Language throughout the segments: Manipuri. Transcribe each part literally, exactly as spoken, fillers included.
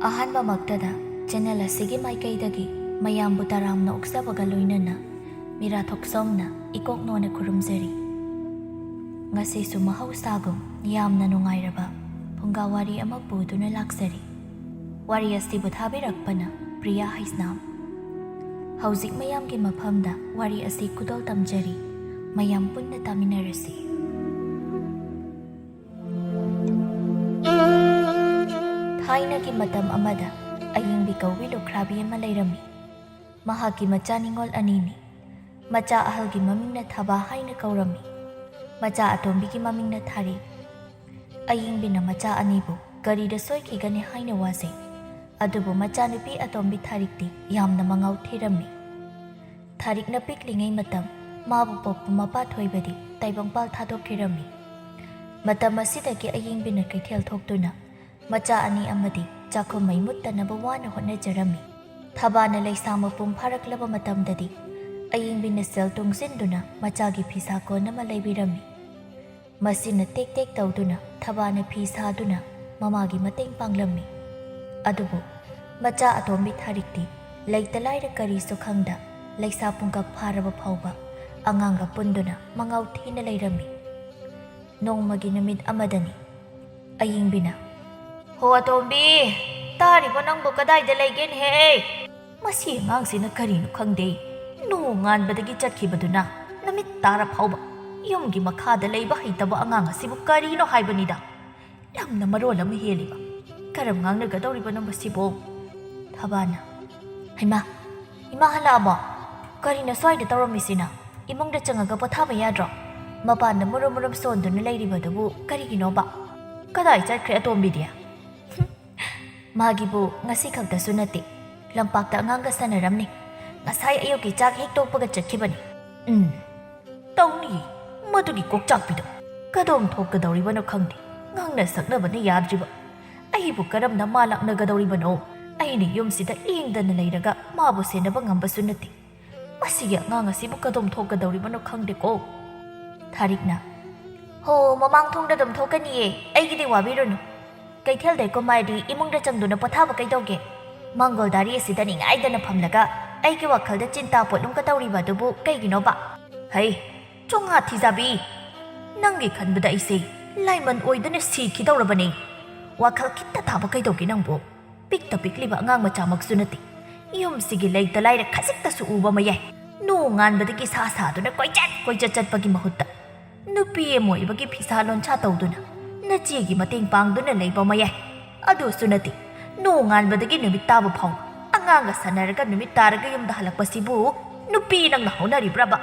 ꯑꯍꯥꯟꯕꯃꯛꯇꯗ ꯆꯦꯅꯦꯜ ꯑꯁꯤꯒꯤ ꯃꯥꯏꯀꯩꯗꯒꯤ ꯃꯌꯥꯝꯕꯨ ꯇꯔꯥꯝꯅ ꯑꯣꯛꯆꯕꯒ ꯂꯣꯏꯅꯅ ꯃꯤꯔꯥ ꯊꯣꯛꯆꯣꯝꯅ ꯏꯀꯣꯛ ꯅꯣꯟꯅ ꯈꯨꯔꯨꯝꯖꯔꯤ꯫ ꯉꯁꯤꯁꯨ ꯃꯍꯧꯁꯥꯒꯨꯝ ꯌꯥꯝꯅ ꯅꯨꯡꯉꯥꯏꯔꯕ ꯐꯨꯡꯒꯥ ꯋꯥꯔꯤ ꯑꯃ ꯄꯨꯗꯨꯅ ꯂꯥꯛꯆꯔꯤ꯫ ꯋꯥꯔꯤ ꯑꯁꯤꯕꯨ ꯊꯥꯕꯤꯔꯛꯄꯅ ꯄ꯭ꯔꯤꯌꯥ ꯍꯩꯁꯅꯥꯝ꯫ ꯍꯧꯖꯤꯛ ꯃꯌꯥꯝꯒꯤ ꯃꯐꯝꯗ ꯋꯥꯔꯤ ꯑꯁꯤ ꯈꯨꯗꯣꯜ ꯇꯝꯖꯔꯤ꯫ ꯃꯌꯥꯝ ꯄꯨꯟꯅ ꯇꯥꯃꯤꯟꯅꯔꯁꯤ꯫ ꯊꯥꯏꯅꯒꯤ ꯃꯇꯝ ꯑꯃꯗ ꯑꯌꯤꯡꯕꯤ ꯀꯧꯕꯤ ꯂꯨꯈ꯭ꯔꯥꯕꯤ ꯑꯃ ꯂꯩꯔꯝꯃꯤ꯫ ꯃꯍꯥꯛꯀꯤ ꯃꯆꯥ ꯅꯤꯉꯣꯜ ꯑꯅꯤꯅꯤ꯫ ꯃꯆꯥ ꯑꯍꯜꯒꯤ ꯃꯃꯤꯡꯅ ꯊꯕꯥ ꯍꯥꯏꯅ ꯀꯧꯔꯝꯃꯤ꯫ ꯃꯆꯥ ꯑꯇꯣꯝꯕꯤꯒꯤ ꯃꯃꯤꯡꯅ ꯊꯥꯔꯤ꯫ ꯑꯌꯤꯡꯕꯤꯅ ꯃꯆꯥ ꯑꯅꯤꯕꯨ ꯀꯔꯤꯗ ꯁꯣꯏꯈꯤꯒꯅꯤ ꯍꯥꯏꯅ ꯋꯥꯖꯩ꯫ ꯑꯗꯨꯕꯨ ꯃꯆꯥꯅꯨꯄꯤ ꯑꯇꯣꯝꯕꯤ ꯊꯥꯔꯤꯛꯇꯤ ꯌꯥꯝꯅ ꯃꯉꯥꯎ ꯊꯤꯔꯝꯃꯤ꯫ ꯊꯥꯔꯤꯛꯅ ꯄꯤꯛꯂꯤꯉꯩ ꯃꯇꯝ ꯃꯥꯕꯨ ꯄꯣꯛꯄ ꯃꯄꯥ ꯊꯣꯏꯕꯗꯤ ꯇꯥꯏꯕꯪꯄꯥꯜ ꯊꯥꯗꯣꯛꯈꯤꯔꯝꯃꯤ꯫ ꯃꯇꯝ ꯑꯁꯤꯗꯒꯤ ꯑꯌꯤꯡꯕꯤꯅ ꯀꯩꯊꯦꯜ ꯊꯣꯛꯇꯨꯅ ꯃꯆꯥ ꯑꯅꯤ ꯑꯃꯗꯤ ꯆꯥꯛꯈꯨꯝ ꯃꯩ ꯃꯨꯠꯇꯅꯕ ꯋꯥꯅ ꯍꯣꯠꯅꯖꯔꯝꯃꯤ꯫ ꯊꯕꯥꯅ ꯂꯩꯁꯥ ꯃꯄꯨꯡ ꯐꯥꯔꯛꯂꯕ ꯃꯇꯝꯗꯗꯤ ꯑꯌꯤꯡꯕꯤꯅ ꯁꯦꯜ ꯇꯨꯡꯁꯤꯟꯗꯨꯅ ꯃꯆꯥꯒꯤ ꯐꯤꯁꯥ ꯀꯣꯟ ꯑꯃ ꯂꯩꯕꯤꯔꯝꯃꯤ꯫ ꯃꯁꯤꯅ ꯇꯦꯛ ꯇꯦꯛ ꯇꯧꯗꯨꯅ ꯊꯕꯥꯅ ꯐꯤ ꯁꯥꯗꯨꯅ ꯃꯃꯥꯒꯤ ꯃꯇꯦꯡ ꯄꯥꯡꯂꯝꯃꯤ꯫ ꯑꯗꯨꯕꯨ ꯃꯆꯥ ꯑꯇꯣꯝꯕꯤ ꯊꯥꯔꯤꯛꯇꯤ ꯂꯩꯇ ꯂꯥꯏꯔ ꯀꯔꯤꯁꯨ ꯈꯪꯗ ꯂꯩꯁꯥ ꯄꯨꯡꯀꯛ ꯐꯥꯔꯕ ꯐꯥꯎꯕ ꯑꯉꯥꯡꯒ ꯄꯨꯟꯗꯨꯅ ꯃꯉꯥꯎ ꯊꯤꯅ ꯂꯩꯔꯝꯃꯤ꯫ ꯅꯣꯡꯃꯒꯤ ꯅꯨꯃꯤꯠ ꯑꯃꯗꯅꯤ꯫ ꯑꯌꯤꯡꯕꯤꯅ, "ꯍꯣ ꯑꯇꯣꯝꯕꯤ, ꯇꯥꯔꯤꯕꯣ ꯅꯪꯕꯨ ꯀꯗꯥꯏꯗ ꯂꯩꯒꯦꯅꯦꯍꯦ? ꯃꯁꯤ ꯑꯉꯥꯡꯁꯤꯅ ꯀꯔꯤꯅꯣ ꯈꯪꯗꯦ, ꯅꯣꯡꯉꯥꯟꯕꯗꯒꯤ ꯆꯠꯈꯤꯕꯗꯨꯅ ꯅꯨꯃꯤꯠ ꯇꯥꯔ ꯐꯥꯎꯕ ꯌꯨꯝꯒꯤ ꯃꯈꯥꯗ ꯂꯩꯕ ꯍꯩꯇꯕ ꯑꯉꯥꯡ ꯑꯁꯤꯕꯨ ꯀꯔꯤꯅꯣ ꯍꯥꯏꯕꯅꯤꯗ꯫ ꯂꯝꯅ ꯃꯔꯣꯜ ꯑꯃ ꯍꯦꯜꯂꯤꯕ꯫ ꯀꯔꯝ ꯉꯥꯡꯅꯒꯗꯧꯔꯤꯕꯅꯣ ꯃꯁꯤꯕꯣ?" ꯊꯕꯥꯅ, "ꯍꯩꯃꯥ, ꯏꯃꯥ ꯍꯜꯂꯛꯑꯕꯣ? ꯀꯔꯤꯅꯣ ꯁ꯭ꯋꯥꯏꯗ ꯇꯧꯔꯝꯃꯤꯁꯤꯅ? ꯏꯃꯨꯡꯗ ꯆꯪꯉꯒ ꯄꯣꯊꯥꯕ ꯌꯥꯗ꯭ꯔꯣ? ꯃꯄꯥꯟꯗ ꯃꯨꯔꯨꯝ ꯃꯨꯔꯨꯝ ꯁꯣꯟꯗꯨꯅ ꯂꯩꯔꯤꯕꯗꯨꯕꯨ ꯀꯔꯤꯒꯤꯅꯣꯕ? ꯀꯗꯥꯏ ꯆꯠꯈ꯭ꯔꯦ ꯑꯇꯣꯝꯕꯤꯗꯤ?" "ꯃꯥꯒꯤꯕꯨ ꯉꯁꯤ ꯈꯛꯇꯁꯨ ꯅꯠꯇꯦ, ꯂꯝꯄꯥꯛꯇ ꯑꯉꯥꯡꯒ ꯁꯥꯟꯅꯔꯝꯅꯤ꯫ ꯉꯁꯥꯏ ꯑꯌꯨꯛꯀꯤ ꯆꯥꯛ ꯍꯦꯛ ꯇꯣꯛꯄꯒ ꯆꯠꯈꯤꯕꯅꯤ꯫ ꯎꯝ, ꯇꯧꯅꯤ, ꯃꯗꯨꯒꯤ ꯀꯣꯛꯆꯥꯛꯄꯤꯗꯣ꯫ ꯀꯗꯣꯝ ꯊꯣꯛꯀꯗꯧꯔꯤꯕꯅꯣ ꯈꯪꯗꯦ, ꯉꯥꯡꯅ ꯁꯛꯅꯕꯅ ꯌꯥꯗ꯭ꯔꯤꯕ꯫ ꯑꯩꯕꯨ ꯀꯔꯝꯅ ꯃꯥ ꯂꯥꯛꯅꯒꯗꯧꯔꯤꯕꯅꯣ? ꯑꯩꯅ ꯌꯨꯝꯁꯤꯗ ꯂꯦꯡꯗꯅ ꯂꯩꯔꯒ ꯃꯥꯕꯨ ꯁꯦꯟꯅꯕ ꯉꯝꯕꯁꯨ ꯅꯠꯇꯦ꯫ ꯃꯁꯤꯒꯤ ꯑꯉꯥꯡ ꯑꯁꯤꯕꯨ ꯀꯗꯣꯝ ꯊꯣꯛꯀꯗꯧꯔꯤꯕꯅꯣ ꯈꯪꯗꯦꯀꯣ꯫" ꯊꯥꯔꯤꯛꯅ, "ꯍꯣ, ꯃꯃꯥꯡ ꯊꯣꯡꯗ ꯑꯗꯨꯝ ꯊꯣꯛꯀꯅꯤꯌꯦ, ꯑꯩꯒꯤꯗꯤ ꯋꯥꯕꯤꯔꯨꯅꯨ꯫ ꯀꯩꯊꯦꯜꯗꯩ ꯀꯨꯝꯃꯛꯑꯗꯤ ꯏꯃꯨꯡꯗ ꯆꯪꯗꯨꯅ ꯄꯣꯊꯥꯕ ꯀꯩꯗꯧꯒꯦ? ꯃꯪꯒꯣꯜ ꯗꯥꯔꯤ ꯑꯁꯤꯗ ꯅꯤꯡꯉꯥꯏꯗꯅ ꯐꯝꯂꯒ ꯑꯩꯒꯤ ꯋꯥꯈꯜꯗ ꯆꯤꯟꯇꯥ ꯄꯣꯠꯂꯨꯝꯒ ꯇꯧꯔꯤꯕ ꯑꯗꯨꯕꯨ ꯀꯩꯒꯤꯅꯣꯕ? ꯍꯩ, ꯆꯣꯡꯉꯥ ꯊꯤꯖꯥꯕꯤ! ꯅꯪꯒꯤ ꯈꯟꯕꯗ ꯑꯩꯁꯦ ꯂꯥꯏꯃꯟ ꯑꯣꯏꯗꯨꯅ ꯁꯤꯈꯤꯗꯧꯔꯕꯅꯦ꯫ ꯋꯥꯈꯜ ꯈꯤꯇ ꯊꯥꯕ ꯀꯩꯗꯧꯒꯦ ꯅꯪꯕꯨ? ꯄꯤꯛꯇ ꯄꯤꯛꯂꯤꯕ ꯑꯉꯥꯡ ꯃꯆꯥꯃꯛꯁꯨ ꯅꯠꯇꯦ꯫ ꯌꯨꯝꯁꯤꯒꯤ ꯂꯩꯇ ꯂꯥꯏꯔ ꯈꯖꯤꯛꯇꯁꯨ ꯎꯕ ꯃꯌꯥꯏ꯫ ꯅꯣꯡꯉꯥꯟꯕꯗꯒꯤ ꯁꯥ ꯁꯥꯗꯨꯅ ꯀꯣꯏꯆꯠ ꯀꯣꯏꯆꯠ ꯆꯠꯄꯒꯤ ꯃꯍꯨꯠꯇ ꯅꯨꯄꯤ ꯑꯃ ꯑꯣꯏꯕꯒꯤ ꯐꯤꯁꯥ ꯂꯣꯟꯁꯥ ꯇꯧꯗꯨꯅ ꯅꯆꯦꯒꯤ ꯃꯇꯦꯡ ꯄꯥꯡꯗꯨꯅ ꯂꯩꯕ ꯃꯌꯥꯏ꯫ ꯑꯗꯨꯁꯨ ꯅꯠꯇꯦ, ꯅꯣꯡꯉꯥꯟꯕꯗꯒꯤ ꯅꯨꯃꯤꯠ ꯇꯥꯕ ꯐꯥꯎ ꯑꯉꯥꯡꯒ ꯁꯥꯟꯅꯔꯒ ꯅꯨꯃꯤꯠ ꯇꯥꯔꯒ ꯌꯨꯝꯗ ꯍꯜꯂꯛꯄꯁꯤꯕꯨ ꯅꯨꯄꯤ ꯅꯪꯅ ꯍꯧꯅꯔꯤꯕ꯭ꯔꯕ?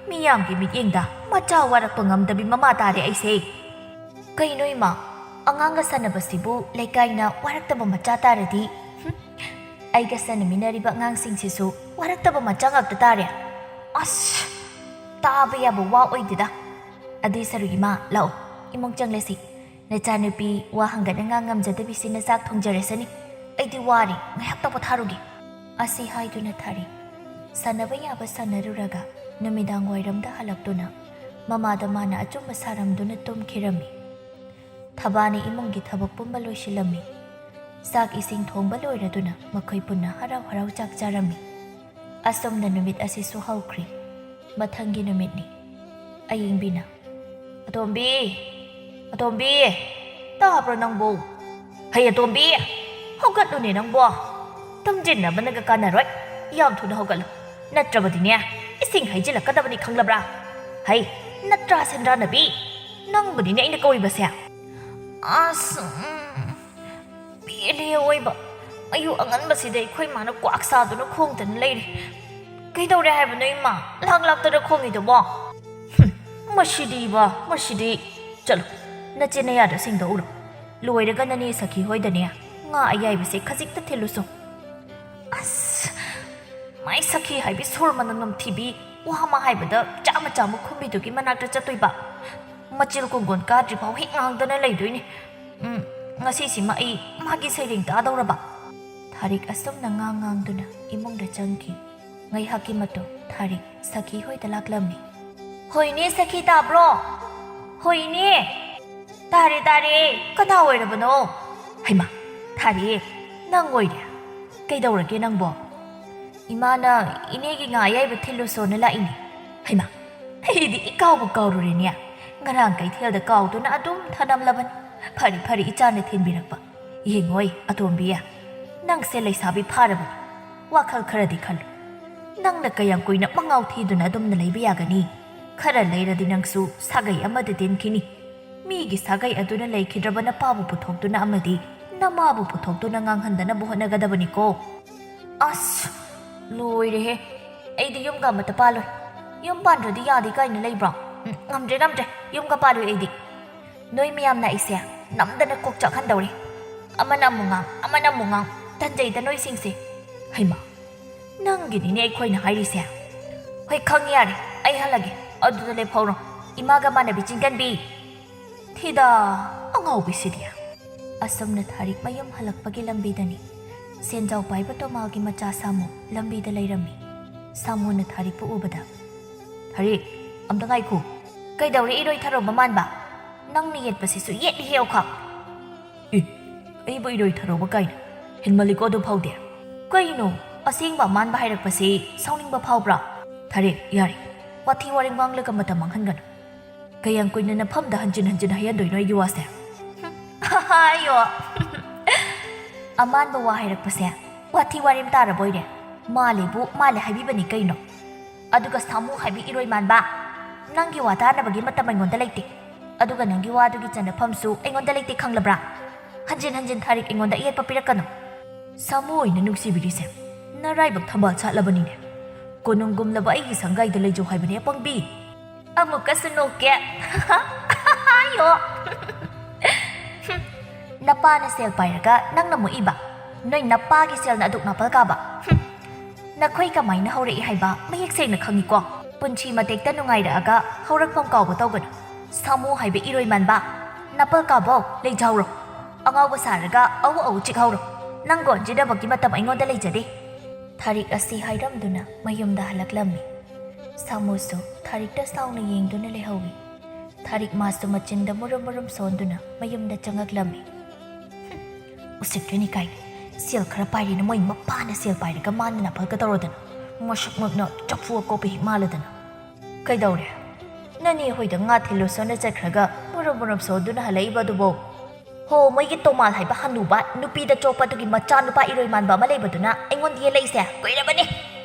ꯃꯤꯌꯥꯝꯒꯤ ꯃꯤꯠꯌꯦꯡꯗ ꯃꯆꯥ ꯋꯥꯔꯛꯄ ꯉꯝꯗꯕꯤ ꯃꯃꯥ ꯇꯥꯔꯦ ꯑꯩꯁꯦ꯫ ꯀꯩꯅꯣ ꯏꯃꯥ, ꯑꯉꯥꯡꯒ ꯁꯥꯟꯅꯕꯁꯤꯕꯨ ꯂꯩꯀꯥꯏꯅ ꯋꯥꯔꯛꯇꯕ ꯃꯆꯥ ꯇꯥꯔꯗꯤ? ꯍꯨꯝ, ꯑꯩꯒ ꯁꯥꯟꯅꯃꯤꯟꯅꯔꯤꯕ ꯑꯉꯥꯡꯁꯤꯡꯁꯤꯁꯨ ꯋꯥꯔꯛꯇꯕ ꯃꯆꯥ ꯉꯥꯛꯇ ꯇꯥꯔꯦ꯫ ꯑꯁ, ꯇꯥꯕ ꯌꯥꯕ ꯋꯥ ꯑꯣꯏꯗꯦꯗ꯫ ꯑꯗꯨꯏ ꯁꯔꯨꯛ ꯏꯃꯥ, ꯂꯥꯛꯑꯣ, ꯏꯃꯨꯡ ꯆꯪꯂꯁꯤ꯫ ꯅꯆꯥꯅꯨꯄꯤ ꯋꯥ ꯍꯪꯒꯠꯅꯉꯥ ꯉꯝꯖꯗꯕꯤꯁꯤꯅ ꯆꯥꯛ ꯊꯣꯡꯖꯔꯁꯅꯤ꯫ ꯑꯩꯗꯤ ꯋꯥꯔꯦ, ꯉꯥꯏꯍꯥꯛꯇ ꯄꯣꯊꯥꯔꯨꯒꯦ꯫ ꯑꯁꯤ ꯍꯥꯏꯗꯨꯅ ꯊꯥꯔꯤ ꯁꯥꯟꯅꯕ ꯌꯥꯕ ꯁꯥꯟꯅꯔꯨꯔꯒ ꯅꯨꯃꯤꯗꯥꯡ ꯋꯥꯏꯔꯝꯗ ꯍꯜꯂꯛꯇꯨꯅ ꯃꯃꯥꯗ ꯃꯥꯅ ꯑꯆꯨꯝꯕ ꯁꯥꯔꯝꯗꯨꯅ ꯇꯨꯝꯈꯤꯔꯝꯃꯤ꯫ ꯊꯕꯥꯅ ꯏꯃꯨꯡꯒꯤ ꯊꯕꯛ ꯄꯨꯝꯕ ꯂꯣꯏꯁꯤꯜꯂꯝꯃꯤ꯫ ꯆꯥꯛ ꯏꯁꯤꯡ ꯊꯣꯡꯕ ꯂꯣꯏꯔꯗꯨꯅ ꯃꯈꯣꯏ ꯄꯨꯟꯅ ꯍꯔꯥꯎ ꯍꯔꯥꯎ ꯆꯥꯛ ꯆꯥꯔꯝꯃꯤ꯫ ꯑꯁꯨꯝꯅ ꯅꯨꯃꯤꯠ ꯑꯁꯤꯁꯨ ꯍꯧꯈ꯭ꯔꯤ꯫ ꯃꯊꯪꯒꯤ ꯅꯨꯃꯤꯠꯅꯤ꯫ ꯑꯌꯤꯡꯕꯤꯅ, "ꯑꯇꯣꯝꯕꯤ! ꯑꯇꯣꯝꯕꯤ! ꯇꯥꯕ꯭ꯔꯣ ꯅꯪꯕꯨ? ꯍꯩ ꯑꯇꯣꯝꯕꯤ! ꯍꯧꯒꯠꯂꯨꯅꯦ ꯅꯪꯕꯣ! ꯇꯨꯝꯁꯤꯟꯅꯕꯅꯒ ꯀꯥꯟꯅꯔꯣꯏ꯫ ꯌꯥꯝ ꯊꯨꯅ ꯍꯧꯒꯠꯂꯨ꯫ ꯅꯠꯇ꯭ꯔꯕꯗꯤꯅꯦ, ꯏꯁꯤꯡ ꯍꯩꯖꯤꯜꯂꯛꯀꯗꯕꯅꯤ ꯈꯪꯂꯕ꯭ꯔꯥ? ꯍꯩ, ꯅꯠꯇ꯭ꯔꯥ ꯁꯦꯟꯗ꯭ꯔꯥꯅꯕꯤ? ꯅꯪꯕꯨꯅꯤꯅꯦ ꯑꯩꯅ ꯀꯧꯔꯤꯕꯁꯦ꯫" ꯑꯁ, ꯎꯝ꯫ ꯄꯦꯜꯂꯦ ꯑꯑꯣꯏꯕ꯫ ꯑꯌꯨꯛ ꯑꯉꯟꯕꯁꯤꯗ ꯑꯩꯈꯣꯏ ꯃꯥꯅ ꯀ꯭ꯋꯥꯛ ꯁꯥꯗꯨꯅ ꯈꯣꯡꯗꯅ ꯂꯩꯔꯦ꯫ "ꯀꯩꯗꯧꯔꯦ ꯍꯥꯏꯕꯅꯣ ꯏꯃꯥ? ꯂꯥꯛ ꯂꯥꯛꯇꯅ ꯈꯣꯡꯉꯤꯗꯨꯕꯣ?" "ꯍꯨꯝ, ꯃꯁꯤꯗꯤꯕ, ꯃꯁꯤꯗꯤ꯫ ꯆꯠꯂꯨ, ꯅꯆꯤꯟ ꯅꯌꯥꯗ ꯁꯦꯡꯗꯣꯛꯎꯔꯣ꯫ ꯂꯣꯏꯔꯒ ꯅꯅꯦ ꯁꯈꯤ ꯍꯣꯏꯗꯅꯦ ꯉꯥ ꯑꯌꯥꯏꯕꯁꯦ ꯈꯖꯤꯛꯇ ꯊꯤꯜꯂꯨꯁꯣ꯫" ꯑꯁ, ꯃꯥꯏ ꯁꯈꯤ ꯍꯥꯏꯕꯤ ꯁꯣꯔ ꯃꯅꯝ ꯅꯝꯊꯤꯕꯤ, ꯋꯥ ꯑꯃ ꯍꯥꯏꯕꯗ ꯆꯥꯝꯃ ꯆꯥꯝꯃ ꯈꯨꯝꯕꯤꯗꯨꯒꯤ ꯃꯅꯥꯛꯇ ꯆꯠꯇꯣꯏꯕ꯫ ꯃꯆꯤꯜ ꯀꯣꯡꯒꯣꯟ ꯀꯥꯗ꯭ꯔꯤꯐꯥꯎ ꯍꯦꯛ ꯉꯥꯡꯗꯅ ꯂꯩꯗꯣꯏꯅꯤ꯫ ꯎꯝ, ꯉꯁꯤꯁꯤꯃ ꯑꯩ ꯃꯥꯒꯤ ꯁꯩꯔꯦꯡ ꯇꯥꯗꯧꯔꯕ꯫ ꯊꯥꯔꯤꯛ ꯑꯁꯨꯝꯅ ꯉꯥꯡ ꯉꯥꯡꯗꯨꯅ ꯏꯃꯨꯡꯗ ꯆꯪꯈꯤ꯫ ꯉꯥꯏꯍꯥꯛꯀꯤ ꯃꯇꯨꯡ ꯊꯥꯔꯤꯛ ꯁꯈꯤ ꯍꯣꯏꯗ ꯂꯥꯛꯂꯝꯃꯤ꯫ "ꯍꯣꯏꯅꯦ ꯁꯈꯤ, ꯇꯥꯕ꯭ꯔꯣ? ꯍꯣꯏꯅꯦ!" "ꯇꯥꯔꯦ, ꯇꯥꯔꯦ꯫ ꯀꯅꯥ ꯑꯣꯏꯔꯕꯅꯣ?" "ꯍꯩꯃꯥ, ꯊꯥꯔꯤ, ꯅꯪ ꯑꯣꯏꯔꯦ꯫ ꯀꯩꯗꯧꯔꯒꯦ ꯅꯪꯕꯣ?" "ꯏꯃꯥꯅ ꯏꯅꯦꯒꯤ ꯉꯥ ꯑꯌꯥꯏꯕ ꯊꯤꯜꯂꯨꯁꯣꯅ ꯂꯥꯛꯏꯅꯦ꯫" "ꯍꯩꯃꯥ, ꯑꯩꯗꯤ ꯏꯀꯥꯎꯕꯨ ꯀꯥꯎꯔꯨꯔꯦꯅꯦ꯫ ꯉꯔꯥꯡ ꯀꯩꯊꯦꯜꯗ ꯀꯥꯎꯗꯨꯅ ꯑꯗꯨꯝ ꯊꯅꯝꯂꯕꯅꯤ꯫ ꯐꯔꯦ, ꯐꯔꯦ, ꯏꯆꯥꯅ ꯊꯤꯟꯕꯤꯔꯛꯄ꯫ ꯌꯦꯡꯉꯣꯏ, ꯑꯇꯣꯝꯕꯤ, ꯅꯪꯁꯦ ꯂꯩꯁꯥꯕꯤ ꯐꯥꯔꯕꯅꯤ꯫ ꯋꯥꯈꯜ ꯈꯔꯗꯤ ꯈꯜꯂꯨ꯫ ꯅꯪꯅ ꯀꯌꯥꯝ ꯀꯨꯏꯅ ꯃꯉꯥꯎ ꯊꯤꯗꯨꯅ ꯑꯗꯨꯝꯅ ꯂꯩꯕ ꯌꯥꯒꯅꯤ? ꯈꯔ ꯂꯩꯔꯗꯤ ꯅꯪꯁꯨ ꯁꯥꯒꯩ ꯑꯃꯗ ꯇꯤꯟꯈꯤꯅꯤ꯫ ꯃꯤꯒꯤ ꯁꯥꯒꯩ ꯑꯗꯨꯅ ꯂꯩꯈꯤꯗ꯭ꯔꯕ ꯅꯄꯥꯕꯨ ꯄꯨꯊꯣꯛꯇꯨꯅ ꯑꯃꯗꯤ ꯅꯃꯥꯕꯨ ꯄꯨꯊꯣꯛꯇꯨꯅ ꯉꯥꯡꯍꯟꯗꯅꯕ ꯍꯣꯠꯅꯒꯗꯕꯅꯤꯀꯣ꯫" "ꯑꯁ, ꯂꯣꯏꯔꯦꯍꯦ꯫ ꯑꯩꯗꯤ ꯌꯨꯝꯒ ꯑꯃꯠꯇ ꯄꯥꯜꯂꯣꯏ꯫ ꯌꯨꯝ ꯄꯥꯟꯗ꯭ꯔꯗꯤ ꯌꯥꯗꯦ ꯀꯥꯏꯅ ꯂꯩꯕ꯭ꯔꯣ? ꯎꯝ, ꯉꯝꯗ꯭ꯔꯦ, ꯉꯝꯗ꯭ꯔꯦ꯫ ꯌꯨꯝꯒ ꯄꯥꯜꯂꯣꯏ ꯑꯩꯗꯤ꯫ ꯅꯣꯏ ꯃꯌꯥꯝꯅ ꯑꯩꯁꯦ ꯅꯝꯗꯅ ꯀꯣꯛ ꯆꯥꯛꯍꯟꯗꯧꯔꯦ꯫ ꯑꯃꯅ ꯑꯃꯨꯛ ꯉꯥꯡ, ꯑꯃꯅ ꯑꯃꯨꯛ ꯉꯥꯡ꯫ ꯇꯟꯖꯩꯗ ꯅꯣꯏꯁꯤꯡꯁꯦ꯫" "ꯍꯩꯃꯥ, ꯅꯪꯒꯤꯅꯤꯅꯦ ꯑꯩꯈꯣꯏꯅ ꯍꯥꯏꯔꯤꯁꯦ꯫" "ꯍꯣꯏ, ꯈꯪꯉꯤ, ꯌꯥꯔꯦ꯫ ꯑꯩ ꯍꯜꯂꯒꯦ꯫ ꯑꯗꯨꯗ ꯂꯦꯞꯍꯧꯔꯣ, ꯏꯃꯥꯒ ꯃꯥꯟꯅꯕꯤ ꯆꯤꯡꯒꯟꯕꯤ꯫ ꯊꯤꯗ, ꯑꯉꯥꯎꯕꯤꯁꯤꯗꯤ꯫" ꯑꯁꯨꯝꯅ ꯊꯥꯔꯤꯛ ꯃꯌꯨꯝ ꯍꯜꯂꯛꯄꯒꯤ ꯂꯝꯕꯤꯗꯅꯤ ꯁꯦꯟꯖꯥꯎ ꯄꯥꯏꯕ ꯇꯣꯃꯥꯜꯒꯤ ꯃꯆꯥ ꯁꯥꯃꯨ ꯂꯝꯕꯤꯗ ꯂꯩꯔꯝꯃꯤ꯫ ꯁꯥꯃꯨꯅ ꯊꯥꯔꯤꯛꯄꯨ ꯎꯕꯗ, "ꯊꯥꯔꯤꯛ, ꯑꯝꯇ ꯉꯥꯏꯈꯣ꯫ ꯀꯩꯗꯧꯔꯦ, ꯏꯔꯣꯏ ꯊꯔꯣꯕ ꯃꯥꯟꯕ? ꯅꯪꯅ ꯌꯦꯠꯄꯁꯤꯁꯨ ꯌꯦꯠꯂꯤꯍꯦ, ꯑꯣꯈꯥꯛ!" "ꯑꯦ, ꯑꯩꯕꯨ ꯏꯔꯣꯏ ꯊꯔꯣꯕ ꯀꯥꯏꯅ? ꯍꯦꯟꯃꯜꯂꯤꯀꯣ ꯑꯗꯨ ꯐꯥꯎꯗꯤ꯫" "ꯀꯩꯅꯣ, ꯑꯁꯦꯡꯕ ꯑꯃꯥꯟꯕ ꯍꯥꯏꯔꯛꯄꯁꯤ ꯁꯥꯎꯅꯤꯡꯕ ꯐꯥꯎꯕ꯭ꯔꯥ?" "ꯊꯥꯔꯤꯛ, ꯌꯥꯔꯦ꯫ ꯋꯥꯊꯤ ꯋꯥꯔꯦꯝ ꯉꯥꯡꯂꯒ ꯃꯇꯝ ꯃꯥꯡꯍꯟꯒꯅꯨ꯫ ꯀꯌꯥꯝ ꯀꯨꯏꯅ ꯅꯐꯝꯗ ꯍꯟꯖꯤꯟ ꯍꯟꯖꯤꯟ ꯍꯥꯏꯍꯟꯗꯣꯏꯅꯣ ꯑꯩꯒꯤ ꯋꯥꯁꯦ?" "ꯍꯥꯏꯌꯣ꯫ ꯑꯃꯥꯟꯕ ꯋꯥ ꯍꯥꯏꯔꯛꯄꯁꯦ ꯋꯥꯊꯤ ꯋꯥꯔꯦꯝ ꯇꯥꯔꯕꯣꯏꯔꯦ? ꯃꯥꯜꯂꯦꯕꯨ ꯃꯥꯜꯂꯦ ꯍꯥꯏꯕꯤꯕꯅꯤ ꯀꯩꯅꯣ꯫ ꯑꯗꯨꯒ ꯁꯥꯃꯨ ꯍꯥꯏꯕꯤ ꯏꯔꯣꯏ ꯃꯥꯟꯕ, ꯅꯪꯒꯤ ꯋꯥ ꯇꯥꯅꯕꯒꯤ ꯃꯇꯝ ꯑꯩꯉꯣꯟꯗ ꯂꯩꯇꯦ꯫ ꯑꯗꯨꯒ ꯅꯪꯒꯤ ꯋꯥꯗꯨꯒꯤ ꯆꯟꯅꯐꯝꯁꯨ ꯑꯩꯉꯣꯟꯗ ꯂꯩꯇꯦ, ꯈꯪꯂꯕ꯭ꯔꯥ? ꯍꯟꯖꯤꯟ ꯍꯟꯖꯤꯟ ꯊꯥꯔꯤꯛ ꯑꯩꯉꯣꯟꯗ ꯑꯌꯦꯠꯄ ꯄꯤꯔꯛꯀꯅꯨ꯫" "ꯁꯥꯃꯨ ꯑꯣꯏꯅ ꯅꯨꯡꯁꯤꯕꯤꯔꯤꯁꯦ ꯅꯔꯥꯏꯕꯛ ꯊꯝꯕꯥꯜ ꯁꯥꯠꯂꯕꯅꯤꯅꯦ꯫ ꯀꯣꯅꯨꯡꯒꯨꯝꯂꯕ ꯑꯩꯒꯤ ꯁꯪꯒꯥꯏꯗ ꯂꯩꯖꯧ ꯍꯥꯏꯕꯅꯦ, ꯑꯄꯪꯕꯤ꯫" "ꯑꯃꯨꯛꯀꯁꯨ ꯅꯣꯛꯀꯦ꯫ ꯍꯥꯏꯌꯣ꯫ ꯍꯨꯝ, ꯅꯄꯥꯅ ꯁꯦꯜ ꯄꯥꯏꯔꯒ ꯅꯪꯅ ꯃꯨꯛꯏꯕ? ꯅꯣꯏ ꯅꯄꯥꯒꯤ ꯁꯦꯜꯅ ꯑꯗꯨꯛ ꯅꯥꯄꯜ ꯀꯥꯕ? ꯍꯨꯝ, ꯅꯈꯣꯏ ꯀꯃꯥꯏꯅ ꯍꯧꯔꯛꯏ ꯍꯥꯏꯕ ꯃꯌꯦꯛ ꯁꯦꯡꯅ ꯈꯪꯉꯤꯀꯣ? ꯄꯨꯟꯁꯤ ꯃꯇꯦꯛꯇ ꯅꯨꯡꯉꯥꯏꯔꯛꯑꯒ ꯍꯧꯔꯛꯐꯝ ꯀꯥꯎꯕ ꯇꯧꯒꯅꯨ꯫ ꯁꯥꯃꯨ ꯍꯥꯏꯕ ꯏꯔꯣꯏ ꯃꯥꯟꯕ, ꯅꯥꯄꯜ ꯀꯥꯕꯧ ꯂꯩꯖꯍꯧꯔꯣ꯫ ꯑꯉꯥꯎꯕ ꯁꯥꯔꯒ ꯑꯎ ꯑꯎ ꯆꯤꯛꯍꯧꯔꯣ꯫ ꯅꯪ ꯒꯣꯟꯖꯤꯗꯕꯒꯤ ꯃꯇꯝ ꯑꯩꯉꯣꯟꯗ ꯂꯩꯖꯗꯦ꯫" ꯊꯥꯔꯤꯛ ꯑꯁꯤ ꯍꯥꯏꯔꯝꯗꯨꯅ ꯃꯌꯨꯝꯗ ꯍꯜꯂꯛꯂꯝꯃꯤ꯫ ꯁꯥꯃꯨꯁꯨ ꯊꯥꯔꯤꯛꯇ ꯁꯥꯎꯅ ꯌꯦꯡꯗꯨꯅ ꯂꯩꯍꯧꯏ꯫ ꯊꯥꯔꯤꯛ ꯃꯥꯁꯨ ꯃꯆꯤꯟꯗ ꯃꯨꯔꯨꯝ ꯃꯨꯔꯨꯝ ꯁꯣꯟꯗꯨꯅ ꯃꯌꯨꯝꯗ ꯆꯪꯉꯛꯂꯝꯃꯤ꯫ ꯎꯁꯤꯠꯇ꯭ꯔꯤꯅꯤ ꯀꯥꯏꯅ, ꯁꯦꯜ ꯈꯔ ꯄꯥꯏꯔꯦꯅ ꯃꯣꯏ ꯃꯄꯥꯅ ꯁꯦꯜ ꯄꯥꯏꯔꯒ ꯃꯥꯅ ꯅꯥꯐꯜ ꯀꯗꯧꯔꯗꯅ, ꯃꯁꯛꯃꯛꯅ ꯆꯐꯨ ꯑꯀꯣꯞꯄ ꯍꯦꯛ ꯃꯥꯜꯂꯗꯅ꯫ ꯀꯩꯗꯧꯔꯦ? ꯅꯅꯦ ꯍꯣꯏꯗ ꯉꯥ ꯊꯤꯜꯂꯨꯁꯣꯅ ꯆꯠꯈ꯭ꯔꯒ ꯃꯨꯔꯨꯝ ꯃꯨꯔꯨꯝ ꯁꯣꯟꯗꯨꯅ ꯍꯜꯂꯛꯏꯕ ꯑꯗꯨꯕꯨ? ꯍꯣ, ꯃꯣꯏꯒꯤ ꯇꯣꯃꯥꯜ ꯍꯥꯏꯕ ꯍꯅꯨꯕ ꯅꯨꯄꯤꯗ ꯆꯣꯞꯄ ꯑꯗꯨꯒꯤ ꯃꯆꯥ ꯅꯨꯄꯥ ꯏꯔꯣꯏ ꯃꯥꯟꯕ ꯑꯃ ꯂꯩꯕꯗꯨꯅ ꯑꯩꯉꯣꯟꯗ ꯌꯦꯜꯂꯛꯏꯁꯦ ꯀꯨꯏꯔꯕꯅꯤ꯫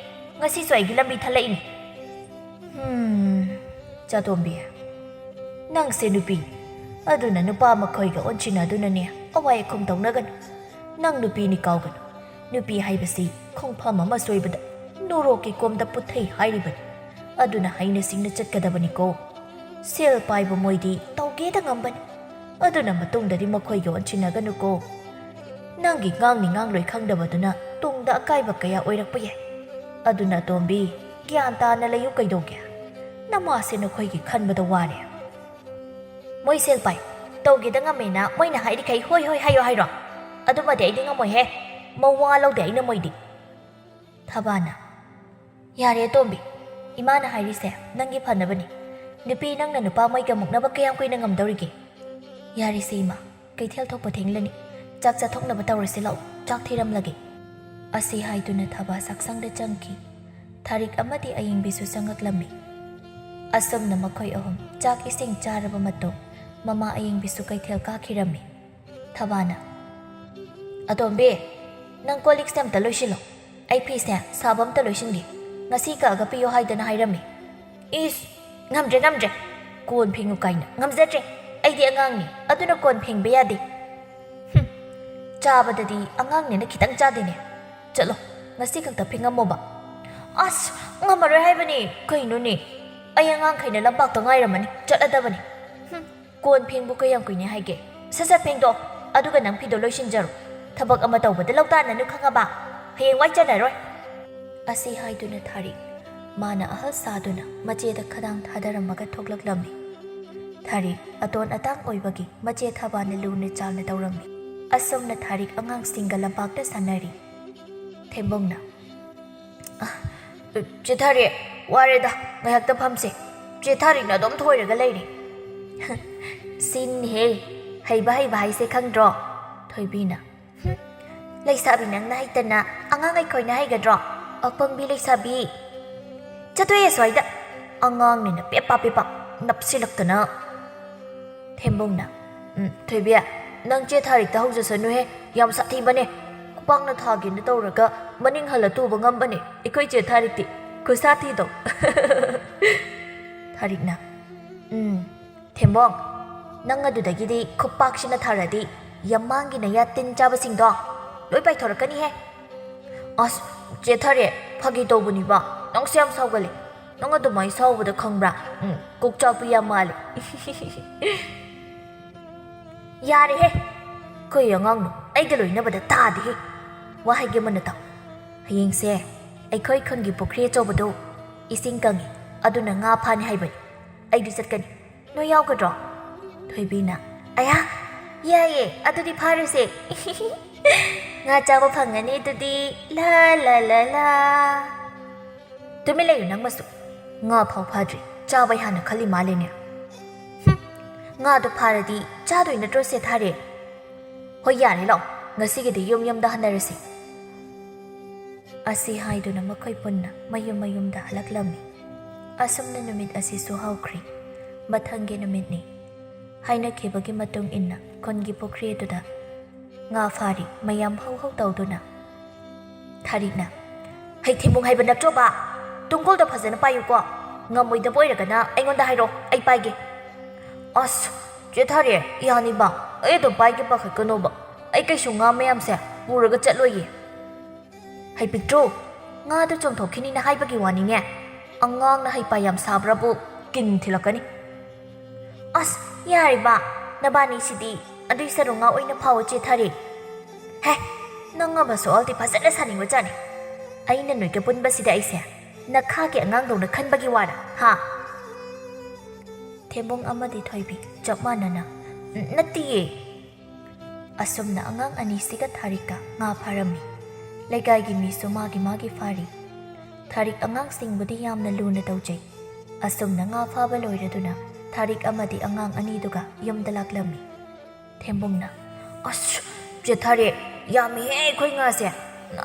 ꯉꯁꯤꯁꯨ ꯑꯩꯒꯤ ꯂꯝꯕꯤ ꯊꯠꯂꯛꯏꯅꯤ꯫ ꯍꯝ, ꯆꯥꯇꯣꯝꯕꯤ, ꯅꯪꯁꯦ ꯅꯨꯄꯤꯅꯤ, ꯑꯗꯨꯅ ꯅꯨꯄꯥ ꯃꯈꯣꯏꯒ ꯑꯣꯟꯁꯤꯟꯅꯗꯨꯅꯅꯦ ꯑꯋꯥꯏ ꯑꯈꯨꯝ ꯇꯧꯅꯒꯅꯨ꯫ ꯅꯪ ꯅꯨꯄꯤꯅꯤ ꯀꯥꯎꯒꯅꯨ꯫ ꯅꯨꯄꯤ ꯍꯥꯏꯕꯁꯤ ꯈꯣꯡꯐꯝ ꯑꯃ ꯁꯣꯏꯕꯗ ꯅꯣꯔꯣꯛꯀꯤ ꯀꯣꯝꯗ ꯄꯨꯊꯩ ꯍꯥꯏꯔꯤꯕꯅꯤ꯫ ꯑꯗꯨꯅ ꯍꯩꯅ ꯁꯤꯡꯅ ꯆꯠꯀꯗꯕꯅꯤꯀꯣ꯫ ꯁꯦꯜ ꯄꯥꯏꯕ ꯃꯣꯏꯗꯤ ꯇꯧꯒꯦꯗ ꯉꯝꯕꯅꯤ꯫ ꯑꯗꯨꯅ ꯃꯇꯨꯡꯗꯗꯤ ꯃꯈꯣꯏꯒ ꯑꯣꯟꯁꯤꯟꯅꯒꯅꯨꯀꯣ꯫ ꯅꯪꯒꯤ ꯉꯥꯡꯅꯤ ꯉꯥꯡꯂꯣꯏ ꯈꯪꯗꯕꯗꯨꯅ ꯇꯨꯡꯗ ꯑꯀꯥꯏꯕ ꯀꯌꯥ ꯑꯣꯏꯔꯛꯄ ꯌꯥꯏ꯫ ꯑꯗꯨꯅ ꯑꯇꯣꯝꯕꯤ, ꯒ꯭ꯌꯥꯟ ꯇꯥꯅ ꯂꯩꯌꯨ ꯀꯩꯗꯧꯒꯦ? ꯅꯃꯥꯁꯦ ꯅꯈꯣꯏꯒꯤ ꯈꯟꯕꯗ ꯋꯥꯔꯦ꯫ ꯃꯣꯏ ꯁꯦꯜ ꯄꯥꯏ, ꯇꯧꯒꯦꯗ ꯉꯝꯃꯦꯅ ꯃꯣꯏꯅ ꯍꯥꯏꯔꯤꯈꯩ ꯍꯣꯏ ꯍꯣꯏ ꯍꯥꯏꯌꯣ ꯍꯥꯏꯔꯣ? ꯑꯗꯨꯃꯗꯤ ꯑꯩꯗꯤ ꯉꯝꯃꯣꯏꯍꯦ꯫ ꯃꯋꯥ ꯂꯧꯗꯦ ꯑꯩꯅ ꯃꯣꯏꯗꯤ꯫ ꯊꯕꯥꯅ, ꯌꯥꯔꯦ ꯑꯇꯣꯝꯕꯤ, ꯏꯃꯥꯅ ꯍꯥꯏꯔꯤꯁꯦ ꯅꯪꯒꯤ ꯐꯅꯕꯅꯤ꯫ ꯅꯨꯄꯤ ꯅꯪꯅ ꯅꯨꯄꯥ ꯃꯩꯒ ꯃꯨꯛꯅꯕ ꯀꯌꯥꯝ ꯀꯨꯏꯅ ꯉꯝꯗꯧꯔꯤꯒꯦ? ꯌꯥꯔꯦꯁꯦ ꯏꯃꯥ, ꯀꯩꯊꯦꯜ ꯊꯣꯛꯄ ꯊꯦꯡꯂꯅꯤ꯫ ꯆꯥꯛ ꯆꯥꯊꯣꯛꯅꯕ ꯇꯧꯔꯁꯤ ꯂꯥꯛꯑꯣ, ꯆꯥꯛ ꯊꯤꯔꯝꯂꯒꯦ꯫ ꯑꯁꯤ ꯍꯥꯏꯗꯨꯅ ꯊꯕꯥ ꯆꯥꯛꯁꯪꯗ ꯆꯪꯈꯤ꯫ ꯊꯥꯔꯤꯛ ꯑꯃꯗꯤ ꯑꯌꯤꯡꯕꯤꯁꯨ ꯆꯪꯉꯛꯂꯝꯃꯤ꯫ ꯑꯁꯨꯝꯅ ꯃꯈꯣꯏ ꯑꯍꯨꯝ ꯆꯥꯛ ꯏꯁꯤꯡ ꯆꯥꯔꯕ ꯃꯇꯨꯡ ꯃꯃꯥ ꯑꯌꯤꯡꯕꯤꯁꯨ ꯀꯩꯊꯦꯜ ꯀꯥꯈꯤꯔꯝꯃꯤ꯫ ꯊꯕꯥꯅ, "ꯑꯇꯣꯝꯕꯤ, ꯅꯪ ꯀꯣꯜ ꯂꯤꯛꯁꯦ ꯑꯝꯇ ꯂꯣꯏꯁꯤꯜꯂꯣ꯫ ꯑꯩ ꯐꯤꯁꯦ ꯁꯥꯕ ꯑꯝꯇ ꯂꯣꯏꯁꯤꯟꯒꯦ꯫ ꯉꯁꯤ ꯀꯛꯑꯒ ꯄꯤꯌꯣ ꯍꯥꯏꯗꯅ ꯍꯥꯏꯔꯝꯃꯤ꯫" "ꯏꯁ, ꯉꯝꯗ꯭ꯔꯦ, ꯉꯝꯗ꯭ꯔꯦ꯫ ꯀꯣꯟ ꯐꯦꯡꯉꯨ ꯀꯥꯏꯅ꯫ ꯉꯝꯖꯗ꯭ꯔꯦ꯫ ꯑꯩꯗꯤ ꯑꯉꯥꯡꯅꯤ, ꯑꯗꯨꯅ ꯀꯣꯟ ꯐꯦꯡꯕ ꯌꯥꯗꯦ꯫" "ꯍꯨꯝ, ꯆꯥꯕꯗꯗꯤ ꯑꯉꯥꯡꯅꯤꯅ ꯈꯤꯇꯪ ꯆꯥꯗꯦꯅꯦ꯫ ꯆꯠꯂꯣ, ꯉꯁꯤ ꯈꯛꯇ ꯐꯦꯡꯉꯝꯃꯣꯕ꯫" "ꯑꯁ, ꯉꯝꯃꯔꯣꯏ ꯍꯥꯏꯕꯅꯤ꯫ ꯀꯩꯅꯣꯅꯦ? ꯑꯩ ꯑꯉꯥꯡꯈꯩꯅ ꯂꯝꯄꯥꯛꯇ ꯉꯥꯏꯔꯝꯃꯅꯤ꯫ ꯆꯠꯂꯗꯕꯅꯤ꯫" "ꯍꯨꯝ, ꯀꯣꯟ ꯐꯦꯡꯕꯨ ꯀꯌꯥꯝ ꯀꯨꯏꯅꯤ ꯍꯥꯏꯒꯦ? ꯁꯠ ꯁꯠ ꯐꯦꯡꯗꯣꯛ, ꯑꯗꯨꯒ ꯅꯪ ꯐꯤꯗꯣ ꯂꯣꯏꯁꯤꯟꯖꯔꯣ꯫ ꯊꯕꯛ ꯑꯃ ꯇꯧꯕꯗ ꯂꯧꯇꯥꯟꯅꯅꯨ, ꯈꯪꯉꯕ? ꯍꯌꯦꯡꯋꯥꯏ ꯆꯟꯅꯔꯣꯏ꯫" ꯑꯁꯤ ꯍꯥꯏꯗꯨꯅ ꯊꯥꯔꯤꯛ, ꯃꯥꯅ ꯑꯍꯜ ꯁꯥꯗꯨꯅ ꯃꯆꯦꯗ ꯈꯗꯥꯡ ꯊꯥꯗꯔꯝꯃꯒ ꯊꯣꯛꯂꯛꯂꯝꯃꯤ꯫ ꯊꯥꯔꯤꯛ ꯑꯇꯣꯟ ꯑꯇꯥꯡ ꯑꯣꯏꯕꯒꯤ ꯃꯆꯦ ꯊꯕꯥꯅ ꯂꯨꯅ ꯆꯥꯟꯅ ꯇꯧꯔꯝꯃꯤ꯫ ꯑꯁꯨꯝꯅ ꯊꯥꯔꯤꯛ ꯑꯉꯥꯡꯁꯤꯡꯒ ꯂꯝꯄꯥꯛꯇ ꯁꯥꯟꯅꯔꯤ꯫ ꯊꯦꯝꯕꯨꯡꯅ, "ꯑ, ꯆꯦ ꯊꯥꯔꯤꯛ, ꯋꯥꯔꯦꯗ, ꯉꯥꯏꯍꯥꯛꯇ ꯐꯝꯁꯦ꯫ ꯆꯦ ꯊꯥꯔꯤꯛꯅ ꯑꯗꯨꯝ ꯊꯣꯏꯔꯒ ꯂꯩꯔꯦ꯫ ꯁꯤꯟꯍꯦ, ꯍꯩꯕ ꯍꯩꯕ ꯍꯥꯏꯁꯦ ꯈꯪꯗ꯭ꯔꯣ? ꯊꯣꯏꯕꯤꯅ, "ꯍꯨꯝ, ꯂꯩꯁꯥꯕꯤ ꯅꯪꯅ ꯍꯩꯇꯅ ꯑꯉꯥꯡ ꯑꯩꯈꯣꯏꯅ ꯍꯩꯒꯗ꯭ꯔꯣ? ꯑꯄꯪꯕꯤ ꯂꯩꯁꯥꯕꯤ꯫ ꯆꯠꯊꯣꯛꯑꯦ ꯁ꯭ꯋꯥꯏꯗ꯫ ꯑꯉꯥꯡꯅꯤꯅ ꯄꯦꯄꯥ ꯄꯦꯄꯥ ꯅꯞꯁꯤꯜꯂꯛꯇꯅ꯫" ꯊꯦꯝꯕꯨꯡꯅ, "ꯎꯝ, ꯊꯣꯏꯕꯤ, ꯅꯪ ꯆꯦ ꯊꯥꯔꯤꯛꯇ ꯍꯧꯖꯁꯅꯨꯍꯦ, ꯌꯥꯝ ꯁꯥꯊꯤꯕꯅꯦ꯫ ꯈꯨꯄꯥꯛꯅ ꯊꯥꯒꯦꯅ ꯇꯧꯔꯒ ꯃꯅꯤꯡ ꯍꯜꯂ ꯇꯨꯕ ꯉꯝꯕꯅꯦ ꯑꯩꯈꯣꯏ ꯆꯦ ꯊꯥꯔꯤꯛꯇꯤ꯫ ꯈꯨꯁꯥꯊꯤꯗꯣ꯫" ꯊꯥꯔꯤꯛꯅ, "ꯎꯝ, ꯊꯦꯝꯕꯣꯡ, ꯅꯪ ꯑꯗꯨꯗꯒꯤꯗꯤ ꯈꯨꯄꯥꯛꯁꯤꯅ ꯊꯥꯔꯗꯤ ꯌꯥꯝꯃꯥꯡꯒꯤ ꯅꯌꯥ ꯇꯤꯟ ꯆꯥꯕꯁꯤꯡꯗꯣ ꯂꯣꯏ ꯄꯥꯏꯊꯣꯔꯛꯀꯅꯤꯍꯦ꯫" "ꯑꯁ, ꯆꯦ ꯊꯥꯔꯦ, ꯐꯥꯒꯤ ꯇꯧꯕꯅꯤꯕ꯫ ꯅꯪꯁꯦ ꯌꯥꯝ ꯁꯥꯎꯒꯜꯂꯦ꯫ ꯅꯪ ꯑꯗꯨꯃꯥꯏꯅ ꯁꯥꯎꯕꯗ ꯈꯪꯕ꯭ꯔꯥ? ꯎꯝ, ꯀꯣꯛ ꯆꯥꯛꯄꯤ ꯌꯥꯝ ꯃꯥꯜꯂꯦ꯫" "ꯌꯥꯔꯦꯍꯦ, ꯀꯩ ꯑꯉꯥꯡꯅꯣ? ꯑꯩꯒ ꯂꯣꯏꯅꯕꯗ ꯇꯥꯗꯦꯍꯦ꯫ ꯋꯥ ꯍꯥꯏꯒꯦ ꯃꯨꯟꯅ ꯇꯥꯎ꯫ ꯍꯌꯦꯡꯁꯦ ꯑꯩꯈꯣꯏ ꯈꯨꯟꯒꯤ ꯄꯨꯈ꯭ꯔꯤ ꯑꯆꯧꯕꯗꯣ ꯏꯁꯤꯡ ꯀꯪꯉꯤ, ꯑꯗꯨꯅ ꯉꯥ ꯐꯥꯅꯤ ꯍꯥꯏꯕꯅꯤ꯫ ꯑꯩꯗꯤ ꯆꯠꯀꯅꯤ꯫ ꯅꯣꯏ ꯌꯥꯎꯒꯗ꯭ꯔꯣ?" ꯊꯣꯏꯕꯤꯅ, "ꯑꯌꯥ, ꯌꯥꯏꯌꯦ, ꯑꯗꯨꯗꯤ ꯐꯥꯔꯨꯁꯦ꯫" "ꯉꯥ ꯆꯥꯕ ꯐꯪꯒꯅꯤ ꯑꯗꯨꯗꯤ꯫ ꯂꯥ, ꯂꯥ, ꯂꯥ, ꯂꯥ꯫" "ꯇꯨꯃꯤꯟ ꯂꯩꯌꯨ ꯅꯪꯃꯁꯨ꯫ ꯉꯥ ꯐꯥꯎ ꯐꯥꯗ꯭ꯔꯤ, ꯆꯥꯕꯩ ꯍꯥꯟꯅ ꯈꯜꯂꯤ ꯃꯥꯜꯂꯦꯅꯦ꯫" "ꯍꯨꯝ, ꯉꯥꯗꯣ ꯐꯥꯔꯗꯤ ꯆꯥꯗꯣꯏ ꯅꯠꯇ꯭ꯔꯣ, ꯆꯦ ꯊꯥꯔꯦ?" "ꯍꯣꯏ, ꯌꯥꯔꯦ, ꯂꯥꯛꯑꯣ, ꯉꯁꯤꯒꯤꯗꯤ ꯌꯨꯝ ꯌꯨꯝꯗ ꯍꯟꯅꯔꯁꯤ꯫" ꯑꯁꯤ ꯍꯥꯏꯗꯨꯅ ꯃꯈꯣꯏ ꯄꯨꯟꯅ ꯃꯌꯨꯝ ꯃꯌꯨꯝꯗ ꯍꯜꯂꯛꯂꯝꯃꯤ꯫ ꯑꯁꯨꯝꯅ ꯅꯨꯃꯤꯠ ꯑꯁꯤꯁꯨ ꯍꯧꯈ꯭ꯔꯤ꯫ ꯃꯊꯪꯒꯤ ꯅꯨꯃꯤꯠꯅꯤ꯫ ꯍꯥꯏꯅꯈꯤꯕꯒꯤ ꯃꯇꯨꯡ ꯏꯟꯅ ꯈꯨꯟꯒꯤ ꯄꯨꯈ꯭ꯔꯤ ꯑꯗꯨꯗ ꯉꯥ ꯐꯥꯔꯤ꯫ ꯃꯌꯥꯝ ꯍꯧ ꯍꯧ ꯇꯧꯗꯨꯅ ꯊꯥꯔꯤꯛꯅ, "ꯍꯩ ꯊꯤꯕꯣꯡ ꯍꯥꯏꯕ ꯅꯠꯇ꯭ꯔꯣꯕ? ꯇꯨꯡꯒꯣꯜꯗꯣ ꯐꯖꯅ ꯄꯥꯏꯌꯨꯀꯣ꯫ ꯉꯝꯃꯣꯏꯗꯕ ꯑꯣꯏꯔꯒꯅ ꯑꯩꯉꯣꯟꯗ ꯍꯥꯏꯔꯣ, ꯑꯩ ꯄꯥꯏꯒꯦ꯫" "ꯑꯁ, ꯆꯦ ꯊꯥꯔꯦ, ꯌꯥꯅꯤꯕ꯫ ꯑꯩ ꯑꯗꯨꯝ ꯄꯥꯏꯒꯦ, ꯄꯥꯈꯠꯀꯅꯣꯕ꯫ ꯑꯩ ꯀꯩꯁꯨ ꯉꯥ ꯃꯌꯥꯝꯁꯦ ꯄꯨꯔꯒ ꯆꯠꯂꯣꯏꯌꯦ꯫" "ꯍꯩ ꯄꯤꯛꯇ꯭ꯔꯨ, ꯉꯥꯗꯨ ꯆꯣꯡꯊꯣꯛꯈꯤꯅꯤꯅ ꯍꯥꯏꯕꯒꯤ ꯋꯥꯅꯤꯅꯦ꯫ ꯑꯉꯥꯡꯅ ꯍꯩꯄꯥ ꯌꯥꯝ ꯁꯥꯕ꯭ꯔꯕꯨ ꯀꯤꯟ ꯊꯤꯜꯂꯛꯀꯅꯤ꯫" "ꯑꯁ, ꯌꯥꯔꯦꯕ, ꯅꯕꯥꯅꯤꯁꯤꯗꯤ꯫ ꯑꯗꯨꯏ ꯁꯔꯨꯛ ꯉꯥ ꯑꯣꯏꯅ ꯐꯥꯎꯑꯣ, ꯆꯦ ꯊꯥꯔꯤ꯫" "ꯍꯦ, ꯅꯪ ꯑꯃꯁꯨ ꯑꯜꯗꯤ ꯐꯖꯅ ꯁꯥꯅꯤꯡꯕꯖꯥꯠꯅꯤ꯫ ꯑꯩꯅ ꯅꯣꯏꯒ ꯄꯨꯟꯕꯁꯤꯗ ꯑꯩꯁꯦ ꯅꯈꯥꯒꯤ ꯑꯉꯥꯡꯗꯧꯅ ꯈꯟꯕꯒꯤ ꯋꯥꯔꯥ, ꯍꯥ?" ꯊꯦꯝꯕꯣꯡ ꯑꯃꯗꯤ ꯊꯣꯏꯕꯤ ꯆꯞ ꯃꯥꯟꯅꯅ, "ꯎꯝ, ꯅꯠꯇꯤꯌꯦ꯫" ꯑꯁꯨꯝꯅ ꯑꯉꯥꯡ ꯑꯅꯤꯁꯤꯒ ꯊꯥꯔꯤꯛꯀ ꯉꯥ ꯐꯥꯔꯝꯃꯤ꯫ ꯂꯩꯀꯥꯏꯒꯤ ꯃꯤꯁꯨ ꯃꯥꯒꯤ ꯃꯥꯒꯤ ꯐꯥꯔꯤ꯫ ꯊꯥꯔꯤꯛ ꯑꯉꯥꯡꯁꯤꯡꯕꯨꯗꯤ ꯌꯥꯝꯅ ꯂꯨꯅ ꯇꯧꯖꯩ꯫ ꯑꯁꯨꯝꯅ ꯉꯥ ꯐꯥꯕ ꯂꯣꯏꯔꯗꯨꯅ ꯊꯥꯔꯤꯛ ꯑꯃꯗꯤ ꯑꯉꯥꯡ ꯑꯅꯤꯗꯨꯒ ꯌꯨꯝꯗ ꯂꯥꯛꯂꯝꯃꯤ꯫ ꯊꯦꯝꯕꯨꯡꯅ, "ꯑꯁ, ꯆꯦ ꯊꯥꯔꯤꯛ, ꯌꯥꯝꯃꯤꯍꯦ ꯑꯩꯈꯣꯏ ꯉꯥꯁꯦ꯫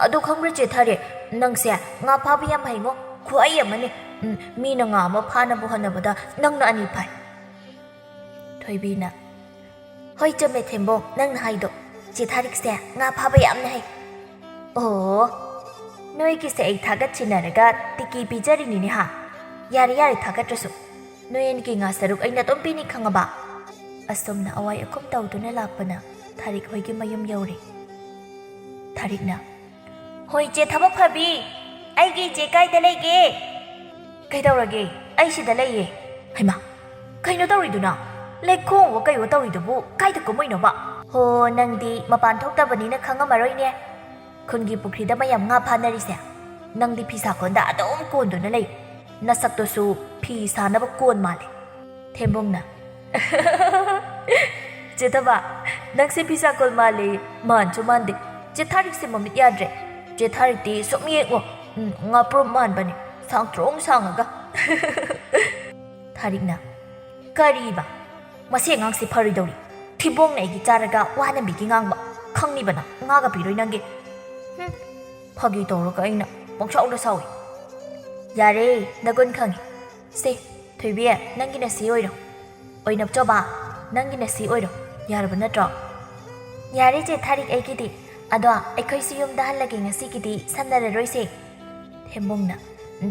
ꯑꯗꯨ ꯈꯪꯕ꯭ꯔꯥ ꯆꯦ ꯊꯥꯔꯤꯛ, ꯅꯪꯁꯦ ꯉꯥ ꯐꯥꯕ ꯌꯥꯝ ꯍꯩꯉꯣ, ꯈꯨꯍꯩ ꯑꯃꯅꯤ꯫ ꯎꯝ, ꯃꯤꯅ ꯉꯥ ꯑꯃ ꯐꯥꯅꯕ ꯍꯣꯠꯅꯕꯗ ꯅꯪꯅ ꯑꯅꯤ ꯐꯥꯏ꯫" ꯊꯣꯏꯕꯤꯅ, "ꯍꯣꯏ, ꯆꯨꯝꯃꯦ ꯊꯦꯝꯕꯣꯡ, ꯅꯪꯅ ꯍꯥꯏꯗꯣ꯫ ꯆꯦ ꯊꯥꯔꯤꯛꯁꯦ ꯉꯥ ꯐꯥꯕ ꯌꯥꯝꯅ ꯍꯩ꯫" "ꯑꯣ, ꯅꯣꯏꯒꯤꯁꯦ ꯑꯩ ꯊꯥꯒꯠꯁꯤꯟꯅꯔꯒ ꯇꯤꯀꯤ ꯄꯤꯖꯔꯤꯅꯤꯅꯦ ꯍꯥ? ꯌꯥꯔꯦ, ꯌꯥꯔꯦ, ꯊꯥꯒꯠꯇ꯭ꯔꯁꯨ꯫ ꯅꯣꯏ ꯑꯅꯤꯒꯤ ꯉꯥ ꯁꯔꯨꯛ ꯑꯩꯅ ꯑꯗꯨꯝ ꯄꯤꯅꯤ, ꯈꯪꯉꯕ?" ꯑꯁꯨꯝꯅ ꯑꯋꯥꯏ ꯑꯈꯨꯝ ꯇꯧꯗꯨꯅ ꯂꯥꯛꯄꯅ ꯊꯥꯔꯤꯛ ꯍꯣꯏꯒꯤ ꯃꯌꯨꯝ ꯌꯧꯔꯦ꯫ ꯊꯥꯔꯤꯛꯅ, "ꯍꯣꯏ, ꯆꯦ ꯊꯕꯛ ꯐꯕꯤ, ꯑꯩꯒꯤ ꯏꯆꯦ ꯀꯥꯏꯗ ꯂꯩꯒꯦ?" "ꯀꯩꯗꯧꯔꯒꯦ? ꯑꯩ ꯁꯤꯗ ꯂꯩꯌꯦ꯫" "ꯍꯩꯃꯥ, ꯀꯩꯅꯣ ꯇꯧꯔꯤꯗꯨꯅ? ꯂꯩꯈꯣꯝꯋꯣ ꯀꯩꯋꯣ ꯇꯧꯔꯤꯗꯨꯕꯨ ꯀꯥꯏꯗ ꯀꯨꯝꯃꯨꯏꯅꯣꯕ?" "ꯍꯣ, ꯅꯪꯗꯤ ꯃꯄꯥꯟ ꯊꯣꯛꯇꯕꯅꯤꯅ ꯈꯪꯉꯝꯃꯔꯣꯏꯅꯦ꯫ ꯈꯨꯟꯒꯤ ꯄꯨꯈ꯭ꯔꯤꯗ ꯃꯌꯥꯝ ꯉꯥ ꯐꯥꯅꯔꯤꯁꯦ꯫ ꯅꯪꯗꯤ ꯐꯤ ꯁꯥꯀꯣꯟꯗ ꯑꯗꯨꯝ ꯀꯣꯟꯗꯨꯅ ꯂꯩ꯫ ꯅꯁꯛꯇꯨꯁꯨ ꯐꯤ ꯁꯥꯅꯕ ꯀꯣꯟ ꯃꯥꯜꯂꯦ꯫" ꯊꯦꯝꯕꯨꯡꯅ, "ꯆꯦ ꯊꯕ, ꯅꯪꯁꯦ ꯐꯤ ꯁꯥꯀꯣꯟ ꯃꯥꯜꯂꯦ꯫ ꯃꯥꯟꯁꯨ ꯃꯥꯟꯗꯦ꯫ ꯆꯦ ꯊꯥꯔꯤꯛꯁꯦ ꯃꯃꯤꯠ ꯌꯥꯗ꯭ꯔꯦ꯫ ꯆꯦ ꯊꯥꯔꯤꯛꯇꯤ ꯁꯨꯝ ꯌꯦꯡꯉꯣ꯫ ꯎꯝ, ꯉꯥꯄ꯭ꯔꯨꯝ ꯃꯥꯟꯕꯅꯦ, ꯁꯥꯡꯇ꯭ꯔꯣꯡ ꯁꯥꯡꯉꯒ꯫" ꯊꯥꯔꯤꯛꯅ, "ꯀꯔꯤꯕ? ꯃꯁꯤ ꯑꯉꯥꯡꯁꯤ ꯐꯔꯣꯏꯗꯧꯔꯤ꯫ ꯊꯤꯕꯣꯡꯅ ꯑꯩꯒꯤ ꯆꯥꯔꯒ ꯋꯥꯅꯕꯤꯒꯤ ꯉꯥꯡꯕ꯫ ꯈꯪꯅꯤꯕ ꯅꯪ, ꯉꯥꯒ ꯄꯤꯔꯣꯏ ꯅꯪꯒꯤ꯫ ꯍꯨꯝ, ꯐꯥꯒꯤ ꯇꯧꯔꯒ ꯑꯩꯅ ꯄꯪꯁꯥꯎꯗ ꯁꯥꯎꯏ꯫" "ꯌꯥꯔꯦ, ꯅꯒꯨꯟ ꯈꯪꯉꯤ꯫ ꯁꯦ, ꯊꯣꯏꯕꯤ, ꯅꯪꯒꯤꯅ ꯁꯤ ꯑꯣꯏꯔꯣ꯫ ꯑꯣꯏꯅꯞꯆꯣꯕ, ꯅꯪꯒꯤꯅ ꯁꯤ ꯑꯣꯏꯔꯣ꯫ ꯌꯥꯔꯕ ꯅꯠꯇ꯭ꯔꯣ?" "ꯌꯥꯔꯦ ꯆꯦ ꯊꯥꯔꯤꯛ, ꯑꯩꯒꯤꯗꯤ꯫ ꯑꯗꯣ ꯑꯩꯈꯣꯏꯁꯨ ꯌꯨꯝꯗ ꯍꯜꯂꯒꯦ ꯉꯁꯤꯒꯤꯗꯤ, ꯁꯥꯟꯅꯔꯔꯣꯏꯁꯦ꯫" ꯊꯦꯝꯕꯨꯡꯅ,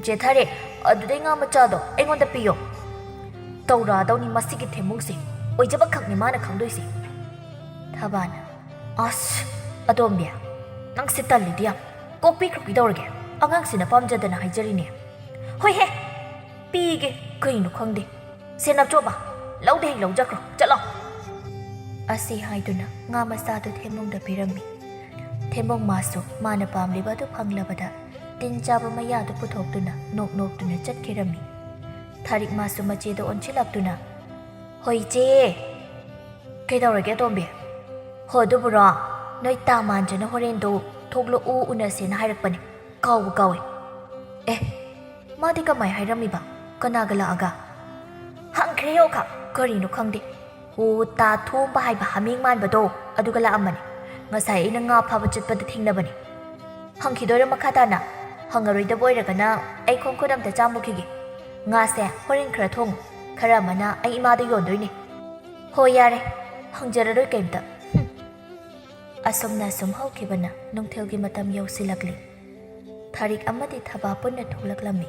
"ꯆꯦ ꯊꯥꯔꯤꯛ, ꯑꯗꯨꯗꯩ ꯉꯥ ꯃꯆꯥꯗꯣ ꯑꯩꯉꯣꯟꯗ ꯄꯤꯌꯣ꯫" ꯇꯧꯔꯛꯑꯗꯧꯅꯤ ꯃꯁꯤꯒꯤ ꯊꯦꯝꯕꯨꯡꯁꯦ꯫ ꯑꯣꯏꯖꯕ ꯈꯛꯅꯤ ꯃꯥꯅ ꯈꯪꯗꯣꯏꯁꯦ꯫ ꯊꯕꯥꯅ, "ꯑꯁ, ꯑꯇꯣꯝꯕꯤ, ꯅꯪꯁꯦ ꯇꯜꯂꯤꯗꯤ ꯌꯥꯝ꯫ ꯀꯣꯛꯄꯤꯈ꯭ꯔꯣ, ꯀꯩꯗꯧꯔꯒꯦ? ꯑꯉꯥꯡꯁꯤꯅ ꯄꯥꯝꯖꯗꯅ ꯍꯥꯏꯖꯔꯤꯅꯦ꯫" "ꯍꯣꯏꯍꯦ, ꯄꯤꯒꯦ꯫ ꯀꯩꯅꯣ ꯈꯪꯗꯦ꯫ ꯁꯦ ꯅꯞꯆꯣꯕ, ꯂꯧꯗ ꯍꯦꯛ ꯂꯧꯖꯈ꯭ꯔꯣ, ꯆꯠꯂꯣ꯫" ꯑꯁꯤ ꯍꯥꯏꯗꯨꯅ ꯉꯥ ꯃꯆꯥꯗꯨ ꯊꯦꯝꯕꯨꯡꯗ ꯄꯤꯔꯝꯃꯤ꯫ ꯊꯦꯝꯕꯨꯡ ꯃꯥꯁꯨ ꯃꯥꯅ ꯄꯥꯝꯂꯤꯕ ꯑꯗꯨ ꯐꯪꯂꯕꯗ ꯇꯤꯟ ꯆꯥꯕ ꯃꯌꯥꯗꯨ ꯄꯨꯊꯣꯛꯇꯨꯅ ꯅꯣꯛ ꯅꯣꯛꯇꯨꯅ ꯆꯠꯈꯤꯔꯝꯃꯤ꯫ ꯊꯥꯔꯤꯛ ꯃꯥꯁꯨ ꯃꯆꯦꯗ ꯑꯣꯟꯁꯤꯜꯂꯛꯇꯨꯅ, "ꯍꯣꯏ ꯏꯆꯦ꯫" "ꯀꯩꯗꯧꯔꯒꯦ ꯑꯇꯣꯝꯕꯤ?" "ꯍꯣ, ꯑꯗꯨꯕꯨꯔꯣ, ꯅꯣꯏ ꯇꯥ ꯃꯥꯟꯖꯅ ꯍꯣꯔꯦꯟꯗꯣ ꯊꯣꯛꯂꯛꯎ, ꯎꯅꯁꯦꯅ ꯍꯥꯏꯔꯛꯄꯅꯦ꯫ ꯀꯥꯎꯕꯨ ꯀꯥꯎꯋꯦ꯫" "ꯑꯦ, ꯃꯥꯗꯤ ꯀꯃꯥꯏ ꯍꯥꯏꯔꯝꯃꯤꯕ? ꯀꯅꯥꯒ ꯂꯥꯛꯑꯒ?" "ꯍꯪꯈ꯭ꯔꯦ, ꯌꯣꯛꯈ ꯀꯔꯤꯅꯣ ꯈꯪꯗꯦ꯫ ꯑꯣ, ꯇꯥ ꯊꯣꯝꯕ ꯍꯥꯏꯕ ꯍꯥꯃꯦꯡ ꯃꯥꯟꯕꯗꯣ, ꯑꯗꯨꯒ ꯂꯥꯛꯑꯝꯕꯅꯤ꯫ ꯉꯁꯥꯏ ꯑꯩꯅ ꯉꯥ ꯐꯥꯕ ꯆꯠꯄꯗ ꯊꯦꯡꯅꯕꯅꯤ꯫ ꯍꯪꯈꯤꯗꯣꯏꯔꯣ ꯃꯈꯥ ꯇꯥꯅ? ꯍꯪꯉꯔꯣꯏꯗꯕ ꯑꯣꯏꯔꯒꯅ ꯑꯩ ꯈꯣꯡ ꯈꯨꯠ ꯑꯝꯇ ꯆꯥꯝꯃꯨꯈꯤꯒꯦ꯫ ꯉꯥꯁꯦ ꯍꯣꯔꯦꯟ ꯈꯔ ꯊꯣꯡꯉꯨ, ꯈꯔ ꯑꯃꯅ ꯑꯩ ꯏꯃꯥꯗ ꯌꯣꯟꯗꯣꯏꯅꯦ꯫ ꯍꯣꯏ, ꯌꯥꯔꯦ, ꯍꯪꯖꯔꯔꯣꯏ ꯀꯩꯝꯇ꯫ ꯍꯨꯝ꯫ ꯑꯁꯨꯝꯅ ꯁꯨꯝ ꯍꯧꯈꯤꯕꯅ ꯅꯨꯡꯊꯤꯜꯒꯤ ꯃꯇꯝ ꯌꯧꯁꯤꯜꯂꯛꯂꯤ꯫ ꯊꯥꯔꯤꯛ ꯑꯃꯗꯤ ꯊꯕꯥ ꯄꯨꯟꯅ ꯊꯣꯛꯂꯛꯂꯝꯃꯤ꯫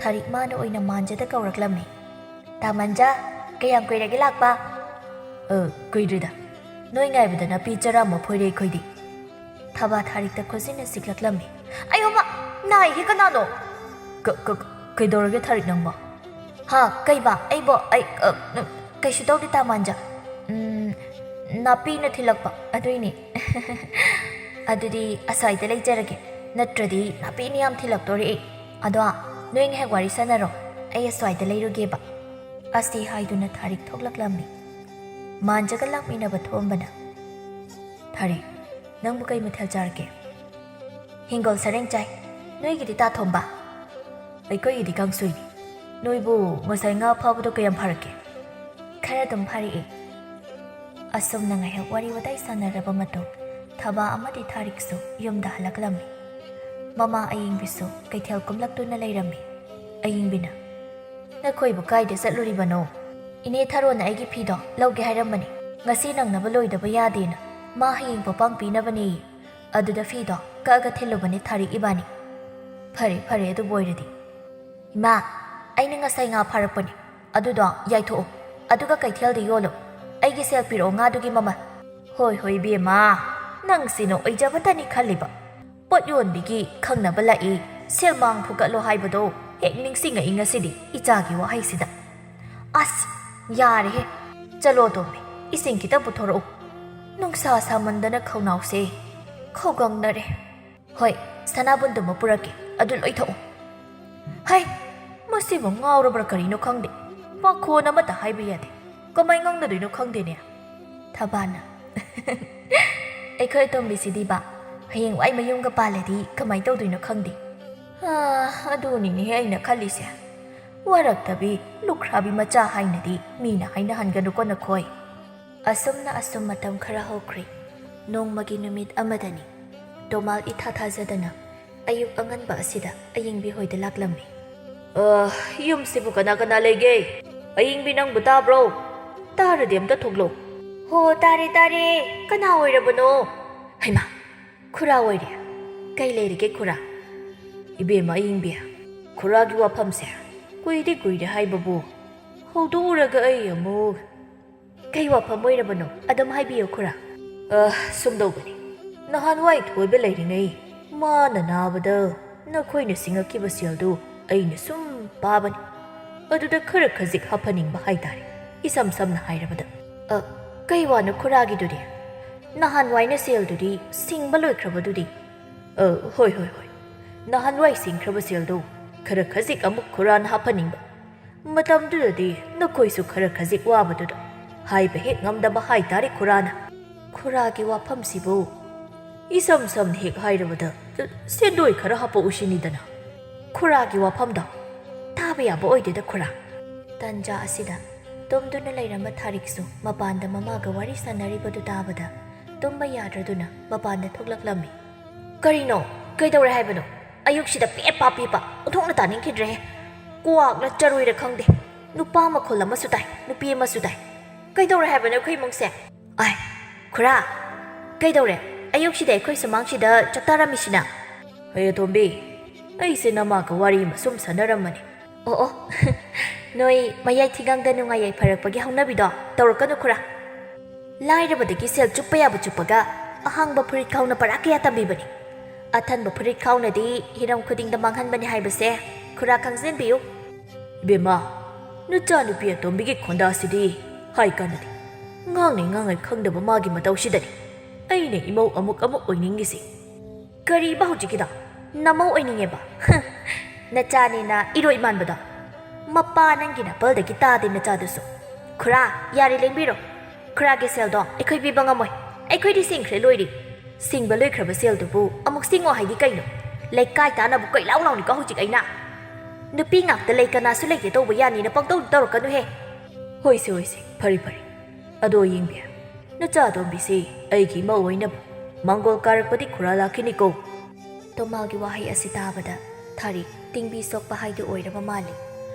ꯊꯥꯔꯤꯛ ꯃꯥꯅ ꯑꯣꯏꯅ ꯃꯥꯟꯖꯗ ꯀꯧꯔꯛꯂꯝꯃꯤ꯫ "ꯇꯥ ꯃꯥꯟꯖ, ꯀꯌꯥꯝ ꯀꯨꯏꯔꯒꯦ ꯂꯥꯛꯄ?" "ꯑ, ꯀꯨꯏꯗ꯭ꯔꯤꯗ꯫ ꯅꯣꯏ ꯉꯥꯏꯕꯗ ꯅꯥꯄꯤ ꯆꯔꯥ ꯑꯃ ꯐꯣꯏꯔꯦ ꯑꯩꯈꯣꯏꯗꯤ꯫" ꯊꯕꯥ ꯊꯥꯔꯤꯛꯇ ꯈꯨꯖꯤꯟꯅ ꯁꯤꯛꯂꯛꯂꯝꯃꯤ꯫ "ꯑꯌꯣꯃ! ꯅꯥꯏꯍꯦ, ꯀꯅꯥꯅꯣ?" "ꯀ-, ꯀ-, ꯀꯩꯗꯧꯔꯒꯦ ꯊꯥꯔꯤꯛ ꯅꯪꯕꯣ?" "ꯍꯥ, ꯀꯩꯕ? ꯑꯩꯕꯣ? ꯑꯩ, ꯑ, ꯎꯝ, ꯀꯩꯁꯨ ꯇꯧꯗꯦ ꯇꯥ ꯃꯥꯟꯖ꯫ ꯎꯝ, ꯅꯥꯄꯤꯅ ꯊꯤꯜꯂꯛꯄ, ꯑꯗꯨꯏꯅꯦ꯫" "ꯑꯗꯨꯗꯤ ꯑꯁ꯭ꯋꯥꯏꯗ ꯂꯩꯖꯔꯒꯦ, ꯅꯠꯇ꯭ꯔꯗꯤ ꯅꯥꯄꯤꯅ ꯌꯥꯝ ꯊꯤꯜꯂꯛꯇꯣꯔꯦ꯫ ꯑꯗꯣ ꯅꯣꯏ ꯉꯥꯏꯍꯥꯛ ꯋꯥꯔꯤ ꯁꯥꯟꯅꯔꯣ, ꯑꯩ ꯑꯁ꯭ꯋꯥꯏꯗ ꯂꯩꯔꯨꯒꯦꯕ꯫" ꯑꯁꯤ ꯍꯥꯏꯗꯨꯅ ꯊꯥꯔꯤꯛ ꯊꯣꯛꯂꯛꯂꯝꯃꯤ꯫ ꯃꯥꯟꯖꯒ ꯂꯥꯛꯃꯤꯟꯅꯕ ꯊꯣꯝꯕꯅ, "ꯊꯥꯔꯤꯛ, ꯅꯪꯕꯨ ꯀꯩ ꯃꯊꯦꯜ ꯆꯥꯔꯛꯀꯦ?" "ꯍꯤꯡꯒꯣꯜ ꯁꯔꯦꯡ ꯆꯥꯏ꯫ ꯅꯣꯏꯒꯤꯗꯤ ꯇꯥ ꯊꯣꯝꯕ?" "ꯑꯩꯈꯣꯏꯒꯤꯗꯤ ꯀꯥꯡꯁꯣꯏꯅꯤ꯫ ꯅꯣꯏꯕꯨ ꯉꯁꯥꯏ ꯉꯥ ꯐꯥꯕꯗꯣ ꯀꯌꯥꯝ ꯐꯥꯔꯛꯀꯦ?" "ꯈꯔ ꯑꯗꯨꯝ ꯐꯥꯔꯛꯑꯦ꯫" ꯑꯁꯨꯝꯅ ꯉꯥꯏꯍꯥꯛ ꯋꯥꯔꯤ ꯋꯥꯇꯥꯏ ꯁꯥꯟꯅꯔꯕ ꯃꯇꯨꯡ ꯊꯕꯥ ꯑꯃꯗꯤ ꯊꯥꯔꯤꯛꯁꯨ ꯌꯨꯝꯗ ꯍꯜꯂꯛꯂꯝꯃꯤ꯫ ꯃꯃꯥ ꯑꯌꯤꯡꯕꯤꯁꯨ ꯀꯩꯊꯦꯜ ꯀꯨꯝꯂꯛꯇꯨꯅ ꯂꯩꯔꯝꯃꯤ꯫ ꯑꯌꯤꯡꯕꯤꯅ, "ꯅꯈꯣꯏꯕꯨ ꯀꯥꯏꯗ ꯆꯠꯂꯨꯔꯤꯕꯅꯣ?" "ꯏꯅꯦ ꯊꯔꯣꯅ ꯑꯩꯒꯤ ꯐꯤꯗꯣ ꯂꯧꯒꯦ ꯍꯥꯏꯔꯝꯕꯅꯤ꯫ ꯉꯁꯤ ꯅꯪꯅꯕ ꯂꯣꯏꯗꯕ ꯌꯥꯗꯦꯅ ꯃꯥ ꯍꯌꯦꯡ ꯄꯣꯄꯥꯡ ꯄꯤꯅꯕꯅꯦꯌꯦ꯫ ꯑꯗꯨꯗ ꯐꯤꯗꯣ ꯀꯛꯑꯒ ꯊꯤꯜꯂꯨꯕꯅꯦ ꯊꯥꯔꯤꯛ ꯏꯕꯥꯅꯤ꯫" "ꯐꯔꯦ, ꯐꯔꯦ, ꯑꯗꯨꯕꯨ ꯑꯣꯏꯔꯗꯤ꯫" "ꯏꯃꯥ, ꯑꯩꯅ ꯉꯁꯥꯏ ꯉꯥ ꯐꯥꯔꯛꯄꯅꯦ꯫ ꯑꯗꯨꯗꯣ ꯌꯥꯏꯊꯣꯛꯑꯣ, ꯑꯗꯨꯒ ꯀꯩꯊꯦꯜꯗ ꯌꯣꯜꯂꯣ꯫ ꯑꯩꯒꯤ ꯁꯦꯜ ꯄꯤꯔꯛꯑꯣ ꯉꯥꯗꯨꯒꯤ ꯃꯃꯜ꯫" "ꯍꯣꯏ, ꯍꯣꯏ, ꯏꯕꯦꯝꯃ, ꯅꯪꯁꯤ ꯅꯣꯛ ꯑꯣꯏꯖꯕꯇꯅꯤ ꯈꯜꯂꯤꯕ꯫ ꯄꯣꯠ ꯌꯣꯟꯕꯤꯒꯤ ꯈꯪꯅꯕ ꯂꯥꯛꯏ, ꯁꯦꯜ ꯃꯥꯡ ꯐꯨꯒꯠꯂꯣ ꯍꯥꯏꯕꯗꯣ ꯍꯦꯛ ꯅꯤꯡꯁꯤꯡꯉꯛꯏ ꯉꯁꯤꯗꯤ ꯏꯆꯥꯒꯤ ꯋꯥꯍꯩꯁꯤꯗ꯫ ꯑꯁ, ꯌꯥꯔꯦꯍꯦ꯫ ꯆꯠꯂꯣ, ꯇꯣꯝꯕꯤ, ꯏꯁꯤꯡ ꯈꯤꯇ ꯄꯨꯊꯣꯔꯛꯎ꯫ ꯅꯨꯡꯁꯥ ꯁꯥꯃꯟꯗꯅ ꯈꯧꯅꯥꯎꯁꯦ ꯈꯧꯒꯪꯅꯔꯦ꯫ ꯍꯣꯏ, ꯁꯅꯥꯕꯨꯟꯗꯨꯃ ꯄꯨꯔꯛꯀꯦ, ꯑꯗꯨ ꯂꯣꯏ ꯊꯛꯎ꯫" ꯍꯩ, ꯃꯁꯤꯕꯨ ꯉꯥꯎꯔꯕ꯭ꯔꯥ ꯀꯔꯤꯅꯣ ꯈꯪꯗꯦ꯫ ꯄꯥꯈꯣꯟ ꯑꯃꯠꯇ ꯍꯥꯏꯕ ꯌꯥꯗꯦ꯫ ꯀꯃꯥꯏ ꯉꯥꯡꯅꯗꯣꯏꯅꯣ ꯈꯪꯗꯦꯅꯦ꯫ ꯊꯕꯥꯅ, "ꯑꯩꯈꯣꯏ ꯑꯇꯣꯝꯕꯤꯁꯤꯗꯤꯕ, ꯍꯌꯦꯡꯋꯥꯏ ꯃꯌꯨꯝꯒ ꯄꯥꯜꯂꯗꯤ ꯀꯃꯥꯏ ꯇꯧꯗꯣꯏꯅꯣ ꯈꯪꯗꯦ꯫" "ꯑꯥ, ꯑꯗꯨꯅꯤꯅꯦꯍꯦ ꯑꯩꯅ ꯈꯜꯂꯤꯁꯦ꯫ ꯋꯥꯔꯛꯇꯕꯤ, ꯂꯨꯈ꯭ꯔꯥꯕꯤ ꯃꯆꯥ ꯍꯥꯏꯅꯗꯤ ꯃꯤꯅ ꯍꯥꯏꯅꯍꯟꯒꯅꯨꯀꯣ ꯅꯈꯣꯏ꯫ ꯑꯁꯨꯝꯅ ꯑꯁꯨꯝ ꯃꯇꯝ ꯈꯔ ꯍꯧꯈ꯭ꯔꯦ꯫ ꯅꯣꯡꯃꯒꯤ ꯅꯨꯃꯤꯠ ꯑꯃꯗꯅꯤ꯫ ꯇꯣꯃꯥꯜ ꯏꯊꯥ ꯊꯥꯖꯗꯅ ꯑꯌꯨꯛ ꯑꯉꯟꯕ ꯑꯁꯤꯗ ꯑꯌꯤꯡꯕꯤ ꯍꯣꯏꯗ ꯂꯥꯛꯂꯝꯃꯤ꯫ "ꯑ, ꯌꯨꯝꯁꯤꯕꯨ ꯀꯅꯥ ꯀꯅꯥ ꯂꯩꯒꯦ? ꯑꯌꯤꯡꯕꯤ, ꯅꯪꯕꯨ ꯇꯥꯕ꯭ꯔꯣ? ꯇꯥꯔꯗꯤ ꯑꯝꯇ ꯊꯣꯛꯂꯣ꯫ ꯍꯣ, ꯇꯥꯔꯦ, ꯇꯥꯔꯦ꯫ ꯀꯅꯥ ꯑꯣꯏꯔꯕꯅꯣ? ꯍꯩꯃꯥ, ꯈꯨꯔꯥ ꯑꯣꯏꯔꯦ꯫ ꯀꯩ ꯂꯩꯔꯒꯦ ꯈꯨꯔꯥ?" "ꯏꯕꯦꯝꯃ ꯑꯌꯤꯡꯕꯤ, ꯈꯨꯔꯥꯒꯤ ꯋꯥꯐꯝꯁꯦ ꯀꯨꯏꯗꯤ ꯀꯨꯏꯔꯦ ꯍꯥꯏꯕꯕꯨ, ꯍꯧꯗꯣꯛꯎꯔꯒ ꯑꯩ ꯑꯃꯨꯛ..." "ꯀꯩ ꯋꯥꯐꯝ ꯑꯣꯏꯔꯕꯅꯣ? ꯑꯗꯨꯝ ꯍꯥꯏꯕꯤꯌꯨ ꯈꯨꯔꯥ꯫" "ꯑ, ꯁꯨꯝꯗꯧꯕꯅꯤ꯫ ꯅꯍꯥꯟꯋꯥꯏ ꯊꯣꯏꯕ ꯂꯩꯔꯤꯉꯩ ꯃꯥꯅ ꯅꯥꯕꯗ ꯅꯈꯣꯏꯅ ꯁꯤꯡꯉꯛꯈꯤꯕ ꯁꯦꯜꯗꯨ ꯑꯩꯅ ꯁꯨꯝ ꯄꯥꯕꯅꯤ꯫ ꯑꯗꯨꯗ ꯈꯔ ꯈꯖꯤꯛ ꯍꯥꯞꯍꯟꯅꯤꯡꯕ ꯍꯥꯏꯇꯥꯔꯦ, ꯏꯁꯝ ꯁꯝꯅ ꯍꯥꯏꯔꯕꯗ꯫" "ꯑ, ꯀꯩ ꯋꯥꯅꯣ ꯈꯨꯔꯥꯒꯤꯗꯨꯗꯤ? ꯅꯍꯥꯟꯋꯥꯏꯅ ꯁꯦꯜꯗꯨꯗꯤ ꯁꯤꯡꯕ ꯂꯣꯏꯈ꯭ꯔꯕꯗꯨꯗꯤ?" "ꯑ, ꯍꯣꯏ, ꯍꯣꯏ, ꯍꯣꯏ꯫ ꯅꯍꯥꯟꯋꯥꯏ ꯁꯤꯡꯈ꯭ꯔꯕ ꯁꯦꯜꯗꯨ ꯈꯔ ꯈꯖꯤꯛ ꯑꯃꯨꯛ ꯈꯨꯔꯥꯅ ꯍꯥꯞꯍꯟꯅꯤꯡꯕ꯫ ꯃꯇꯝꯗꯨꯗꯗꯤ ꯅꯈꯣꯏꯁꯨ ꯈꯔ ꯈꯖꯤꯛ ꯋꯥꯕꯗꯨꯗ ꯍꯥꯏꯕ ꯍꯦꯛ ꯉꯝꯗꯕ ꯍꯥꯏꯇꯥꯔꯦ ꯈꯨꯔꯥꯅ꯫" "ꯈꯨꯔꯥꯒꯤ ꯋꯥꯐꯝꯁꯤꯕꯨ?" "ꯏꯁꯝ ꯁꯝꯅ ꯍꯦꯛ ꯍꯥꯏꯔꯕꯗ, ꯁꯦꯟꯗꯣꯏ ꯈꯔ ꯍꯥꯞꯄꯛꯎ ꯁꯤꯅꯤꯗꯅ꯫" "ꯈꯨꯔꯥꯒꯤ ꯋꯥꯐꯝꯗꯣ ꯇꯥꯕ ꯌꯥꯕ ꯑꯣꯏꯗꯦꯗ ꯈꯨꯔꯥ꯫" ꯇꯟꯖꯥ ꯑꯁꯤꯗ ꯇꯨꯝꯗꯨꯅ ꯂꯩꯔꯝꯕ ꯊꯥꯔꯤꯛꯁꯨ ꯃꯄꯥꯟꯗ ꯃꯃꯥꯒ ꯋꯥꯔꯤ ꯁꯥꯟꯅꯔꯤꯕꯗꯨ ꯇꯥꯕꯗ ꯇꯨꯝꯕ ꯌꯥꯗ꯭ꯔꯗꯨꯅ ꯃꯄꯥꯟꯗ ꯊꯣꯛꯂꯛꯂꯝꯃꯤ꯫ "ꯀꯔꯤꯅꯣ? ꯀꯩꯗꯧꯔꯦ ꯍꯥꯏꯕꯅꯣ? ꯑꯌꯨꯛꯁꯤꯗ ꯄꯦ ꯄꯥ ꯄꯦ ꯄꯥ, ꯑꯣꯟꯊꯣꯛꯅ ꯇꯥꯅꯤꯡꯈꯤꯗ꯭ꯔꯦꯍꯦ꯫ ꯀ꯭ꯋꯥꯛꯂ ꯆꯔꯣꯏꯔ ꯈꯪꯗꯦ꯫ ꯅꯨꯄꯥ ꯃꯈꯣꯜ ꯑꯃꯁꯨ ꯇꯥꯏ, ꯅꯨꯄꯤ ꯑꯃꯁꯨ ꯇꯥꯏ꯫ ꯀꯩꯗꯧꯔꯦ ꯍꯥꯏꯕꯅꯣ ꯑꯩꯈꯣꯏ ꯏꯃꯨꯡꯁꯦ?" "ꯑꯥꯏ, ꯈꯨꯔꯥ, ꯀꯩꯗꯧꯔꯦ? ꯑꯌꯨꯛꯁꯤꯗ ꯑꯩꯈꯣꯏ ꯁꯨꯃꯥꯡꯁꯤꯗ ꯆꯥꯛꯇꯥꯔꯝꯃꯤꯁꯤꯅ?" "ꯍꯩ ꯑꯇꯣꯝꯕꯤ, ꯑꯩꯁꯦ ꯅꯃꯥꯒ ꯋꯥꯔꯤ ꯑꯃ ꯁꯨꯝ ꯁꯥꯟꯅꯔꯝꯕꯅꯤ꯫" "ꯑꯣ, ꯑꯣ, ꯅꯣꯏ ꯃꯌꯥꯏ ꯊꯤꯒꯥꯡꯗ ꯅꯨꯡꯉꯥꯏ ꯌꯥꯏꯐꯔꯛꯄꯒꯤ ꯍꯧꯅꯕꯤꯗꯣ ꯇꯧꯔꯛꯀꯅꯨ ꯈꯨꯔꯥ꯫ ꯂꯥꯏꯔꯕꯗꯒꯤ ꯁꯦꯜ ꯆꯨꯞꯄ ꯌꯥꯕ ꯆꯨꯞꯄꯒ ꯑꯍꯥꯡꯕ ꯐꯨꯔꯤꯠ ꯈꯥꯎꯅ ꯄꯔꯥ ꯀꯌꯥ ꯇꯝꯕꯤꯕꯅꯤ꯫ ꯑꯊꯟꯕ ꯐꯨꯔꯤꯠ ꯈꯥꯎꯅꯗꯤ ꯍꯤꯔꯝ ꯈꯨꯗꯤꯡꯗ ꯃꯥꯡꯍꯟꯕꯅꯤ ꯍꯥꯏꯕꯁꯦ ꯈꯨꯔꯥ ꯈꯪꯖꯤꯟꯕꯤꯌꯨ꯫" "ꯏꯕꯦꯝꯃ, ꯅꯆꯥꯅꯨꯄꯤ ꯑꯇꯣꯝꯕꯤꯒꯤ ꯈꯣꯟꯗꯥꯁꯤꯗꯤ ꯍꯥꯏ ꯀꯥꯟꯅꯗꯦ꯫ ꯉꯥꯡꯅꯩ ꯉꯥꯡꯅꯩ ꯈꯪꯗꯕ ꯃꯥꯒꯤ ꯃꯇꯧꯁꯤꯗꯅꯤ ꯑꯩꯅ ꯏꯃꯧ ꯑꯃꯨꯛ ꯑꯃꯨꯛ ꯑꯣꯏꯅꯤꯡꯉꯤꯁꯤ꯫" "ꯀꯔꯤꯕ ꯍꯧꯖꯤꯛꯀꯤꯗꯣ? ꯅꯃꯧ ꯑꯣꯏꯅꯤꯡꯉꯦꯕ? ꯍ, ꯅꯆꯥꯅꯦꯅ ꯏꯔꯣꯏ ꯃꯥꯟꯕꯗꯣ꯫ ꯃꯄꯥ ꯅꯪꯒꯤ ꯅꯥꯄꯜꯗꯒꯤ ꯇꯥꯗꯦ ꯅꯆꯥꯗꯨꯁꯨ꯫ ꯈꯨꯔꯥ, ꯌꯥꯔꯦ, ꯂꯦꯡꯕꯤꯔꯣ꯫ ꯈꯨꯔꯥꯒꯤ ꯁꯦꯜꯗꯣ ꯑꯩꯈꯣꯏ ꯄꯤꯕ ꯉꯝꯃꯣꯏ꯫ ꯑꯩꯈꯣꯏꯗꯤ ꯁꯤꯡꯈ꯭ꯔꯦ ꯂꯣꯏꯔꯦ꯫ ꯁꯤꯡꯕ ꯂꯣꯏꯈ꯭ꯔꯕ ꯁꯦꯜꯗꯨꯕꯨ ꯑꯃꯨꯛ ꯁꯤꯡꯉꯣ ꯍꯥꯏꯗꯤ ꯀꯩꯅꯣ? ꯂꯩꯀꯥꯏ ꯇꯥꯅꯕ ꯀꯣꯏꯂꯥꯎ ꯂꯥꯎꯅꯤꯀꯣ ꯍꯧꯖꯤꯛ ꯑꯩꯅ꯫" ꯅꯨꯄꯤ ꯉꯥꯛꯇ ꯂꯩ, ꯀꯅꯥꯁꯨ ꯂꯩꯇꯦ ꯇꯧꯕ ꯌꯥꯅꯤꯅ ꯄꯪꯇꯧ ꯇꯧꯔꯛꯀꯅꯨꯍꯦ꯫ ꯍꯣꯏꯁꯦ, ꯍꯣꯏꯁꯦ, ꯐꯔꯦ, ꯐꯔꯦ꯫ ꯑꯗꯣ ꯌꯦꯡꯕꯤ, ꯅꯆꯥ ꯑꯇꯣꯝꯕꯤꯁꯦ ꯑꯩꯒꯤ ꯏꯃꯧ ꯑꯣꯏꯅꯕ ꯃꯥꯡꯒꯣꯜ ꯀꯥꯔꯛꯄꯗꯤ ꯈꯨꯔꯥ ꯂꯥꯛꯈꯤꯅꯤꯀꯣ꯫ ꯇꯣꯃꯥꯒꯤ ꯋꯥꯍꯩ ꯑꯁꯤ ꯇꯥꯕꯗ ꯊꯥꯔꯤꯛ ꯇꯤꯡꯕꯤ ꯁꯣꯛꯄ ꯍꯥꯏꯗꯨ ꯑꯣꯏꯔꯕ ꯃꯥꯜꯂꯤ꯫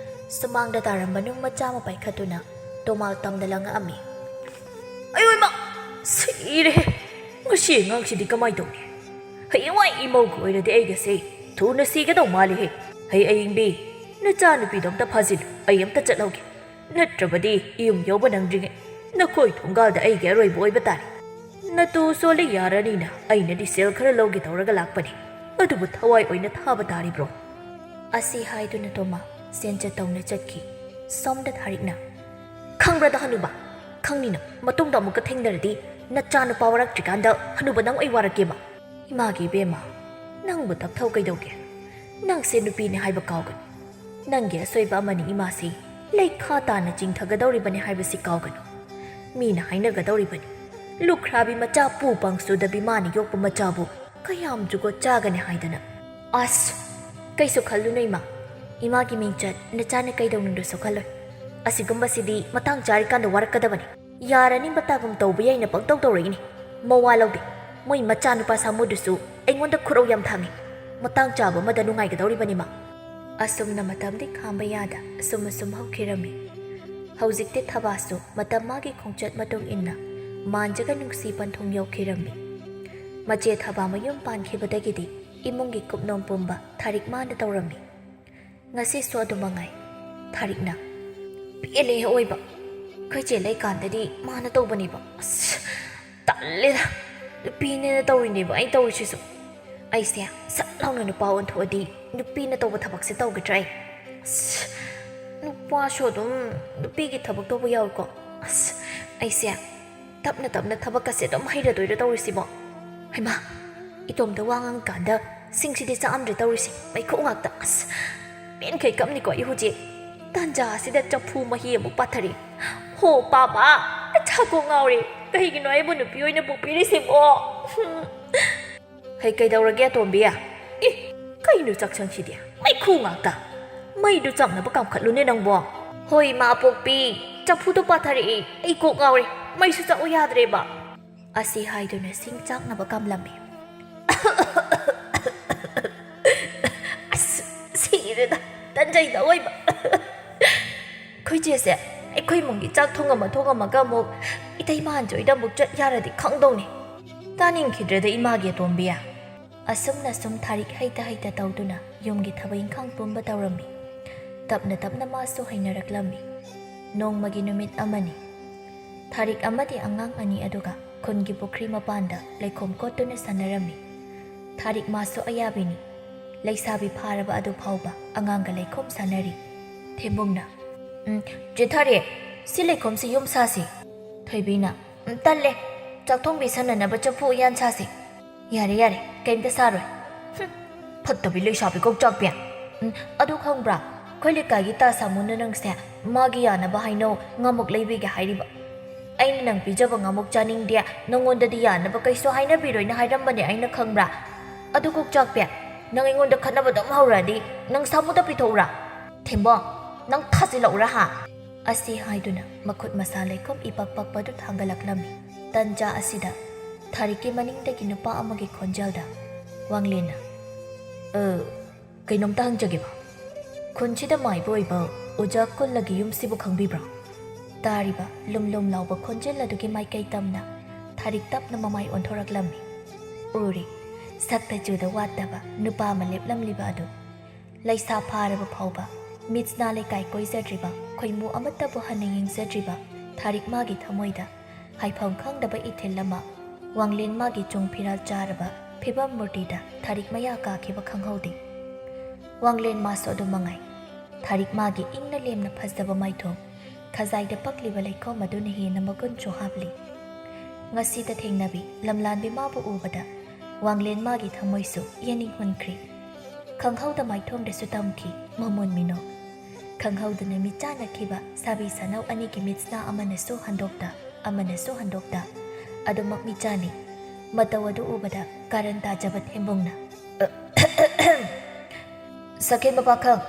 ꯁꯨꯃꯥꯡꯗ ꯇꯥꯔꯝꯕ ꯅꯨꯡ ꯃꯆꯥ ꯑꯃ ꯄꯥꯏꯈꯠꯇꯨꯅ ꯇꯣꯃꯥ ꯇꯝꯗ ꯂꯪꯉꯛꯑꯝꯃꯤ꯫ ꯑꯌꯣ ꯏꯃꯥ! ꯁꯤꯔꯦꯍꯦ! ꯃꯁꯤ ꯑꯉꯥꯡꯁꯤꯗꯤ ꯀꯃꯥꯏ ꯇꯧꯅꯤ? ꯍꯌꯦꯡꯋꯥꯏ ꯏꯃꯧꯒ ꯑꯣꯏꯔꯗꯤ ꯑꯩꯒꯁꯦ ꯊꯨꯅ ꯁꯤꯒꯗꯧ ꯃꯥꯜꯂꯤꯍꯦ꯫ ꯍꯩ ꯑꯌꯤꯡꯕꯤ, ꯅꯆꯥꯅꯨꯄꯤꯗꯣ ꯑꯝꯇ ꯐꯥꯖꯤꯜꯂꯨ, ꯑꯩ ꯑꯝꯇ ꯆꯠꯍꯧꯒꯦ꯫ ꯅꯠꯇ꯭ꯔꯕꯗꯤ ꯏꯌꯨꯝ ꯌꯧꯕ ꯅꯪꯗ꯭ꯔꯤꯉꯩ ꯅꯈꯣꯏ ꯊꯣꯡꯒꯥꯜꯗ ꯑꯩꯒꯤ ꯑꯔꯣꯏꯕ ꯑꯣꯏꯕ ꯇꯥꯔꯦ꯫ ꯅꯇꯨ ꯁꯣꯜꯂꯤ ꯌꯥꯔꯅꯤꯅ ꯑꯩꯅꯗꯤ ꯁꯦꯜ ꯈꯔ ꯂꯧꯒꯦ ꯇꯧꯔꯒ ꯂꯥꯛꯄꯅꯤ, ꯑꯗꯨꯕꯨ ꯊꯋꯥꯏ ꯑꯣꯏꯅ ꯊꯥꯕ ꯇꯥꯔꯤꯕ꯭ꯔꯣ? ꯑꯁꯤ ꯍꯥꯏꯗꯨꯅ ꯇꯣꯃꯥ ꯁꯦꯟ ꯆꯠꯇꯧꯅ ꯆꯠꯈꯤ꯫ ꯁꯣꯝꯗ ꯊꯥꯔꯤꯛꯅ, "ꯈꯪꯕ꯭ꯔꯗ ꯍꯅꯨꯕ, ꯈꯪꯅꯤ ꯅꯪ꯫ ꯃꯇꯨꯡꯗ ꯑꯃꯨꯛꯀ ꯊꯦꯡꯅꯔꯗꯤ ꯅꯆꯥ ꯅꯨꯄꯥ ꯋꯥꯔꯛꯇ꯭ꯔꯤꯀꯥꯟꯗ ꯍꯅꯨꯕ ꯅꯪ ꯑꯩ ꯋꯥꯔꯛꯀꯦꯕ?" ꯏꯃꯥꯒꯤ ꯏꯕꯦꯝꯃ, ꯅꯪꯕꯨ ꯇꯞꯊꯧ ꯀꯩꯗꯧꯒꯦ? ꯅꯪꯁꯦ ꯅꯨꯄꯤꯅꯦ ꯍꯥꯏꯕ ꯀꯥꯎꯒꯅꯨ꯫ ꯅꯪꯒꯤ ꯑꯁꯣꯏꯕ ꯑꯃꯅꯤ ꯏꯃꯥꯁꯤ ꯂꯩꯈꯥ ꯇꯥꯅ ꯆꯤꯡꯊꯒꯗꯧꯔꯤꯕꯅꯤ ꯍꯥꯏꯕꯁꯤ ꯀꯥꯎꯒꯅꯨ꯫ ꯃꯤꯅ ꯍꯥꯏꯅꯒꯗꯧꯔꯤꯕꯅꯤ, "ꯂꯨꯈ꯭ꯔꯥꯕꯤ ꯃꯆꯥ ꯄꯨ ꯄꯥꯡ ꯆꯨꯗꯕꯤ ꯃꯥꯅ ꯌꯣꯛꯄ ꯃꯆꯥꯕꯨ ꯀꯌꯥꯝ ꯖꯨꯒꯣꯠ ꯆꯥꯒꯅꯤ" ꯍꯥꯏꯗꯅ꯫ ꯑꯁ! ꯀꯩꯁꯨ ꯈꯜꯂꯨꯅꯨ ꯏꯃꯥ꯫ ꯏꯃꯥꯒꯤ ꯃꯤꯡꯆꯠ ꯅꯆꯥꯅ ꯀꯩꯗꯧꯅꯨꯡꯗꯁꯨ ꯈꯜꯂꯣꯏ꯫ ꯑꯁꯤꯒꯨꯝꯕꯁꯤꯗꯤ ꯃꯇꯥꯡ ꯆꯥꯔꯤꯀꯥꯟꯗ ꯋꯥꯔꯛꯀꯗꯕꯅꯤ꯫ ꯌꯥꯔꯅꯤ, ꯃꯇꯥꯒꯨꯝ ꯇꯧꯕ ꯌꯥꯏꯅ ꯄꯪꯇꯧ ꯇꯧꯔꯛꯏꯅꯤ꯫ ꯃꯋꯥ ꯂꯧꯗꯦ꯫ ꯃꯣꯏ ꯃꯆꯥꯅꯨꯄꯥ ꯁꯥꯃꯨꯗꯨꯁꯨ ꯑꯩꯉꯣꯟꯗ ꯈꯨꯔꯧ ꯌꯥꯝ ꯊꯥꯡꯉꯤ꯫ ꯃꯇꯥꯡ ꯆꯥꯕ ꯑꯃꯗ ꯅꯨꯡꯉꯥꯏꯒꯗꯧꯔꯤꯕꯅꯤ ꯃꯥ꯫ ꯑꯁꯨꯝꯅ ꯃꯇꯝꯗꯤ ꯈꯥꯝꯕ ꯌꯥꯗ ꯑꯁꯨꯝ ꯑꯁꯨꯝ ꯍꯧꯈꯤꯔꯝꯃꯤ꯫ ꯍꯧꯖꯤꯛꯇꯤ ꯊꯕꯥꯁꯨ ꯃꯇꯝ ꯃꯥꯒꯤ ꯈꯣꯡꯆꯠ ꯃꯇꯨꯡ ꯏꯟꯅ ꯃꯥꯟꯖꯒ ꯅꯨꯡꯁꯤ ꯄꯟꯊꯨꯡ ꯌꯧꯈꯤꯔꯝꯃꯤ꯫ ꯃꯆꯦ ꯊꯕꯥ ꯃꯌꯨꯝ ꯄꯥꯟꯈꯤꯕꯗꯒꯤꯗꯤ ꯏꯃꯨꯡꯒꯤ ꯀꯨꯞꯅꯣꯝ ꯄꯨꯝꯕ ꯊꯥꯔꯤꯛ ꯃꯥꯅ ꯇꯧꯔꯝꯃꯤ꯫ ꯉꯁꯤꯁꯨ ꯑꯗꯨ ꯃꯉꯥꯏ꯫ ꯊꯥꯔꯤꯛꯅ, "ꯄꯦꯜꯂꯦ ꯑꯑꯣꯏꯕ꯫ ꯑꯩꯈꯣꯏ ꯆꯦ ꯂꯩꯀꯥꯟꯗꯗꯤ ꯃꯥꯅ ꯇꯧꯕꯅꯦꯕ꯫ ꯑꯁ, ꯇꯜꯂꯦꯗ꯫ ꯅꯨꯄꯤꯅꯦꯅ ꯇꯧꯔꯤꯅꯦꯕ ꯑꯩ ꯇꯧꯔꯤꯁꯤꯁꯨ꯫ ꯑꯩꯁꯦ ꯁꯠ ꯂꯥꯎꯅ ꯅꯨꯄꯥ ꯑꯣꯟꯊꯣꯛꯑꯗꯤ ꯅꯨꯄꯤꯅ ꯇꯧꯕ ꯊꯕꯛꯁꯦ ꯇꯧꯒꯗ꯭ꯔꯥ ꯑꯩ? ꯑꯁ, ꯅꯨꯄꯥꯁꯨ ꯑꯗꯨꯝ ꯅꯨꯄꯤꯒꯤ ꯊꯕꯛ ꯇꯧꯕ ꯌꯥꯎꯏꯀꯣ꯫ ꯑꯁ, ꯑꯩꯁꯦ ꯇꯞꯅ ꯇꯞꯅ ꯊꯕꯛꯀꯁꯦ ꯑꯗꯨꯝ ꯍꯩꯔꯗꯣꯏꯔ ꯇꯧꯔꯤꯁꯤꯕꯣ? ꯍꯩꯃꯥ, ꯏꯇꯣꯝꯇ ꯋꯥ ꯉꯥꯡꯀꯥꯟꯗ ꯁꯤꯡꯁꯤꯗꯤ ꯆꯥꯛꯑꯝꯗ꯭ꯔꯦ ꯇꯧꯔꯤꯁꯦ, ꯃꯩꯈꯨ ꯉꯥꯛꯇ꯫ ꯑꯁ, ꯄꯦꯟꯈꯩ ꯀꯞꯅꯤꯀꯣ ꯑꯩ ꯍꯧꯖꯤꯛ꯫ ꯇꯥꯟꯖꯥ ꯑꯁꯤꯗ ꯆꯐꯨ ꯃꯍꯤ ꯑꯃꯨꯛ ꯄꯥꯊꯔꯤ꯫ ꯍꯣ ꯄꯥꯕ, ꯑꯩ ꯆꯥꯛꯀꯣꯛ ꯉꯥꯎꯔꯦ꯫ ꯀꯩꯒꯤꯅꯣ ꯑꯩꯕꯨ ꯅꯨꯄꯤ ꯑꯣꯏꯅ ꯄꯣꯛꯄꯤꯔꯤꯁꯤꯕꯣ?" ꯍꯩ, ꯀꯩꯗꯧꯔꯒꯦ ꯑꯇꯣꯝꯕꯤ? ꯏ, ꯀꯩꯅꯣ ꯆꯥꯛꯁꯪꯁꯤꯗꯤ? ꯃꯩꯈꯨ ꯉꯥꯛꯇ꯫ "ꯃꯩꯗꯨ ꯆꯥꯛꯅꯕ ꯀꯥꯝꯈꯠꯂꯨꯅꯦ ꯅꯪꯕꯣ꯫" "ꯍꯣꯏ, ꯏꯃꯥ ꯑꯄꯣꯛꯄꯤ, ꯆꯐꯨꯗꯣ ꯄꯥꯊꯔꯛꯏ, ꯑꯩ ꯀꯣꯛ ꯉꯥꯎꯔꯦ, ꯃꯩꯁꯨ ꯆꯥꯛꯎ ꯌꯥꯗ꯭ꯔꯦꯕ꯫" ꯑꯁꯤ ꯍꯥꯏꯗꯨꯅ ꯁꯤꯡ ꯆꯥꯛꯅꯕ ꯀꯥꯝꯂꯝꯃꯤ꯫ "ꯑꯁ, ꯁꯤꯔꯦꯗ, ꯇꯟꯖꯩꯗ ꯑꯣꯏꯕ꯫" "ꯑꯩꯈꯣꯏ ꯆꯦꯁꯦ ꯑꯩꯈꯣꯏ ꯏꯃꯨꯡꯒꯤ ꯆꯥꯛ ꯊꯣꯡꯉꯝꯃ ꯊꯣꯡꯉꯝꯃꯒ ꯑꯃꯨꯛ ꯏꯇꯩꯃ ꯑꯟꯖꯣꯏꯗ ꯑꯃꯨꯛ ꯆꯠ ꯌꯥꯔꯗꯤ ꯈꯪꯗꯧꯅꯤ꯫" "ꯇꯥꯅꯤꯡꯈꯤꯗ꯭ꯔꯦꯗ ꯏꯃꯥꯒꯤ ꯑꯇꯣꯝꯕꯤ꯫" ꯑꯁꯨꯝꯅ ꯁꯨꯝ ꯊꯥꯔꯤꯛ ꯍꯩꯇ ꯍꯩꯇ ꯇꯧꯗꯨꯅ ꯌꯨꯝꯒꯤ ꯊꯕꯛ ꯏꯪꯈꯥꯡ ꯄꯨꯝꯕ ꯇꯧꯔꯝꯃꯤ꯫ ꯇꯞꯅ ꯇꯞꯅ ꯃꯥꯁꯨ ꯍꯩꯅꯔꯛꯂꯝꯃꯤ꯫ ꯅꯣꯡꯃꯒꯤ ꯅꯨꯃꯤꯠ ꯑꯃꯅꯤ꯫ ꯊꯥꯔꯤꯛ ꯑꯃꯗꯤ ꯑꯉꯥꯡ ꯑꯅꯤ ꯑꯗꯨꯒ ꯈꯨꯟꯒꯤ ꯄꯨꯈ꯭ꯔꯤ ꯃꯄꯥꯟꯗ ꯂꯩꯈꯣꯝ ꯀꯣꯠꯇꯨꯅ ꯁꯥꯟꯅꯔꯝꯃꯤ꯫ ꯊꯥꯔꯤꯛ ꯃꯥꯁꯨ ꯑꯌꯥꯕꯤꯅꯤ꯫ ꯂꯩꯁꯥꯕꯤ ꯐꯥꯔꯕ ꯑꯗꯨ ꯐꯥꯎꯕ ꯑꯉꯥꯡꯒ ꯂꯩꯈꯣꯝ ꯁꯥꯟꯅꯔꯤ꯫ ꯊꯦꯝꯕꯨꯡꯅ, "ꯎꯝ, ꯆꯦ ꯊꯥꯔꯤꯛ, ꯁꯤ ꯂꯩꯈꯣꯝꯁꯤ ꯌꯨꯝ ꯁꯥꯁꯤ꯫" ꯊꯣꯏꯕꯤꯅ, "ꯎꯝ, ꯇꯜꯂꯦ꯫ ꯆꯥꯛ ꯊꯣꯡꯕꯤ ꯁꯥꯟꯅꯅꯕ ꯆꯐꯨ ꯎꯌꯥꯟ ꯁꯥꯁꯤ꯫" "ꯌꯥꯔꯦ, ꯌꯥꯔꯦ, ꯀꯩꯝꯇ ꯁꯥꯔꯣꯏ꯫" "ꯍꯨꯝ, ꯐꯠꯇꯕꯤ ꯂꯩꯁꯥꯕꯤ ꯀꯣꯛꯆꯥꯛꯄꯤ꯫ ꯎꯝ, ꯑꯗꯨ ꯈꯪꯕ꯭ꯔꯥ? ꯑꯩꯈꯣꯏ ꯂꯩꯀꯥꯏꯒꯤ ꯇꯥ ꯁꯥꯃꯨꯅ ꯅꯪꯁꯦ ꯃꯥꯒꯤ ꯌꯥꯅꯕ ꯍꯩꯅꯧ ꯉꯥꯃꯨꯛ ꯂꯩꯕꯤꯒꯦ ꯍꯥꯏꯔꯤꯕ꯫ ꯑꯩꯅ ꯅꯪ ꯄꯤꯖꯕ ꯉꯥꯃꯨꯛ ꯆꯥꯅꯤꯡꯗꯦ, ꯅꯪꯉꯣꯟꯗꯗꯤ ꯌꯥꯅꯕ ꯀꯩꯁꯨ ꯍꯥꯏꯅꯕꯤꯔꯣꯏꯅ ꯍꯥꯏꯔꯝꯕꯅꯦ ꯑꯩꯅ, ꯈꯪꯕ꯭ꯔꯥ? ꯑꯗꯨ ꯀꯣꯛꯆꯥꯛꯄꯤ, ꯅꯪ ꯑꯩꯉꯣꯟꯗ ꯈꯠꯅꯕ ꯑꯗꯨꯝ ꯍꯧꯔꯛꯑꯗꯤ ꯅꯪ ꯁꯥꯃꯨꯗ ꯄꯤꯊꯣꯛꯎꯔꯥ? ꯊꯦꯝꯕꯣ, ꯅꯪ ꯊꯥꯖꯤꯜꯂꯛꯎꯔꯥ ꯍꯥ?" ꯑꯁꯤ ꯍꯥꯏꯗꯨꯅ ꯃꯈꯨꯠ ꯃꯁꯥ ꯂꯩꯈꯣꯝ ꯏꯄꯛ ꯄꯛꯄꯗꯨ ꯊꯥꯡꯒꯠꯂꯛꯂꯝꯃꯤ꯫ ꯇꯟꯖꯥ ꯑꯁꯤꯗ ꯊꯥꯔꯤꯛꯀꯤ ꯃꯅꯤꯡꯗꯒꯤ ꯅꯨꯄꯥ ꯑꯃꯒꯤ ꯈꯣꯟꯖꯦꯜꯗ ꯋꯥꯡꯂꯦꯟꯅ, "ꯑ, ꯀꯩꯅꯣꯝꯇ ꯍꯪꯖꯒꯦꯕ, ꯈꯨꯟꯁꯤꯗ ꯃꯥꯏꯕ ꯑꯣꯏꯕ ꯑꯣꯖꯥ ꯀꯨꯜꯂꯒꯤ ꯌꯨꯝꯁꯤꯕꯨ ꯈꯪꯕꯤꯕ꯭ꯔꯥ?" ꯇꯥꯔꯤꯕ ꯂꯨꯝ ꯂꯨꯝ ꯂꯥꯎꯕ ꯈꯣꯟꯖꯦꯜ ꯑꯗꯨꯒꯤ ꯃꯥꯏꯀꯩ ꯇꯝꯅ ꯊꯥꯔꯤꯛ ꯇꯞꯅ ꯃꯃꯥꯏ ꯑꯣꯟꯊꯣꯔꯛꯂꯝꯃꯤ꯫ ꯎꯔꯤ, ꯁꯛꯇ ꯆꯨꯗ ꯋꯥꯠꯇꯕ ꯅꯨꯄꯥ ꯑꯃ ꯂꯦꯞꯂꯝꯂꯤꯕ ꯑꯗꯨ꯫ ꯂꯩꯁꯥ ꯐꯥꯔꯕ ꯐꯥꯎꯕ ꯃꯤꯠꯁꯅꯥ ꯂꯩꯀꯥꯏ ꯀꯣꯏꯖꯗ꯭ꯔꯤꯕ, ꯈꯣꯏꯃꯨ ꯑꯃꯠꯇꯕꯨ ꯍꯟꯅ ꯌꯦꯡꯖꯗ꯭ꯔꯤꯕ ꯊꯥꯔꯤꯛ ꯃꯥꯒꯤ ꯊꯃꯣꯏꯗ ꯍꯥꯏꯐꯝ ꯈꯪꯗꯕ ꯏꯊꯤꯜ ꯑꯃ ꯋꯥꯡꯂꯦꯟ ꯃꯥꯒꯤ ꯆꯨꯡ ꯐꯤꯔꯥꯜ ꯆꯥꯔꯕ ꯐꯤꯕꯝ ꯃꯨꯔꯇꯤꯗ ꯊꯥꯔꯤꯛ ꯃꯌꯥ ꯀꯥꯈꯤꯕ ꯈꯪꯍꯧꯗꯦ꯫ ꯋꯥꯡꯂꯦꯟ ꯃꯥꯁꯨ ꯑꯗꯨ ꯃꯉꯥꯏ꯫ ꯊꯥꯔꯤꯛ ꯃꯥꯒꯤ ꯏꯪꯅ ꯂꯦꯝꯅ ꯐꯖꯕ ꯃꯥꯏꯊꯣꯡ, ꯈꯖꯥꯏꯗ ꯄꯛꯂꯤꯕ ꯂꯩꯈꯣꯝ ꯑꯗꯨꯅ ꯍꯦꯟꯅ ꯃꯒꯨꯟꯁꯨ ꯍꯥꯞꯂꯤ꯫ ꯉꯁꯤꯗ ꯊꯦꯡꯅꯕꯤ ꯂꯝꯂꯥꯟꯕꯤ ꯃꯥꯕꯨ ꯎꯕꯗ ꯋꯥꯡꯂꯦꯟ ꯃꯥꯒꯤ ꯊꯃꯣꯏꯁꯨ ꯌꯦꯅꯤꯡ ꯍꯨꯟꯈ꯭ꯔꯤ꯫ ꯈꯪꯍꯧꯗ ꯃꯥꯏꯊꯣꯡꯗꯁꯨ ꯇꯝꯈꯤ ꯃꯃꯣꯟ ꯃꯤꯅꯣꯛ꯫ ꯈꯪꯍꯧꯗꯅ ꯃꯤꯠꯆꯥꯟꯅꯈꯤꯕ ꯁꯥꯕꯤ ꯁꯥꯅꯧ ꯑꯅꯤꯒꯤ ꯃꯤꯠꯁꯅꯥ ꯑꯃꯅꯁꯨ ꯍꯟꯗꯣꯛꯇ, ꯑꯃꯅꯁꯨ ꯍꯟꯗꯣꯛꯇ ꯑꯗꯨꯃꯛ ꯃꯤꯠꯆꯥꯟꯅꯩ꯫ ꯃꯇꯧ ꯑꯗꯨ ꯎꯕꯗ ꯀꯥꯔꯟ ꯇꯥꯖꯕ ꯊꯦꯝꯕꯨꯡꯅ, "ꯁꯛꯍꯦꯟꯕ ꯄꯥꯈꯪ,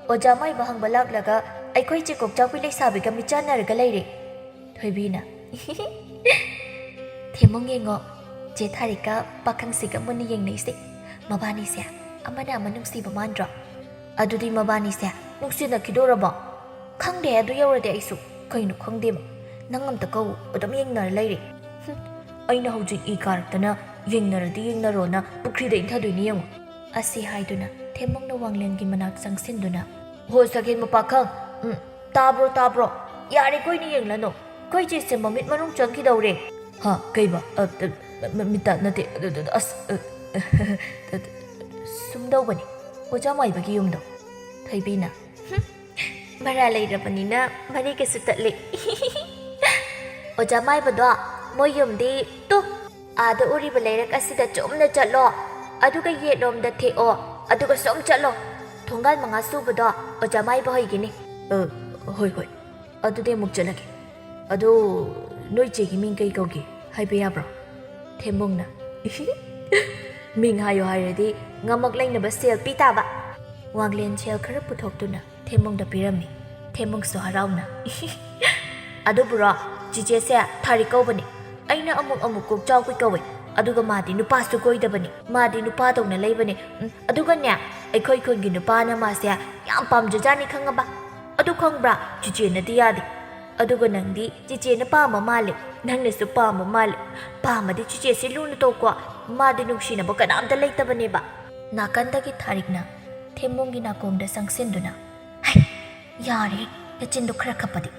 ꯑꯣꯖꯥ ꯃꯥꯏꯕ ꯍꯪꯕ ꯂꯥꯛꯂꯒ ꯑꯩꯈꯣꯏ ꯆꯦ ꯀꯣꯛꯆꯥꯛꯄꯤ ꯂꯩꯁꯥꯕꯤꯒ ꯃꯤꯆꯥꯟꯅꯔꯒ ꯂꯩꯔꯦ꯫ ꯊꯣꯏꯕꯤꯅ, "ꯊꯦꯝꯃꯣꯡ ꯌꯦꯡꯉꯣ, ꯆꯦ ꯊꯥꯔꯤꯛꯀ ꯄꯥꯈꯪꯁꯤꯒ ꯃꯨꯟꯅ ꯌꯦꯡꯅꯩꯁꯦ꯫ ꯃꯕꯥꯅꯤꯁꯦ ꯑꯃꯅ ꯑꯃ ꯅꯨꯡꯁꯤꯕ ꯃꯥꯟꯗ꯭ꯔꯣ? ꯑꯗꯨꯗꯤ ꯃꯕꯥꯅꯤꯁꯦ ꯅꯨꯡꯁꯤꯅꯈꯤꯗꯣꯔꯕꯣ? ꯈꯪꯗꯦ, ꯑꯗꯨ ꯌꯧꯔꯗꯤ ꯑꯩꯁꯨ꯫ ꯀꯩꯅꯣ ꯈꯪꯗꯦꯕ꯫ ꯅꯪ ꯑꯝꯇ ꯀꯧ, ꯑꯗꯨꯝ ꯌꯦꯡꯅꯔ ꯂꯩꯔꯦ꯫ ꯍꯨꯝ, ꯑꯩꯅ ꯍꯧꯖꯤꯛ ꯏ ꯀꯥꯔꯛꯇꯅ ꯌꯦꯡꯅꯔꯗꯤ ꯌꯦꯡꯅꯔꯣꯅ ꯄꯨꯈ꯭ꯔꯤꯗ ꯏꯟꯊꯗꯣꯏꯅꯤ ꯌꯦꯡꯉꯣ"꯫ ꯑꯁꯤ ꯍꯥꯏꯗꯨꯅ ꯊꯦꯝꯃꯣꯡꯅ ꯋꯥꯡꯂꯦꯟꯒꯤ ꯃꯅꯥꯛ ꯆꯪꯁꯤꯟꯗꯨꯅ, "ꯍꯣ, ꯁꯒꯦꯟ ꯃꯄꯥꯈꯪ, ꯎꯝ, ꯇꯥꯕ꯭ꯔꯣ, ꯇꯥꯕ꯭ꯔꯣ? ꯌꯥꯔꯦ, ꯀꯣꯏꯅ ꯌꯦꯡꯂꯅꯨ꯫ ꯑꯩꯈꯣꯏ ꯆꯦꯁꯦ ꯃꯃꯤꯠ ꯃꯅꯨꯡ ꯆꯪꯈꯤꯗꯧꯔꯦ"꯫ "ꯍꯥ, ꯀꯩꯕ? ꯑ, ꯑ, ꯃ-, ꯃ-, ꯃꯤꯠꯇ ꯅꯠꯇꯦ, ꯑꯗꯨ, ꯑꯗꯨ, ꯑꯁ, ꯑ, ꯑ, ꯁꯨꯝ ꯇꯧꯕꯅꯤ, ꯑꯣꯖꯥ ꯃꯥꯏꯕꯒꯤ ꯌꯨꯝꯗꯣ"꯫ ꯊꯣꯏꯕꯤꯅ, "ꯍꯨꯝ, ꯃꯔꯥ ꯂꯩꯔꯕꯅꯤꯅ ꯃꯔꯤꯒꯁꯨ ꯇꯠꯂꯦ"꯫ "ꯑꯣꯖꯥ ꯃꯥꯏꯕꯗꯣ, ꯃꯣꯏ ꯌꯨꯝꯗꯤ ꯇꯨ, ꯑꯥꯗ ꯎꯔꯤꯕ ꯂꯩꯔꯛ ꯑꯁꯤꯗ ꯆꯨꯝꯅ ꯆꯠꯂꯣ, ꯑꯗꯨꯒ ꯌꯦꯠꯂꯣꯝꯗ ꯊꯦꯛꯑꯣ, ꯑꯗꯨꯒ ꯁꯨꯝ ꯆꯠꯂꯣ꯫ ꯊꯣꯡꯒꯥꯜ ꯃꯉꯥ ꯁꯨꯕꯗꯣ ꯑꯣꯖꯥ ꯃꯥꯏꯕ ꯍꯣꯏꯒꯤꯅꯤ"꯫ "ꯑ, ꯍꯣꯏ, ꯍꯣꯏ꯫ ꯑꯗꯨꯗꯤ ꯑꯃꯨꯛ ꯆꯠꯂꯒꯦ꯫ ꯑꯗꯣ ꯅꯣꯏ ꯆꯦꯒꯤ ꯃꯤꯡ ꯀꯩ ꯀꯧꯒꯦ ꯍꯥꯏꯕ ꯌꯥꯕ꯭ꯔꯣ?" ꯊꯦꯝꯕꯣꯡꯅ, "ꯃꯤꯡ ꯍꯥꯏꯌꯣ ꯍꯥꯏꯔꯗꯤ ꯉꯝꯃꯛ ꯂꯩꯅꯕ ꯁꯦꯜ ꯄꯤ ꯇꯥꯕ"꯫ ꯋꯥꯡꯂꯦꯟ ꯁꯦꯜ ꯈꯔ ꯄꯨꯊꯣꯛꯇꯨꯅ ꯊꯦꯝꯕꯣꯡꯗ ꯄꯤꯔꯝꯃꯤ꯫ ꯊꯦꯝꯕꯣꯡꯁꯨ ꯍꯔꯥꯎꯅ, "ꯑꯗꯨꯕꯨꯔꯣ, ꯆꯤꯆꯦꯁꯦ ꯊꯥꯔꯤꯛ ꯀꯧꯕꯅꯤ꯫ ꯑꯩꯅ ꯑꯃꯨꯛ ꯑꯃꯨꯛ ꯀꯣꯛ ꯆꯥꯎꯕꯤ ꯀꯧꯋꯦ꯫ ꯑꯗꯨꯒ ꯃꯥꯗꯤ ꯅꯨꯄꯥꯁꯨ ꯀꯣꯏꯗꯕꯅꯤ꯫ ꯃꯥꯗꯤ ꯅꯨꯄꯥꯗꯧꯅ ꯂꯩꯕꯅꯤ꯫ ꯎꯝ, ꯑꯗꯨꯒꯅꯦ, ꯑꯩꯈꯣꯏ ꯈꯨꯟꯒꯤ ꯅꯨꯄꯥꯅ ꯃꯥꯁꯦ ꯌꯥꯝ ꯄꯥꯝꯖꯖꯥꯠꯅꯤ, ꯈꯪꯉꯕ? ꯑꯗꯨ ꯈꯪꯕ꯭ꯔꯥ? ꯆꯤꯆꯦꯅꯗꯤ ꯌꯥꯗꯦ꯫ ꯑꯗꯨꯒ ꯅꯪꯗꯤ ꯆꯤꯆꯦꯅ ꯄꯥꯝꯕ ꯃꯥꯜꯂꯦ꯫ ꯅꯪꯅꯁꯨ ꯄꯥꯝꯕ ꯃꯥꯜꯂꯦ꯫ ꯄꯥꯝꯃꯗꯤ ꯆꯤꯆꯦꯁꯤ ꯂꯨꯅ ꯇꯧꯀꯣ꯫ ꯃꯥꯗꯤ ꯅꯨꯡꯁꯤꯅꯕ ꯀꯅꯥꯝꯇ ꯂꯩꯇꯕꯅꯦꯕ"꯫ ꯅꯥꯀꯟꯗꯒꯤ ꯊꯥꯔꯤꯛꯅ ꯊꯦꯝꯕꯣꯡꯒꯤ ꯅꯥꯀꯣꯡꯗ ꯆꯪꯁꯤꯟꯗꯨꯅ, "ꯍꯩ, ꯌꯥꯔꯦ, ꯅꯆꯤꯟꯗꯣ ꯈꯔ ꯈꯞꯄꯗꯤ꯫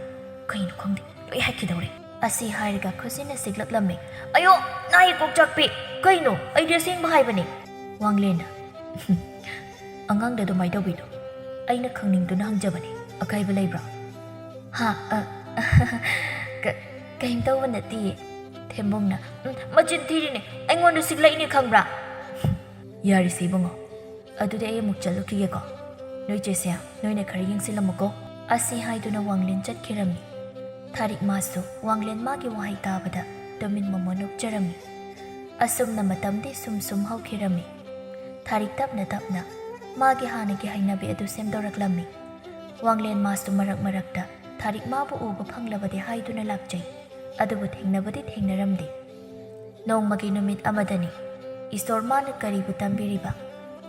ꯀꯩꯅꯣ ꯈꯪꯗꯦ, ꯂꯣꯏ ꯍꯥꯏꯈꯤꯗꯧꯔꯦ"꯫ ꯑꯁꯤ ꯍꯥꯏꯔꯒ ꯈꯨꯖꯤꯟꯅ ꯁꯤꯛꯂꯛꯂꯝꯃꯤ꯫ "ꯑꯌꯣ, ꯅꯥꯏ ꯀꯣꯛꯆꯥꯛꯄꯤ! ꯀꯩꯅꯣ? ꯑꯩꯗꯤ ꯑꯁꯦꯡꯕ ꯍꯥꯏꯕꯅꯦ"꯫ ꯋꯥꯡꯂꯦꯟꯅ, "ꯑꯉꯥꯡꯗ ꯑꯗꯨꯃꯥꯏꯅ ꯇꯧꯕꯤꯅꯣ꯫ ꯑꯩꯅ ꯈꯪꯅꯤꯡꯗꯨꯅ ꯍꯪꯖꯕꯅꯦ꯫ ꯑꯀꯥꯏꯕ ꯂꯩꯕ꯭ꯔꯥ?" "ꯍꯥ? ꯑ, ꯀ-, ꯀꯩꯝ ꯇꯧꯕ ꯅꯠꯇꯤꯌꯦ"꯫ ꯊꯦꯝꯕꯣꯡꯅ, "ꯎꯝ, ꯃꯆꯤꯟ ꯊꯤꯔꯤꯅꯦ꯫ ꯑꯩꯉꯣꯟꯗ ꯁꯤꯛꯂꯛꯏꯅꯦ, ꯈꯪꯕ꯭ꯔꯥ?" "ꯌꯥꯔꯤꯁꯦ ꯏꯕꯨꯡꯉꯣ, ꯑꯗꯨꯗꯤ ꯑꯩ ꯑꯃꯨꯛ ꯆꯠꯂꯨꯈꯤꯒꯦꯀꯣ꯫ ꯅꯣꯏ ꯆꯦꯁꯦ ꯅꯣꯏꯅ ꯈꯔ ꯌꯦꯡꯁꯤꯜꯂꯝꯃꯨꯀꯣ"꯫ ꯑꯁꯤ ꯍꯥꯏꯗꯨꯅ ꯋꯥꯡꯂꯦꯟ ꯆꯠꯈꯤꯔꯝꯃꯤ꯫ ꯊꯥꯔꯤꯛ ꯃꯥꯁꯨ ꯋꯥꯡꯂꯦꯟ ꯃꯥꯒꯤ ꯋꯥꯍꯩ ꯇꯥꯕꯗ ꯇꯨꯃꯤꯟ ꯃꯣꯃꯣ ꯅꯣꯛꯆꯔꯝꯃꯤ꯫ ꯑꯁꯨꯝꯅ ꯃꯇꯝꯗꯤ ꯁꯨꯝ ꯁꯨꯝ ꯍꯧꯈꯤꯔꯝꯃꯤ꯫ ꯊꯥꯔꯤꯛ ꯇꯞꯅ ꯇꯞꯅ ꯃꯥꯒꯤ ꯍꯥꯟꯅꯒꯤ ꯍꯩꯅꯕꯤ ꯑꯗꯨ ꯁꯦꯝꯗꯣꯔꯛꯂꯝꯃꯤ꯫ ꯋꯥꯡꯂꯦꯟꯃꯥꯁꯨ ꯃꯔꯛ ꯃꯔꯛꯇ ꯊꯥꯔꯤꯛ ꯃꯥꯕꯨ ꯎꯕ ꯐꯪꯂꯕꯗꯤ ꯍꯥꯏꯗꯨꯅ ꯂꯥꯛꯆꯩ, ꯑꯗꯨꯕꯨ ꯊꯦꯡꯅꯕꯗꯤ ꯊꯦꯡꯅꯔꯝꯗꯦ꯫ ꯅꯣꯡꯃꯒꯤ ꯅꯨꯃꯤꯠ ꯑꯃꯗꯅꯤ꯫ ꯏꯁꯣꯔ ꯃꯥꯅ ꯀꯔꯤꯕꯨ ꯇꯝꯕꯤꯔꯤꯕ?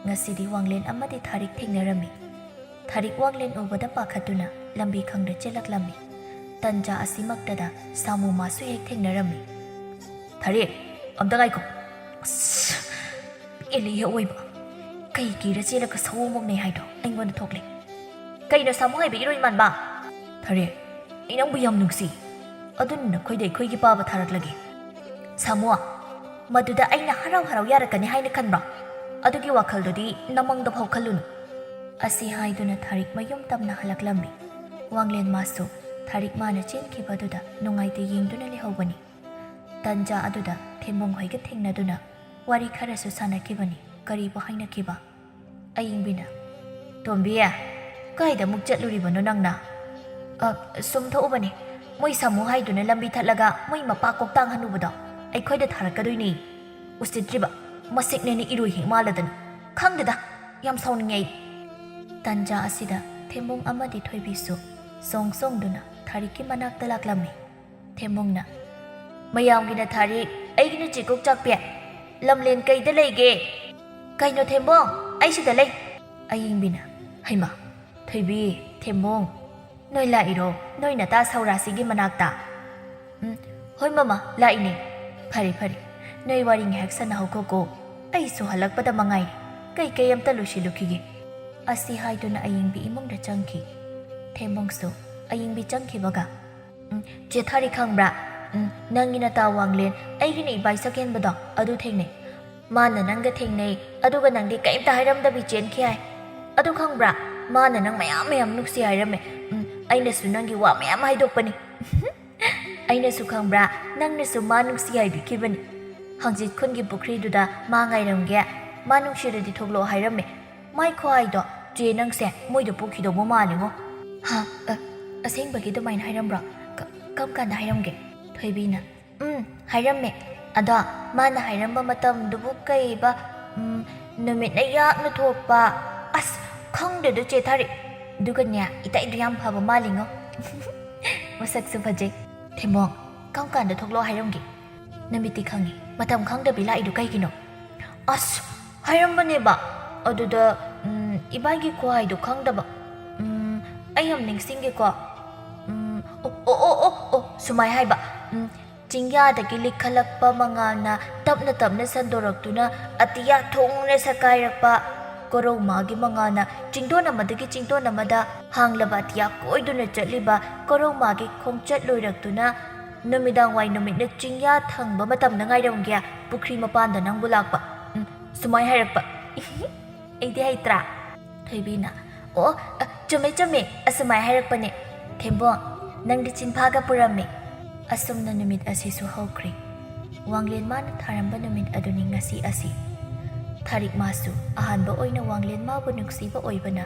ꯉꯁꯤꯗꯤ ꯋꯥꯡꯂꯦꯟ ꯑꯃꯗꯤ ꯊꯥꯔꯤꯛ ꯊꯦꯡꯅꯔꯝꯃꯤ꯫ ꯊꯥꯔꯤꯛ ꯋꯥꯡꯂꯦꯟ ꯎꯕꯗ ꯄꯥꯈꯠꯇꯨꯅ ꯂꯝꯕꯤ ꯈꯪꯗ ꯆꯦꯜꯂꯛꯂꯝꯃꯤ꯫ ꯇꯟꯖꯥ ꯑꯁꯤꯃꯛꯇꯗ ꯁꯥꯃꯨ ꯃꯥꯁꯨ ꯍꯦꯛ ꯊꯦꯡꯅꯔꯝꯃꯤ꯫ "ꯊꯥꯔꯤꯛ, ꯑꯝꯇ ꯉꯥꯏꯈꯣ꯫ ꯑꯁ, ꯄꯦꯜꯂꯦꯍꯦ ꯑꯋꯣꯏꯕ꯫ ꯀꯩ ꯀꯤꯔ ꯆꯦꯜꯂꯒ ꯁꯑꯣꯡꯃꯛꯅꯩ ꯍꯥꯏꯗꯣ ꯑꯩꯉꯣꯟꯗ ꯊꯣꯛꯂꯦ꯫ ꯀꯩꯅꯣ ꯁꯥꯃꯨ ꯍꯥꯏꯕ ꯏꯔꯣꯏ ꯃꯥꯟꯕ?" "ꯊꯥꯔꯤꯛ, ꯑꯩ ꯅꯪꯕꯨ ꯌꯥꯝ ꯅꯨꯡꯁꯤ꯫ ꯑꯗꯨꯅ ꯅꯈꯣꯏꯗ ꯑꯩꯈꯣꯏꯒꯤ ꯄꯥꯕ ꯊꯥꯔꯛꯂꯒꯦ꯫ ꯁꯥꯃꯨ, ꯃꯗꯨꯗ ꯑꯩꯅ ꯍꯔꯥꯎ ꯍꯔꯥꯎ ꯌꯥꯔꯛꯀꯅꯤ ꯍꯥꯏꯅ ꯈꯟꯕ꯭ꯔꯣ? ꯑꯗꯨꯒꯤ ꯋꯥꯈꯜꯗꯨꯗꯤ ꯅꯃꯪꯗ ꯐꯥꯎ ꯈꯜꯂꯨꯅꯨ꯫" ꯑꯁꯤ ꯍꯥꯏꯗꯨꯅ ꯊꯥꯔꯤꯛ ꯃꯌꯨꯝ ꯇꯝꯅ ꯍꯜꯂꯛꯂꯝꯃꯤ꯫ ꯋꯥꯡꯂꯦꯟ ꯃꯥꯁꯨ ꯊꯥꯔꯤꯛ ꯃꯥꯅ ꯆꯦꯟꯈꯤꯕꯗꯨꯗ ꯅꯨꯡꯉꯥꯏꯇ ꯌꯦꯡꯗꯨꯅ ꯂꯩꯍꯧꯕꯅꯤ꯫ ꯇꯟꯖꯥ ꯑꯗꯨꯗ ꯊꯦꯝꯕꯣꯡ ꯍꯣꯏꯒ ꯊꯦꯡꯅꯗꯨꯅ ꯋꯥꯔꯤ ꯈꯔꯁꯨ ꯁꯥꯟꯅꯈꯤꯕꯅꯤ꯫ ꯀꯔꯤꯕꯨ ꯍꯥꯏꯅꯈꯤꯕ? ꯑꯌꯤꯡꯕꯤꯅ, "ꯇꯣꯝꯕꯤ, ꯀꯥꯏꯗ ꯑꯃꯨꯛ ꯆꯠꯂꯨꯔꯤꯕꯅꯣ ꯅꯪꯅ?" "ꯑ, ꯁꯨꯝ ꯊꯣꯛꯎꯕꯅꯤ꯫ ꯃꯣꯏ ꯁꯥꯃꯨ ꯍꯥꯏꯗꯨꯅ ꯂꯝꯕꯤ ꯊꯠꯂꯒ ꯃꯣꯏ ꯃꯄꯥ ꯀꯣꯛꯇꯥꯡ ꯍꯅꯨꯕꯗꯣ ꯑꯩꯈꯣꯏꯗ ꯊꯥꯔꯛꯀꯗꯣꯏꯅꯤ꯫ ꯎꯁꯤꯠꯇ꯭ꯔꯤꯕ, ꯃꯁꯤꯡꯅꯦꯅ ꯏꯔꯣꯏ ꯍꯦꯛ ꯃꯥꯜꯂꯗꯅ꯫ ꯈꯪꯗꯦꯗ, ꯌꯥꯝ ꯁꯥꯎꯅꯤꯡꯉꯦ ꯑꯩ꯫" ꯇꯟꯖꯥ ꯑꯁꯤꯗ ꯊꯦꯝꯕꯣꯡ ꯑꯃꯗꯤ ꯊꯣꯏꯕꯤꯁꯨ ꯁꯣꯡ ꯁꯣꯡꯗꯨꯅ ꯊꯥꯔꯤꯛꯀꯤ ꯃꯅꯥꯛꯇ ꯂꯥꯛꯂꯝꯃꯤ꯫ ꯊꯦꯝꯕꯣꯡꯅ, "ꯃꯌꯥꯝꯒꯤꯅ ꯊꯥꯔꯤꯛ, ꯑꯩꯒꯤꯅ ꯆꯦꯀꯣꯛ ꯆꯥꯛꯄꯤ꯫ ꯂꯝꯂꯦꯟ ꯀꯩꯗ ꯂꯩꯒꯦ?" "ꯀꯩꯅꯣ ꯊꯦꯝꯕꯣꯡ, ꯑꯩ ꯁꯤꯗ ꯂꯩ꯫" ꯑꯌꯤꯡꯕꯤꯅ, "ꯍꯩꯃꯥ, ꯊꯣꯏꯕꯤ, ꯊꯦꯝꯕꯣꯡ, ꯅꯣꯏ ꯂꯥꯛꯏꯔꯣ? ꯅꯣꯏ ꯅꯇꯥ ꯁꯧꯔꯥꯁꯤꯒꯤ ꯃꯅꯥꯛꯇ?" "ꯎꯝ, ꯍꯣꯏ ꯃꯃꯥ, ꯂꯥꯛꯏꯅꯦ꯫" "ꯐꯔꯦ, ꯐꯔꯦ, ꯅꯣꯏ ꯋꯥꯔꯤ ꯉꯥꯏꯍꯥꯛ ꯁꯥꯟꯅꯍꯧꯈꯣꯀꯣ꯫ ꯑꯩꯁꯨ ꯍꯜꯂꯛꯄꯗ ꯃꯉꯥꯏꯔꯦ, ꯀꯩꯀꯩ ꯑꯝꯇ ꯂꯣꯏꯁꯤꯜꯂꯨꯈꯤꯒꯦ꯫" ꯑꯁꯤ ꯍꯥꯏꯗꯨꯅ ꯑꯌꯤꯡꯕꯤ ꯏꯃꯨꯡꯗ ꯆꯪꯈꯤ꯫ ꯊꯦꯝꯕꯣꯡꯁꯨ ꯑꯌꯤꯡꯕꯤ ꯆꯪꯈꯤꯕꯒ, "ꯎꯝ, ꯆꯦ ꯊꯥꯔꯤ ꯈꯪꯕ꯭ꯔꯥ? ꯎꯝ, ꯅꯪꯒꯤ ꯅꯇꯥ ꯋꯥꯡꯂꯦꯟ, ꯑꯩꯒꯤꯅ ꯏꯕꯥꯏ ꯁꯛꯍꯦꯟꯕꯗꯣ, ꯑꯗꯨ ꯊꯦꯡꯅꯩ꯫ ꯃꯥꯅ ꯅꯪꯒ ꯊꯦꯡꯅꯩ, ꯑꯗꯨꯒ ꯅꯪꯗꯤ ꯀꯩꯝꯇ ꯍꯥꯏꯔꯝꯗꯕꯤ ꯆꯦꯟꯈꯤ ꯍꯥꯏ꯫ ꯑꯗꯨ ꯈꯪꯕ꯭ꯔꯥ? ꯃꯥꯅ ꯅꯪ ꯃꯌꯥꯝ ꯃꯌꯥꯝ ꯅꯨꯡꯁꯤ ꯍꯥꯏꯔꯝꯃꯦ꯫ ꯎꯝ, ꯑꯩꯅꯁꯨ ꯅꯪꯒꯤ ꯋꯥ ꯃꯌꯥꯝ ꯍꯥꯏꯗꯣꯛꯄꯅꯤ꯫" "ꯑꯩꯅꯁꯨ ꯈꯪꯕ꯭ꯔꯥ, ꯅꯪꯅꯁꯨ ꯃꯥ ꯅꯨꯡꯁꯤ ꯍꯥꯏꯕꯤꯈꯤꯕꯅꯤ꯫ ꯍꯪꯆꯤꯠ ꯈꯨꯟꯒꯤ ꯄꯨꯈ꯭ꯔꯤꯗꯨꯗ ꯃꯥ ꯉꯥꯏꯔꯝꯒꯦ, ꯃꯥ ꯅꯨꯡꯁꯤꯔꯗꯤ ꯊꯣꯛꯂꯛꯑꯣ ꯍꯥꯏꯔꯝꯃꯦ꯫ ꯃꯥꯏ ꯈꯨꯍꯥꯏꯗꯣ, ꯆꯦ ꯅꯪꯁꯦ ꯃꯣꯏꯗ ꯄꯣꯛꯈꯤꯗꯧꯕ ꯃꯥꯜꯂꯤꯉꯣ꯫" "ꯍꯥ? ꯑ, ꯑꯁꯦꯡꯕꯒꯤ ꯑꯗꯨꯃꯥꯏꯅ ꯍꯥꯏꯔꯝꯕ꯭ꯔꯣ? ꯀ-, ꯀꯔꯝ ꯀꯥꯟꯗ ꯍꯥꯏꯔꯝꯒꯦ?" ꯊꯣꯏꯕꯤꯅ, "ꯎꯝ, ꯍꯥꯏꯔꯝꯃꯦ꯫ ꯑꯗꯣ ꯃꯥꯅ ꯍꯥꯏꯔꯝꯕ ꯃꯇꯝꯗꯨꯕꯨ ꯀꯩꯕ? ꯎꯝ, ꯅꯨꯃꯤꯠꯅ ꯌꯥꯛꯅ ꯊꯣꯛꯄ, ꯑꯁ, ꯈꯪꯗꯦꯗ ꯆꯦ ꯊꯥꯔꯤꯛ꯫ ꯑꯗꯨꯒꯅꯦ, ꯏꯇꯩꯗꯨ ꯌꯥꯝ ꯐꯕ ꯃꯥꯜꯂꯤꯉꯣ꯫ ꯃꯁꯛꯁꯨ ꯐꯖꯩ꯫ ꯊꯦꯝꯕꯣꯡ, ꯀꯔꯝ ꯀꯥꯟꯗ ꯊꯣꯛꯂꯛꯑꯣ ꯍꯥꯏꯔꯝꯒꯦ? ꯅꯨꯃꯤꯠꯇꯤ ꯈꯪꯉꯤ, ꯃꯇꯝ ꯈꯪꯗꯕꯤ ꯂꯥꯛꯏꯗꯨ ꯀꯩꯒꯤꯅꯣ? ꯑꯁ, ꯍꯥꯏꯔꯝꯕꯅꯦꯕ꯫ ꯑꯗꯨꯗ, ꯎꯝ, ꯏꯕꯥꯏꯒꯤ ꯈꯨꯍꯥꯏꯗꯣ ꯈꯪꯗꯕ꯫ ꯎꯝ, ꯑꯩ ꯌꯥꯝ ꯅꯤꯡꯁꯤꯡꯒꯦꯀꯣ꯫ ꯎꯝ, ꯑꯣ, ꯑꯣ, ꯑꯣ, ꯑꯣ, ꯑꯣ, ꯁꯨꯃꯥꯏ ꯍꯥꯏꯕ꯫ ꯎꯝ, ꯆꯤꯡꯌꯥꯗꯒꯤ ꯂꯤꯛꯈꯠꯂꯛꯄ ꯃꯉꯥꯜꯅ ꯇꯞꯅ ꯇꯞꯅ ꯁꯟꯗꯣꯔꯛꯇꯨꯅ ꯑꯇꯤꯌꯥ ꯊꯣꯡꯅ ꯁꯛꯀꯥꯏꯔꯛꯄ꯫ ꯀꯣꯔꯧꯃꯥꯒꯤ ꯃꯉꯥꯜꯅ ꯆꯤꯡꯗꯣꯟ ꯑꯃꯗꯒꯤ ꯆꯤꯡꯗꯣꯟ ꯑꯃꯗ ꯍꯥꯡꯂꯕ ꯑꯇꯤꯌꯥ ꯀꯣꯏꯗꯨꯅ ꯆꯠꯂꯤꯕ ꯀꯣꯔꯧꯃꯥꯒꯤ ꯈꯣꯡꯆꯠ ꯂꯣꯏꯔꯛꯇꯨꯅ ꯅꯨꯃꯤꯗꯥꯡ ꯋꯥꯏ ꯅꯨꯃꯤꯠꯅ ꯆꯤꯡꯌꯥ ꯊꯪꯕ ꯃꯇꯝꯗ ꯉꯥꯏꯔꯝꯒꯦ ꯄꯨꯈ꯭ꯔꯤ ꯃꯄꯥꯟꯗ ꯅꯪꯕꯨ ꯂꯥꯛꯄ꯫ ꯎꯝ, ꯁꯨꯃꯥꯏ ꯍꯥꯏꯔꯛꯄ꯫ ꯑꯩꯗꯤ ꯍꯩꯇ꯭ꯔꯥ? ꯊꯣꯏꯕꯤꯅ, "ꯑꯣ, ꯑ, ꯆꯨꯝꯃꯦ, ꯆꯨꯝꯃꯦ, ꯑꯁꯨꯃꯥꯏ ꯍꯥꯏꯔꯛꯄꯅꯦ꯫ ꯊꯦꯝꯕꯣꯡ, ꯅꯪꯗꯤ ꯆꯤꯟꯐꯥꯒ ꯄꯨꯔꯝꯃꯤ꯫" ꯑꯁꯨꯝꯅ ꯅꯨꯃꯤꯠ ꯑꯁꯤꯁꯨ ꯍꯧꯈ꯭ꯔꯦ꯫ ꯋꯥꯡꯂꯦꯟ ꯃꯥꯅ ꯊꯥꯔꯝꯕ ꯅꯨꯃꯤꯠ ꯑꯗꯨꯅꯤ ꯉꯁꯤ ꯑꯁꯤ꯫ ꯊꯥꯔꯤꯛ ꯃꯥꯁꯨ ꯑꯍꯥꯟꯕ ꯑꯣꯏꯅ ꯋꯥꯡꯂꯦꯟ ꯃꯥꯕꯨ ꯅꯨꯡꯁꯤꯕ ꯑꯣꯏꯕꯅ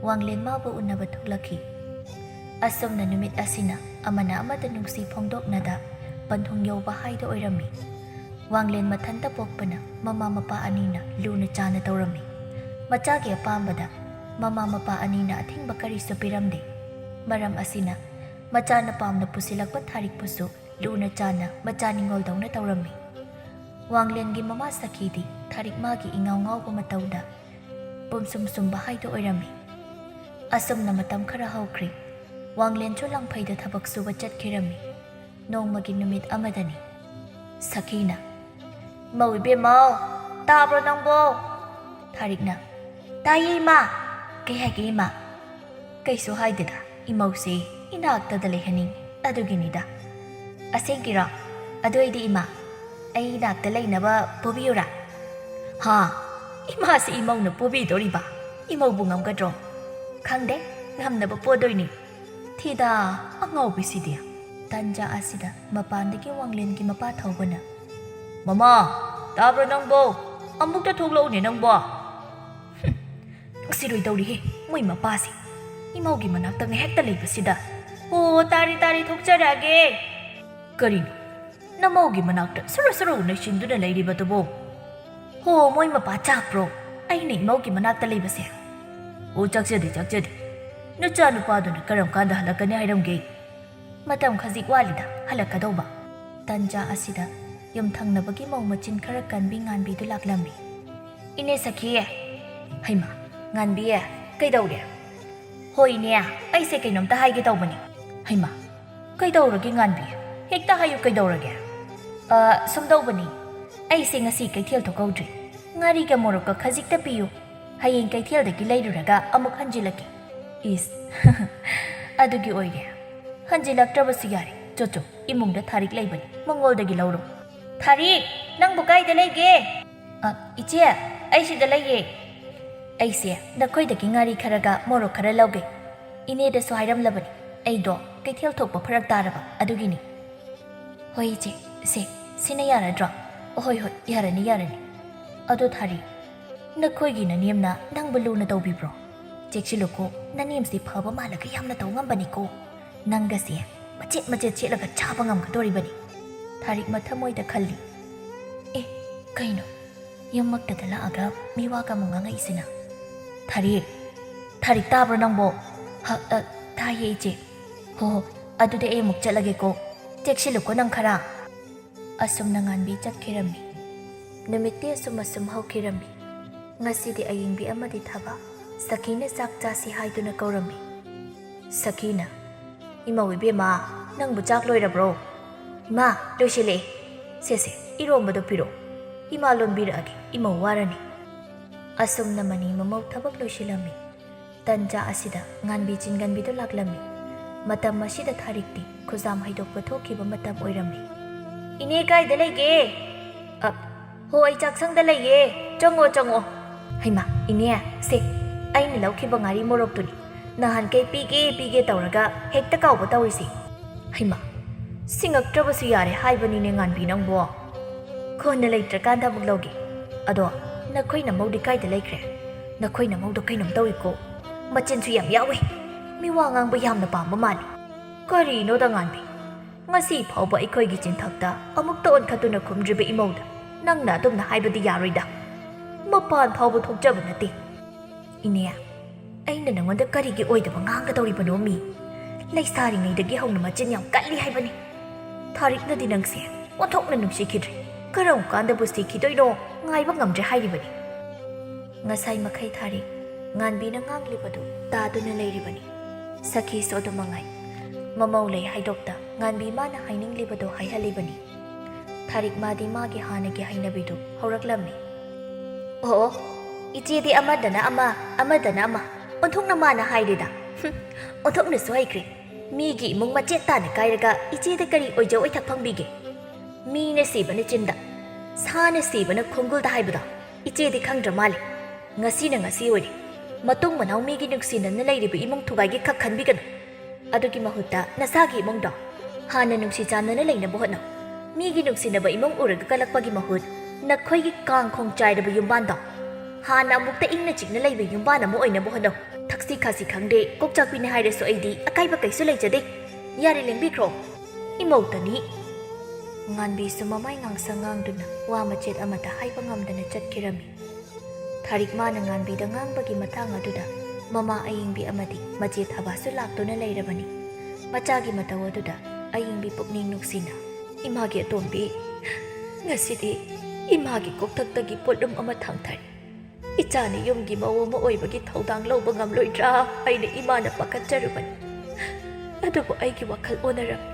ꯋꯥꯡꯂꯦꯟ ꯃꯥꯕꯨ ꯎꯅꯕ ꯊꯣꯛꯂꯛꯈꯤ꯫ ꯑꯁꯨꯝꯅ ꯅꯨꯃꯤꯠ ꯑꯁꯤꯅ ꯑꯃꯅ ꯑꯃꯗ ꯅꯨꯡꯁꯤ ꯐꯣꯡꯗꯣꯛꯅꯗ ꯄꯟꯊꯨꯡ ꯌꯧꯕ ꯍꯥꯏꯗꯣ ꯑꯣꯏꯔꯝꯃꯤ꯫ ꯋꯥꯡꯂꯦꯟ ꯃꯊꯟꯇ ꯄꯣꯛꯄꯅ ꯃꯃꯥ ꯃꯄꯥ ꯑꯅꯤꯅ ꯂꯨꯅ ꯆꯥꯅ ꯇꯧꯔꯝꯃꯤ꯫ ꯃꯆꯥꯒꯤ ꯑꯄꯥꯝꯕꯗ ꯃꯃꯥ ꯃꯄꯥ ꯑꯅꯤꯅ ꯑꯊꯤꯡꯕ ꯀꯔꯤꯁꯨ ꯄꯤꯔꯝꯗꯦ꯫ ꯃꯔꯝ ꯑꯁꯤꯅ ꯃꯆꯥꯅ ꯄꯥꯝꯅ ꯄꯨꯁꯤꯜꯂꯛꯄ ꯊꯥꯔꯤꯛꯄꯨꯁꯨ ꯂꯨꯅ ꯆꯥꯅ ꯃꯆꯥ ꯅꯤꯡꯉꯣꯜꯗꯧꯅ ꯇꯧꯔꯝꯃꯤ꯫ ꯋꯥꯡꯂꯦꯟꯒꯤ ꯃꯃꯥ ꯁꯈꯤꯗꯤ ꯊꯥꯔꯤꯛ ꯃꯥꯒꯤ ꯏꯉꯥꯎ ꯉꯥꯎꯕ ꯃꯇꯧꯗ ꯄꯨꯝꯁꯨꯝ ꯁꯨꯝꯕ ꯍꯥꯏꯗꯣ ꯑꯣꯏꯔꯝꯃꯤ꯫ ꯑꯁꯨꯝꯅ ꯃꯇꯝ ꯈꯔ ꯍꯧꯈ꯭ꯔꯦ꯫ ꯋꯥꯡꯂꯦꯟꯁꯨ ꯂꯪꯐꯩꯗ ꯊꯕꯛ ꯁꯨꯕ ꯆꯠꯈꯤꯔꯝꯃꯤ꯫ ꯅꯣꯡꯃꯒꯤ ꯅꯨꯃꯤꯠ ꯑꯃꯗꯅꯤ꯫ ꯁꯈꯤꯅ, "ꯃꯧ ꯏꯕꯦꯝꯃꯧ, ꯇꯥꯕ꯭ꯔꯣ ꯅꯪꯕꯣ?" ꯊꯥꯔꯤꯛꯅ, "ꯇꯥꯏꯌꯦ ꯏꯃꯥ꯫ ꯀꯩ ꯍꯥꯏꯒꯦ ꯏꯃꯥ?" "ꯀꯩꯁꯨ ꯍꯥꯏꯗꯦꯗ, ꯏꯃꯧꯁꯦ ꯏꯅꯥꯛꯇꯗ ꯂꯩꯍꯟꯅꯤꯡꯉꯤ, ꯑꯗꯨꯒꯤꯅꯤꯗ꯫" "ꯑꯁꯦꯡꯀꯤꯔꯣ? ꯑꯗꯨ ꯑꯣꯏꯗꯤ ꯏꯃꯥ, ꯑꯩ ꯏꯅꯥꯛꯇ ꯂꯩꯅꯕ ꯄꯣꯕꯤꯌꯨꯔꯥ?" "ꯍꯥ? ꯏꯃꯥꯁꯤ ꯏꯃꯧꯅ ꯄꯣꯕꯤꯗꯣꯔꯤꯕ? ꯏꯃꯧꯕꯨ ꯉꯝꯒꯗ꯭ꯔꯣ?" "ꯈꯪꯗꯦ, ꯉꯝꯅꯕ ꯄꯣꯗꯣꯏꯅꯤ꯫" "ꯊꯤꯗ, ꯑꯉꯥꯎꯕꯤꯁꯤꯗꯤ!" ꯇꯥꯟꯖꯥ ꯑꯁꯤꯗ ꯃꯄꯥꯟꯗꯒꯤ ꯋꯥꯡꯂꯦꯟꯒꯤ ꯃꯄꯥ ꯊꯧꯕꯅ, "ꯃꯃꯥ, ꯇꯥꯕ꯭ꯔꯣ ꯅꯪꯕꯣ? ꯑꯃꯨꯛꯇ ꯊꯣꯛꯂꯛꯎꯅꯦ ꯅꯪꯕꯣ!" "ꯍꯨꯝ, ꯅꯨꯡꯁꯤꯔꯣꯏꯗꯧꯔꯤꯍꯦ, ꯃꯣꯏ ꯃꯄꯥꯁꯦ꯫ ꯏꯃꯧꯒꯤ ꯃꯅꯥꯛꯇ ꯉꯥꯏꯍꯥꯛꯇ ꯂꯩꯕꯁꯤꯗ꯫" "ꯑꯣ, ꯇꯥꯔꯦ, ꯇꯥꯔꯦ, ꯊꯣꯛꯆꯔꯛꯑꯒꯦ꯫" "ꯀꯔꯤꯅꯣ, ꯅꯃꯧꯒꯤ ꯃꯅꯥꯛꯇ ꯁꯨꯔꯨ ꯁꯨꯔꯨ ꯅꯩꯁꯤꯟꯗꯨꯅ ꯂꯩꯔꯤꯕꯗꯨꯕꯣ?" "ꯍꯣ, ꯃꯣꯏ ꯃꯄꯥ ꯆꯥꯛꯄ꯭ꯔꯣ, ꯑꯩꯅ ꯏꯃꯧꯒꯤ ꯃꯅꯥꯛꯇ ꯂꯩꯕꯁꯦ?" "ꯑꯣ, ꯆꯥꯛꯆꯗꯦ, ꯆꯥꯛꯆꯗꯦ꯫ ꯅꯆꯥꯅꯨꯄꯥꯗꯨꯅ ꯀꯔꯝ ꯀꯥꯟꯗ ꯍꯜꯂꯛꯀꯅꯤ ꯍꯥꯏꯔꯝꯒꯦ?" "ꯃꯇꯝ ꯈꯖꯤꯛ ꯋꯥꯠꯂꯤꯗ ꯍꯜꯂꯛꯀꯗꯧꯕ꯫" ꯇꯟꯖꯥ ꯑꯁꯤꯗ ꯌꯨꯝꯊꯪꯅꯕꯒꯤ ꯃꯧ ꯃꯆꯤꯟ ꯈꯔ ꯀꯟꯕꯤ ꯉꯥꯟꯕꯤꯗꯨ ꯂꯥꯛꯂꯝꯃꯤ꯫ "ꯏꯅꯦ ꯁꯈꯤ!" "ꯍꯩꯃꯥ, ꯉꯥꯟꯕꯤ, ꯀꯩꯗꯧꯔꯦ?" "ꯍꯣꯏ ꯏꯅꯦ, ꯑꯩꯁꯦ ꯀꯩꯅꯣꯝꯇ ꯍꯥꯏꯒꯦ ꯇꯧꯕꯅꯤ꯫" "ꯍꯩꯃꯥ, ꯀꯩꯗꯧꯔꯒꯦ ꯉꯥꯟꯕꯤ? ꯍꯦꯛꯇ ꯍꯥꯏꯌꯨ, ꯀꯩꯗꯧꯔꯒꯦ?" "ꯑ, ꯁꯨꯝ ꯇꯧꯕꯅꯤ, ꯑꯩꯁꯦ ꯉꯁꯤ ꯀꯩꯊꯦꯜ ꯊꯣꯛꯍꯧꯗ꯭ꯔꯦ꯫ ꯉꯥꯔꯤꯒ ꯃꯣꯔꯣꯛꯀ ꯈꯖꯤꯛꯇ ꯄꯤꯌꯨ, ꯍꯌꯦꯡ ꯀꯩꯊꯦꯜꯗꯒꯤ ꯂꯩꯔꯨꯔꯒ ꯑꯃꯨꯛ ꯍꯟꯖꯤꯜꯂꯛꯀꯦ꯫" "ꯏꯁ, ꯑꯗꯨꯒꯤ ꯑꯣꯏꯔꯦ꯫ ꯍꯟꯖꯤꯜꯂꯛꯇ꯭ꯔꯕꯁꯨ ꯌꯥꯔꯦ꯫ ꯆꯣ ꯆꯣ, ꯏꯃꯨꯡꯗ ꯊꯥꯔꯤꯛ ꯂꯩꯕꯅꯤ, ꯃꯉꯣꯜꯗꯒꯤ ꯂꯧꯔꯣ꯫" "ꯊꯥꯔꯤꯛ, ꯅꯪꯕꯨ ꯀꯥꯏꯗ ꯂꯩꯒꯦ?" "ꯑ, ꯏꯆꯦ, ꯑꯩ ꯁꯤꯗ ꯂꯩꯌꯦ꯫" "ꯑꯩꯁꯦ ꯅꯈꯣꯏꯗꯒꯤ ꯉꯥꯔꯤ ꯈꯔꯒ ꯃꯣꯔꯣꯛ ꯈꯔ ꯂꯧꯒꯦ꯫ ꯏꯅꯦꯗꯁꯨ ꯍꯥꯏꯔꯝꯂꯕꯅꯤ, ꯑꯩꯗꯣ ꯀꯩꯊꯦꯜ ꯊꯣꯛꯄ ꯐꯔꯛ ꯇꯥꯔꯕ, ꯑꯗꯨꯒꯤꯅꯤ꯫" "ꯍꯣꯏ ꯏꯆꯦ, ꯁꯦ, ꯁꯤꯅ ꯌꯥꯔꯗ꯭ꯔꯣ?" "ꯍꯣꯏ, ꯍꯣꯏ, ꯌꯥꯔꯅꯤ, ꯌꯥꯔꯅꯤ꯫ ꯑꯗꯣ ꯊꯥꯔꯤꯛ, ꯅꯈꯣꯏꯒꯤ ꯅꯅꯦꯝꯅ ꯅꯪꯕꯨ ꯂꯨꯅ ꯇꯧꯕꯤꯕ꯭ꯔꯣ? ꯆꯦꯛꯁꯤꯜꯂꯨꯀꯣ, ꯅꯅꯦꯝꯁꯤ ꯐꯕ ꯃꯥꯜꯂꯒ ꯌꯥꯝꯅ ꯇꯧ ꯉꯝꯕꯅꯤꯀꯣ꯫ ꯅꯪꯒꯁꯦ ꯃꯆꯦꯠ ꯃꯆꯦꯠ ꯁꯦꯠꯂꯒ ꯆꯥꯕ ꯉꯝꯒꯗꯣꯔꯤꯕꯅꯤ꯫" ꯊꯥꯔꯤꯛ ꯃꯊꯃꯣꯏꯗ ꯈꯜꯂꯤ, "ꯑꯦ, ꯀꯩꯅꯣ? ꯌꯨꯝꯃꯛꯇꯗ ꯂꯥꯛꯑꯒ ꯃꯤꯋꯥꯒ ꯑꯃꯨꯛ ꯉꯥꯡꯉꯛꯏꯁꯤꯅ?" "ꯊꯥꯔꯤꯛ, ꯊꯥꯔꯤꯛ, ꯇꯥꯕ꯭ꯔꯣ ꯅꯪꯕꯣ?" "ꯍ, ꯑ, ꯇꯥꯏꯌꯦ ꯏꯆꯦ꯫" "ꯍꯣ ꯍꯣ, ꯑꯗꯨꯗꯤ ꯑꯩ ꯑꯃꯨꯛ ꯆꯠꯂꯒꯦꯀꯣ꯫ ꯆꯦꯛꯁꯤꯜꯂꯨꯀꯣ ꯅꯪ ꯈꯔ꯫" ꯑꯁꯨꯝꯅ ꯉꯥꯟꯕꯤ ꯆꯠꯈꯤꯔꯝꯃꯤ꯫ ꯅꯨꯃꯤꯠꯇꯤ ꯑꯁꯨꯝ ꯑꯁꯨꯝ ꯍꯧꯈꯤꯔꯝꯃꯤ꯫ ꯉꯁꯤꯗꯤ ꯑꯌꯤꯡꯕꯤ ꯑꯃꯗꯤ ꯊꯕꯛ ꯁꯈꯤꯅ ꯆꯥꯛ ꯆꯥꯁꯤ ꯍꯥꯏꯗꯨꯅ ꯀꯧꯔꯝꯃꯤ꯫ ꯁꯈꯤꯅ, "ꯏꯃꯧ ꯏꯕꯦꯝꯃ, ꯅꯪꯕꯨ ꯆꯥꯛ ꯂꯣꯏꯔꯕ꯭ꯔꯣ?" "ꯏꯃꯥ, ꯂꯣꯏꯁꯤꯜꯂꯛꯑꯦ꯫ ꯁꯦ ꯁꯦ, ꯏꯔꯣꯝꯕꯗꯣ ꯄꯤꯔꯛꯑꯣ꯫ ꯏꯃꯥ ꯂꯣꯟꯕꯤꯔꯛꯑꯒꯦ, ꯏꯃꯧ ꯋꯥꯔꯅꯤ꯫" ꯑꯁꯨꯝꯅ ꯃꯅꯤ ꯃꯃꯧ ꯊꯕꯛ ꯂꯣꯏꯁꯤꯜꯂꯝꯃꯤ꯫ ꯇꯟꯖꯥ ꯑꯁꯤꯗ ꯉꯥꯟꯕꯤ ꯆꯤꯟꯒꯟꯕꯤꯗꯨ ꯂꯥꯛꯂꯝꯃꯤ꯫ ꯃꯇꯝ ꯑꯁꯤꯗ ꯊꯥꯔꯤꯛꯇꯤ ꯈꯨꯖꯥꯝ ꯍꯩꯗꯣꯛꯄ ꯊꯣꯛꯈꯤꯕ ꯃꯇꯝ ꯑꯣꯏꯔꯝꯃꯤ꯫ "ꯏꯅꯦ ꯀꯥꯏꯗ ꯂꯩꯒꯦ?" "ꯑ, ꯍꯣ, ꯑꯩ ꯆꯥꯛꯁꯪꯗ ꯂꯩꯌꯦ꯫ ꯆꯪꯉꯣ, ꯆꯪꯉꯣ꯫" "ꯍꯩꯃꯥ, ꯏꯅꯦ, ꯁꯦ, ꯑꯩꯅ ꯂꯧꯈꯤꯕ ꯉꯥꯔꯤ ꯃꯣꯔꯣꯛꯇꯨꯅꯤ꯫ ꯅꯍꯥꯟꯈꯩ ꯄꯤꯒꯦ, ꯄꯤꯒꯦ ꯇꯧꯔꯒ ꯍꯦꯛꯇ ꯀꯥꯎꯕ ꯇꯧꯔꯤꯁꯦ꯫ ꯍꯩꯃꯥ, ꯁꯤꯡꯉꯛꯇ꯭ꯔꯕꯁꯨ ꯌꯥꯔꯦ ꯍꯥꯏꯕꯅꯤꯅꯦ ꯉꯥꯟꯕꯤ ꯅꯪꯕꯣ꯫ ꯀꯣꯟꯅ ꯂꯩꯇ꯭ꯔꯀꯥꯟꯗ ꯑꯃꯨꯛ ꯂꯧꯒꯦ꯫ ꯑꯗꯣ ꯅꯈꯣꯏ ꯅꯃꯧꯗꯤ ꯀꯥꯏꯗ ꯂꯩꯈ꯭ꯔꯦ? ꯅꯈꯣꯏ ꯅꯃꯧꯗꯣ ꯀꯩꯅꯣꯝ ꯇꯧꯏꯀꯣ꯫ ꯃꯆꯤꯟꯁꯨ ꯌꯥꯝ ꯌꯥꯎꯏ꯫ ꯃꯤ ꯋꯥ ꯉꯥꯡꯕ ꯌꯥꯝꯅ ꯄꯥꯝꯕ ꯃꯥꯜꯂꯤ꯫ ꯀꯔꯤꯅꯣꯗ ꯉꯥꯟꯕꯤ? ꯉꯁꯤ ꯐꯥꯎꯕ ꯑꯩꯈꯣꯏꯒꯤ ꯆꯤꯟꯊꯛꯇ ꯑꯃꯨꯛꯇ ꯑꯣꯟꯈꯠꯇꯨꯅ ꯈꯨꯝꯗ꯭ꯔꯤꯕ ꯏꯃꯧꯗ ꯅꯪꯅ ꯑꯗꯨꯝꯅ ꯍꯥꯏꯕꯗꯤ ꯌꯥꯔꯣꯏꯗ꯫ ꯃꯄꯥꯟ ꯐꯥꯎꯕ ꯊꯣꯛꯆꯕ ꯅꯠꯇꯦ꯫" "ꯏꯅꯦ, ꯑꯩꯅ ꯅꯉꯣꯟꯗ ꯀꯔꯤꯒꯤ ꯑꯣꯏꯗꯕ ꯉꯥꯡꯒꯗꯧꯔꯤꯕꯅꯣ, ꯃꯤ? ꯂꯩꯁꯥꯔꯤꯉꯩꯗꯒꯤ ꯍꯧꯅ ꯃꯆꯤꯟ ꯌꯥꯝ ꯀꯜꯂꯤ ꯍꯥꯏꯕꯅꯤ꯫ ꯊꯥꯔꯤꯛꯅꯗꯤ ꯅꯪꯁꯦ ꯑꯣꯟꯊꯣꯛꯅ ꯅꯨꯡꯁꯤꯈꯤꯗ꯭ꯔꯦ꯫ ꯀꯔꯝ ꯀꯥꯟꯗꯕꯨ ꯁꯤꯈꯤꯗꯣꯏꯅꯣ ꯉꯥꯏꯕ ꯉꯝꯗ꯭ꯔꯦ ꯍꯥꯏꯔꯤꯕꯅꯤ꯫ ꯉꯁꯥꯏ ꯃꯈꯩ ꯊꯥꯔꯤꯛ ꯉꯥꯟꯕꯤꯅ ꯉꯥꯡꯂꯤꯕꯗꯨ ꯇꯥꯗꯨꯅ ꯂꯩꯔꯤꯕꯅꯤ꯫ ꯁꯈꯤꯁꯨ ꯑꯗꯨ ꯃꯉꯥꯏ꯫ ꯃꯃꯧ ꯂꯩ ꯍꯥꯏꯗꯣꯛꯇ ꯉꯥꯟꯕꯤ ꯃꯥꯅ ꯍꯥꯏꯅꯤꯡꯂꯤꯕꯗꯨ ꯍꯥꯏꯍꯜꯂꯤꯕꯅꯤ꯫ ꯊꯥꯔꯤꯛ ꯃꯥꯗꯤ ꯃꯥꯒꯤ ꯍꯥꯟꯅꯒꯤ ꯍꯩꯅꯕꯤꯗꯨ ꯍꯧꯔꯛꯂꯝꯃꯤ꯫ "ꯑꯣ, ꯏꯆꯦꯗꯤ ꯑꯃꯗꯅ ꯑꯃ, ꯑꯃꯗꯅ ꯑꯃ, ꯑꯣꯟꯊꯣꯛꯅ ꯃꯥꯅ ꯍꯥꯏꯔꯦꯗ꯫ ꯍꯨꯝ, ꯑꯣꯟꯊꯣꯛꯅꯁꯨ ꯍꯩꯈ꯭ꯔꯦ꯫ ꯃꯤꯒꯤ ꯏꯃꯨꯡ ꯃꯆꯦꯠ ꯇꯥꯅ ꯀꯥꯏꯔꯒ ꯏꯆꯦꯗ ꯀꯔꯤ ꯑꯣꯏꯖ ꯑꯣꯏꯊꯛ ꯐꯪꯕꯤꯒꯦ? ꯃꯤꯅ ꯁꯤꯕꯅ ꯆꯤꯟꯗ, ꯁꯥꯅ ꯁꯤꯕꯅ ꯈꯣꯡꯒꯨꯜꯗ ꯍꯥꯏꯕꯗꯣ ꯏꯆꯦꯗꯤ ꯈꯪꯗ꯭ꯔ ꯃꯥꯜꯂꯦ꯫ ꯉꯁꯤꯅ ꯉꯁꯤ ꯑꯣꯏꯔꯦ꯫ ꯃꯇꯨꯡ ꯃꯅꯥꯎ ꯃꯤꯒꯤ ꯅꯨꯡꯁꯤꯅꯅ ꯂꯩꯔꯤꯕ ꯏꯃꯨꯡ ꯊꯨꯒꯥꯏꯒꯦ ꯈꯛ ꯈꯟꯕꯤꯒꯅꯨ꯫ ꯑꯗꯨꯒꯤ ꯃꯍꯨꯠꯇ ꯅꯁꯥꯒꯤ ꯏꯃꯨꯡꯗꯣ ꯍꯥꯟꯅ ꯅꯨꯡꯁꯤ ꯆꯥꯟꯅꯅ ꯂꯩꯅꯕ ꯍꯣꯠꯅꯧ꯫ ꯃꯤꯒꯤ ꯅꯨꯡꯁꯤꯅꯕ ꯏꯃꯨꯡ ꯎꯔꯒ ꯀꯜꯂꯛꯄꯒꯤ ꯃꯍꯨꯠ ꯅꯈꯣꯏꯒꯤ ꯀꯥꯡ ꯈꯣꯡ ꯆꯥꯏꯔꯕ ꯌꯨꯝꯕꯥꯟꯗꯣ ꯍꯥꯟꯅ ꯑꯃꯨꯛꯇ ꯏꯪꯅ ꯆꯤꯛꯅ ꯂꯩꯕ ꯌꯨꯝꯕꯥꯟ ꯑꯃ ꯑꯣꯏꯅꯕ ꯍꯣꯠꯅꯧ꯫ ꯊꯛꯁꯤ ꯈꯥꯁꯤ ꯈꯪꯗꯦ, ꯀꯣꯛꯆꯥꯛꯄꯤꯅꯦ ꯍꯥꯏꯔꯁꯨ ꯑꯩꯗꯤ ꯑꯀꯥꯏꯕ ꯀꯩꯁꯨ ꯂꯩꯖꯗꯦ꯫ ꯌꯥꯔꯦ, ꯂꯦꯡꯕꯤꯈ꯭ꯔꯣ꯫ ꯏꯃꯧꯇꯅꯤ꯫" ꯉꯥꯟꯕꯤꯁꯨ ꯃꯃꯥꯏ ꯉꯥꯡꯁꯪ ꯉꯥꯡꯗꯨꯅ ꯋꯥ ꯃꯆꯦꯠ ꯑꯃꯠꯇ ꯍꯥꯏꯕ ꯉꯝꯗꯅ ꯆꯠꯈꯤꯔꯝꯃꯤ꯫ ꯊꯥꯔꯤꯛ ꯃꯥꯅ ꯉꯥꯟꯕꯤꯗ ꯉꯥꯡꯕꯒꯤ ꯃꯇꯥꯡ ꯑꯗꯨꯗ ꯃꯃꯥ ꯑꯌꯤꯡꯕꯤ ꯑꯃꯗꯤ ꯃꯆꯦ ꯊꯕꯥꯁꯨ ꯂꯥꯛꯇꯨꯅ ꯂꯩꯔꯕꯅꯤ꯫ ꯃꯆꯥꯒꯤ ꯃꯇꯧ ꯑꯗꯨꯗ ꯑꯌꯤꯡꯕꯤ ꯄꯨꯛꯅꯤꯡ ꯅꯨꯡꯁꯤꯅ, "ꯏꯃꯥꯒꯤ ꯑꯇꯣꯝꯕꯤ, ꯉꯁꯤꯗꯤ ꯏꯃꯥꯒꯤ ꯀꯣꯛꯊꯛꯇꯒꯤ ꯄꯣꯠꯂꯨꯝ ꯑꯃ ꯊꯥꯡꯊꯔꯦ꯫ ꯏꯆꯥꯅ ꯌꯨꯝꯒꯤ ꯃꯧ ꯑꯃ ꯑꯣꯏꯕꯒꯤ ꯊꯧꯗꯥꯡ ꯂꯧꯕ ꯉꯝꯂꯣꯏꯗ꯭ꯔꯥ ꯍꯥꯏꯅ ꯏꯃꯥꯅ ꯄꯥꯈꯠꯆꯔꯨꯕꯅꯤ꯫ ꯑꯗꯨꯕꯨ ꯑꯩꯒꯤ ꯋꯥꯈꯜ ꯑꯣꯟꯅꯔꯝꯃꯤ꯫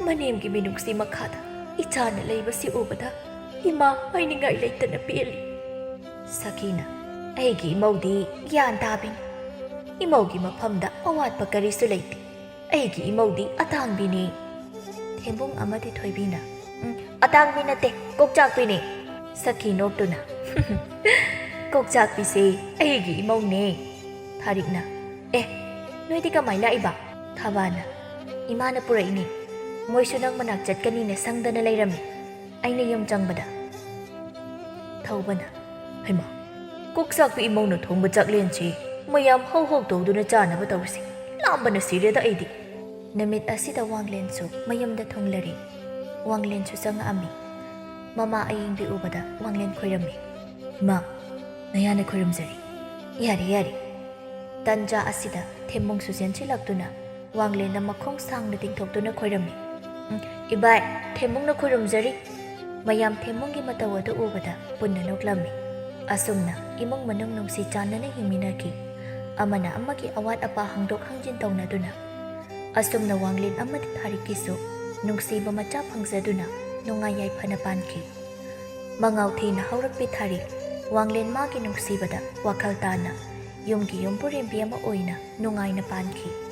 ꯃꯅꯦꯝꯒꯤ ꯃꯤꯅꯨꯡꯁꯤ ꯃꯈꯥꯗ ꯏꯆꯥꯅ ꯂꯩꯕꯁꯤ ꯎꯕꯗ ꯏꯃꯥ ꯍꯥꯏꯅꯤꯡꯉꯥꯏ ꯂꯩꯇꯅ ꯄꯦꯜꯂꯤ꯫" ꯁꯈꯤꯅ, "ꯑꯩꯒꯤ ꯏꯃꯧꯗꯤ ꯒ꯭ꯌꯥꯟ ꯇꯥꯕꯤꯅꯤ꯫ ꯏꯃꯧꯒꯤ ꯃꯐꯝꯗ ꯑꯋꯥꯠꯄ ꯀꯔꯤꯁꯨ ꯂꯩꯇꯦ꯫ ꯑꯩꯒꯤ ꯏꯃꯧꯗꯤ ꯑꯇꯥꯡꯕꯤꯅꯤ꯫" ꯊꯦꯝꯕꯨꯡ ꯑꯃꯗꯤ ꯊꯣꯏꯕꯤꯅ, "ꯎꯝ, ꯑꯇꯥꯡꯕꯤ ꯅꯠꯇꯦ, ꯀꯣꯛꯆꯥꯛꯄꯤꯅꯤ꯫" ꯁꯈꯤ ꯅꯣꯛꯇꯨꯅ, "ꯀꯣꯛꯆꯥꯛꯄꯤꯁꯦ ꯑꯩꯒꯤ ꯏꯃꯧꯅꯦ꯫" ꯊꯥꯔꯤꯛꯅ, "ꯑꯦ, ꯅꯣꯏꯗꯤ ꯀꯃꯥꯏ ꯂꯥꯛꯏꯕ?" ꯊꯕꯥꯅ, "ꯏꯃꯥꯅ ꯄꯨꯔꯛꯏꯅꯤ꯫ ꯃꯣꯏꯁꯨ ꯅꯪ ꯃꯅꯥꯛ ꯆꯠꯀꯅꯤꯅ ꯁꯪꯗꯅ ꯂꯩꯔꯝꯃꯤ꯫ ꯑꯩꯅ ꯌꯨꯝ ꯆꯪꯕꯗ꯫" ꯊꯧꯕꯅ, "ꯍꯩꯃꯥ, ꯀꯣꯛꯆꯥꯛꯄꯤ ꯏꯃꯧꯅ ꯊꯣꯡꯕ ꯆꯥꯛꯂꯦꯟꯁꯤ ꯃꯌꯥꯝ ꯍꯧ ꯍꯧ ꯇꯧꯗꯨꯅ ꯆꯥꯅꯕ ꯇꯧꯔꯁꯤ꯫ ꯂꯥꯝꯕꯅ ꯁꯤꯔꯦꯗ ꯑꯩꯗꯤ꯫" ꯅꯨꯃꯤꯠ ꯑꯁꯤꯗ ꯋꯥꯡꯂꯦꯟꯁꯨ ꯃꯌꯨꯝꯗ ꯊꯨꯡꯂꯔꯦ꯫ ꯋꯥꯡꯂꯦꯟꯁꯨ ꯆꯪꯉꯛꯑꯝꯃꯤ꯫ ꯃꯃꯥ ꯑꯌꯤꯡꯕꯤ ꯎꯕꯗ ꯋꯥꯡꯂꯦꯟ ꯈꯣꯏꯔꯝꯃꯤ꯫ "ꯏꯃꯥ, ꯅꯌꯥꯅ ꯈꯣꯏꯔꯝꯖꯔꯤ꯫ ꯌꯥꯔꯦ, ꯌꯥꯔꯦ꯫ ꯇꯟꯖꯥ ꯑꯁꯤꯗ ꯊꯦꯝꯃꯨꯡꯁꯨ ꯆꯦꯟꯁꯤꯜꯂꯛꯇꯨꯅ ꯋꯥꯡꯂꯦꯟꯅ ꯃꯈꯣꯡ ꯁꯥꯡꯅ ꯇꯤꯡꯊꯣꯛꯇꯨꯅ ꯈꯣꯏꯔꯝꯃꯤ꯫ "ꯎꯝ, ꯏꯕꯥꯏ, ꯊꯦꯝꯃꯨꯡꯅ ꯈꯣꯏꯔꯨꯝꯖꯔꯤ!" ꯃꯌꯥꯝ ꯊꯦꯝꯃꯨꯡꯒꯤ ꯃꯇꯧ ꯑꯗꯨ ꯎꯕꯗ ꯄꯨꯟꯅ ꯅꯣꯛꯂꯝꯃꯤ꯫ ꯑꯁꯨꯝꯅ ꯏꯃꯨꯡ ꯃꯅꯨꯡ ꯅꯨꯡꯁꯤ ꯆꯥꯟꯅꯅ ꯍꯤꯡꯃꯤꯟꯅꯈꯤ꯫ ꯑꯃꯅ ꯑꯃꯒꯤ ꯑꯋꯥꯠ ꯑꯄꯥ ꯍꯪꯗꯣꯛ ꯍꯪꯖꯤꯟ ꯇꯧꯅꯗꯨꯅ꯫ ꯑꯁꯨꯝꯅ ꯋꯥꯡꯂꯦꯟ ꯑꯃꯗꯤ ꯊꯥꯔꯤꯛꯀꯤꯁꯨ ꯅꯨꯡꯁꯤꯕ ꯃꯆꯥ ꯐꯪꯖꯗꯨꯅ ꯅꯨꯡꯉꯥꯏ ꯌꯥꯏꯐꯅ ꯄꯥꯟꯈꯤ꯫ ꯃꯉꯥꯎ ꯊꯤꯅ ꯍꯧꯔꯛꯄꯤ ꯊꯥꯔꯤꯛ ꯋꯥꯡꯂꯦꯟ ꯃꯥꯒꯤ ꯅꯨꯡꯁꯤꯕꯗ ꯋꯥꯈꯜ ꯇꯥꯅ ꯌꯨꯝꯒꯤ ꯌꯨꯝꯕꯨꯔꯦꯝꯕꯤ ꯑꯃ ꯑꯣꯏꯅ ꯅꯨꯡꯉꯥꯏꯅ ꯄꯥꯟꯈꯤ꯫